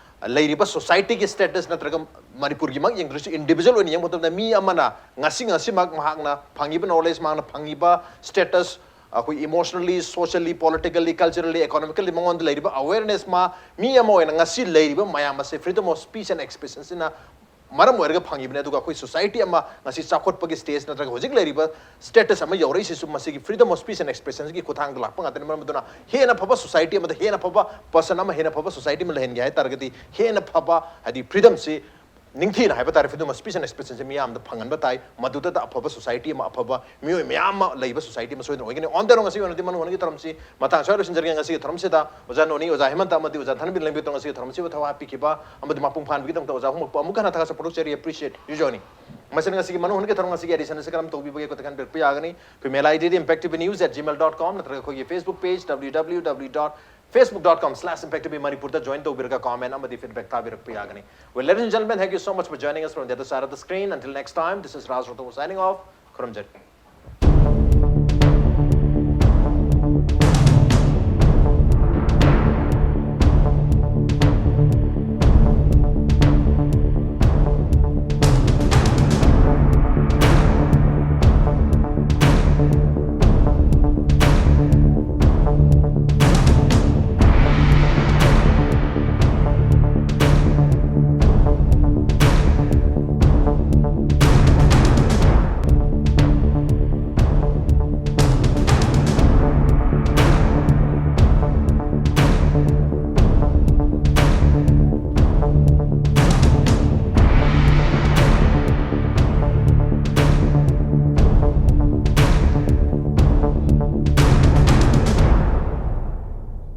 ꯂꯩꯔꯤꯕ ꯁꯣꯁꯥꯏꯇꯤꯒꯤ ꯁ꯭ꯇꯦꯇꯁ ꯅꯠꯇ꯭ꯔꯒ ꯃꯅꯤꯄꯨꯔꯒꯤꯃꯛ ꯌꯦꯡꯗ꯭ꯔꯁꯨ, ꯏꯟꯗꯤꯕꯤꯖꯨꯋꯦꯜ ꯑꯣꯏꯅ ꯌꯦꯡꯕ ꯃꯇꯝꯗ, ꯃꯤ ꯑꯃꯅ ꯉꯁꯤ ꯉꯁꯤꯃꯛ ꯃꯍꯥꯛꯅ ꯐꯪꯉꯤꯕ ꯅꯣꯂꯦꯖ, ꯃꯍꯥꯛꯅ ꯐꯪꯉꯤꯕ ꯁ꯭ꯇꯦꯇꯁ, ꯑꯩꯈꯣꯏ ꯏꯃꯣꯁꯅꯦꯜꯂꯤ, ꯁꯣꯁꯤꯌꯦꯜꯂꯤ, ꯄꯣꯂꯤꯇꯤꯀꯦꯜꯂꯤ, ꯀꯜꯆꯔꯦꯜꯂꯤ, ꯏꯀꯣꯅꯣꯃꯤꯀꯦꯜꯂꯤ ꯃꯉꯣꯟꯗ ꯂꯩꯔꯤꯕ ꯑꯋꯦꯔꯅꯦꯁ, ꯃꯥ ꯃꯤ ꯑꯃ ꯑꯣꯏꯅ ꯉꯁꯤ ꯂꯩꯔꯤꯕ ꯃꯌꯥꯝ ꯑꯁꯦ ꯐ꯭ꯔꯤꯗꯝ ꯑꯣꯐ ꯁ꯭ꯄꯤꯆ ꯑꯦꯟ ꯑꯦꯛꯁꯄ꯭ꯔꯦꯁꯟꯁꯤꯅ ꯃꯔꯝ ꯑꯣꯏꯔꯒ ꯐꯪꯉꯤꯕꯅꯤ꯫ ꯑꯗꯨꯒ ꯑꯩꯈꯣꯏ ꯁꯣꯁꯥꯏꯇꯤ ꯑꯃ ꯉꯁꯤ ꯆꯥꯎꯈꯠꯄꯒꯤ ꯁ꯭ꯇꯦꯖ ꯅꯠꯇ꯭ꯔꯒ ꯍꯧꯖꯤꯛ ꯂꯩꯔꯤꯕ ꯁ꯭ꯇꯦꯇꯁ ꯑꯃ ꯌꯧꯔꯛꯏꯁꯤꯁꯨ ꯃꯁꯤꯒꯤ ꯐ꯭ꯔꯤꯗꯝ ꯑꯣꯐ ꯁ꯭ꯄꯤꯆ ꯑꯦꯟ ꯑꯦꯛꯁꯄ꯭ꯔꯦꯁꯟꯒꯤ ꯈꯨꯠꯊꯥꯡꯗ ꯂꯥꯛꯄ ꯉꯥꯛꯇꯅꯤ꯫ ꯃꯔꯝ ꯑꯗꯨꯅ ꯍꯦꯟꯅ ꯐꯕ ꯁꯣꯁꯥꯏꯇꯤ ꯑꯃꯗ ꯍꯦꯟꯅ ꯐꯕ ꯄꯔꯁꯟ ꯑꯃ, ꯍꯦꯟꯅ ꯐꯕ ꯁꯣꯁꯥꯏꯇꯤ ꯑꯃ ꯂꯩꯍꯟꯒꯦ ꯍꯥꯏ ꯇꯥꯔꯒꯗꯤ, ꯍꯦꯟꯅ ꯐꯕ, ꯍꯥꯏꯗꯤ, ꯐ꯭ꯔꯤꯗꯝꯁꯤ ꯅꯤꯡꯊꯤꯅ ꯍꯥꯏꯕ ꯇꯥꯔꯦ, ꯐ꯭ꯔꯤꯗꯝ ꯑꯣꯐ ꯁ꯭ꯄꯤꯆ ꯑꯦꯟ ꯑꯦꯛꯁꯄ꯭ꯔꯦꯁꯟꯁꯤ ꯃꯤꯌꯥꯝꯗ ꯐꯪꯍꯟꯕ ꯇꯥꯏ꯫ ꯃꯗꯨꯗ ꯑꯐꯕ ꯁꯣꯁꯥꯏꯇꯤ ꯑꯃ, ꯑꯐꯕ ꯃꯤꯑꯣꯏ ꯃꯌꯥꯝ ꯑꯃ ꯂꯩꯕ ꯁꯣꯁꯥꯏꯇꯤ ꯑꯃ ꯁꯣꯏꯗꯅ ꯑꯣꯏꯒꯅꯤ꯫ ꯑꯣꯟ ꯗ ꯋꯦ, ꯉꯁꯤꯒꯤ ꯑꯣꯏꯅꯗꯤ ꯃꯅꯨ ꯍꯣꯟꯒꯤ ꯊꯧꯔꯝꯁꯤ ꯃꯇꯥꯡ ꯁ꯭ꯋꯥꯏꯗ ꯂꯣꯏꯁꯤꯟꯖꯔꯒꯦ꯫ ꯉꯁꯤꯒꯤ ꯊꯧꯔꯝꯁꯤꯗ ꯑꯣꯖꯥ ꯅꯣꯅꯤ, ꯑꯣꯖꯥ ꯍꯦꯃꯟꯇ ꯑꯃꯗꯤ ꯑꯣꯖꯥ ꯙꯅꯕꯤꯔ ꯂꯦꯡꯕꯤꯇꯣꯡ ꯉꯁꯤꯒꯤ ꯊꯧꯔꯝꯁꯤꯕꯨ ꯊꯧ ꯍꯥꯞꯄꯤꯈꯤꯕ ꯑꯃꯗꯤ ꯃꯄꯨꯡ ꯐꯥꯍꯟꯕꯒꯤꯗꯃꯛꯇ ꯑꯣꯖꯥ ꯑꯍꯨꯝꯃꯛꯄꯨ ꯑꯃꯨꯛ ꯍꯟꯅ ꯊꯥꯒꯠꯆꯕ ꯐꯣꯡꯗꯣꯛꯆꯔꯤ꯫ ꯑꯦꯄ꯭ꯔꯤꯁꯤꯌꯦꯠ ꯌꯨ ꯖꯣꯅꯤ꯫ ꯃꯁꯤꯅ ꯉꯁꯤꯒꯤ ꯃꯅꯨ ꯍꯣꯟꯒꯤ ꯊꯧꯔꯝ ꯉꯁꯤꯒꯤ ꯑꯦꯗꯤꯁꯟ ꯑꯁꯤ ꯀꯔꯝ ꯇꯧꯕꯤꯕꯒꯦ ꯈꯣꯠꯇ ꯈꯟꯕꯤꯔꯛꯄ ꯌꯥꯒꯅꯤ꯫ ꯑꯩꯈꯣꯏ ꯃꯦꯂꯥꯏ daily impact T V news at Gmail dot com ꯅꯠꯇ꯭ꯔꯒ ꯑꯩꯈꯣꯏꯒꯤ Facebook page, W W W dot Facebook dot com slash impact T V ꯃꯅꯤꯄꯨꯔꯗ ꯖꯣꯏꯟ ꯇꯧꯕꯤꯔꯒ ꯀꯣꯃꯦꯟ ꯑꯃꯗꯤ ꯐꯤꯗꯕꯦꯛ ꯊꯥꯕꯤꯔꯛꯄ ꯌꯥꯒꯅꯤ꯫ Well, ladies and gentlemen, thank you so much for joining us from the other side of the screen. Until next time, this is Raj Roto signing off. ꯈꯨꯔꯨꯝꯖꯔꯤ꯫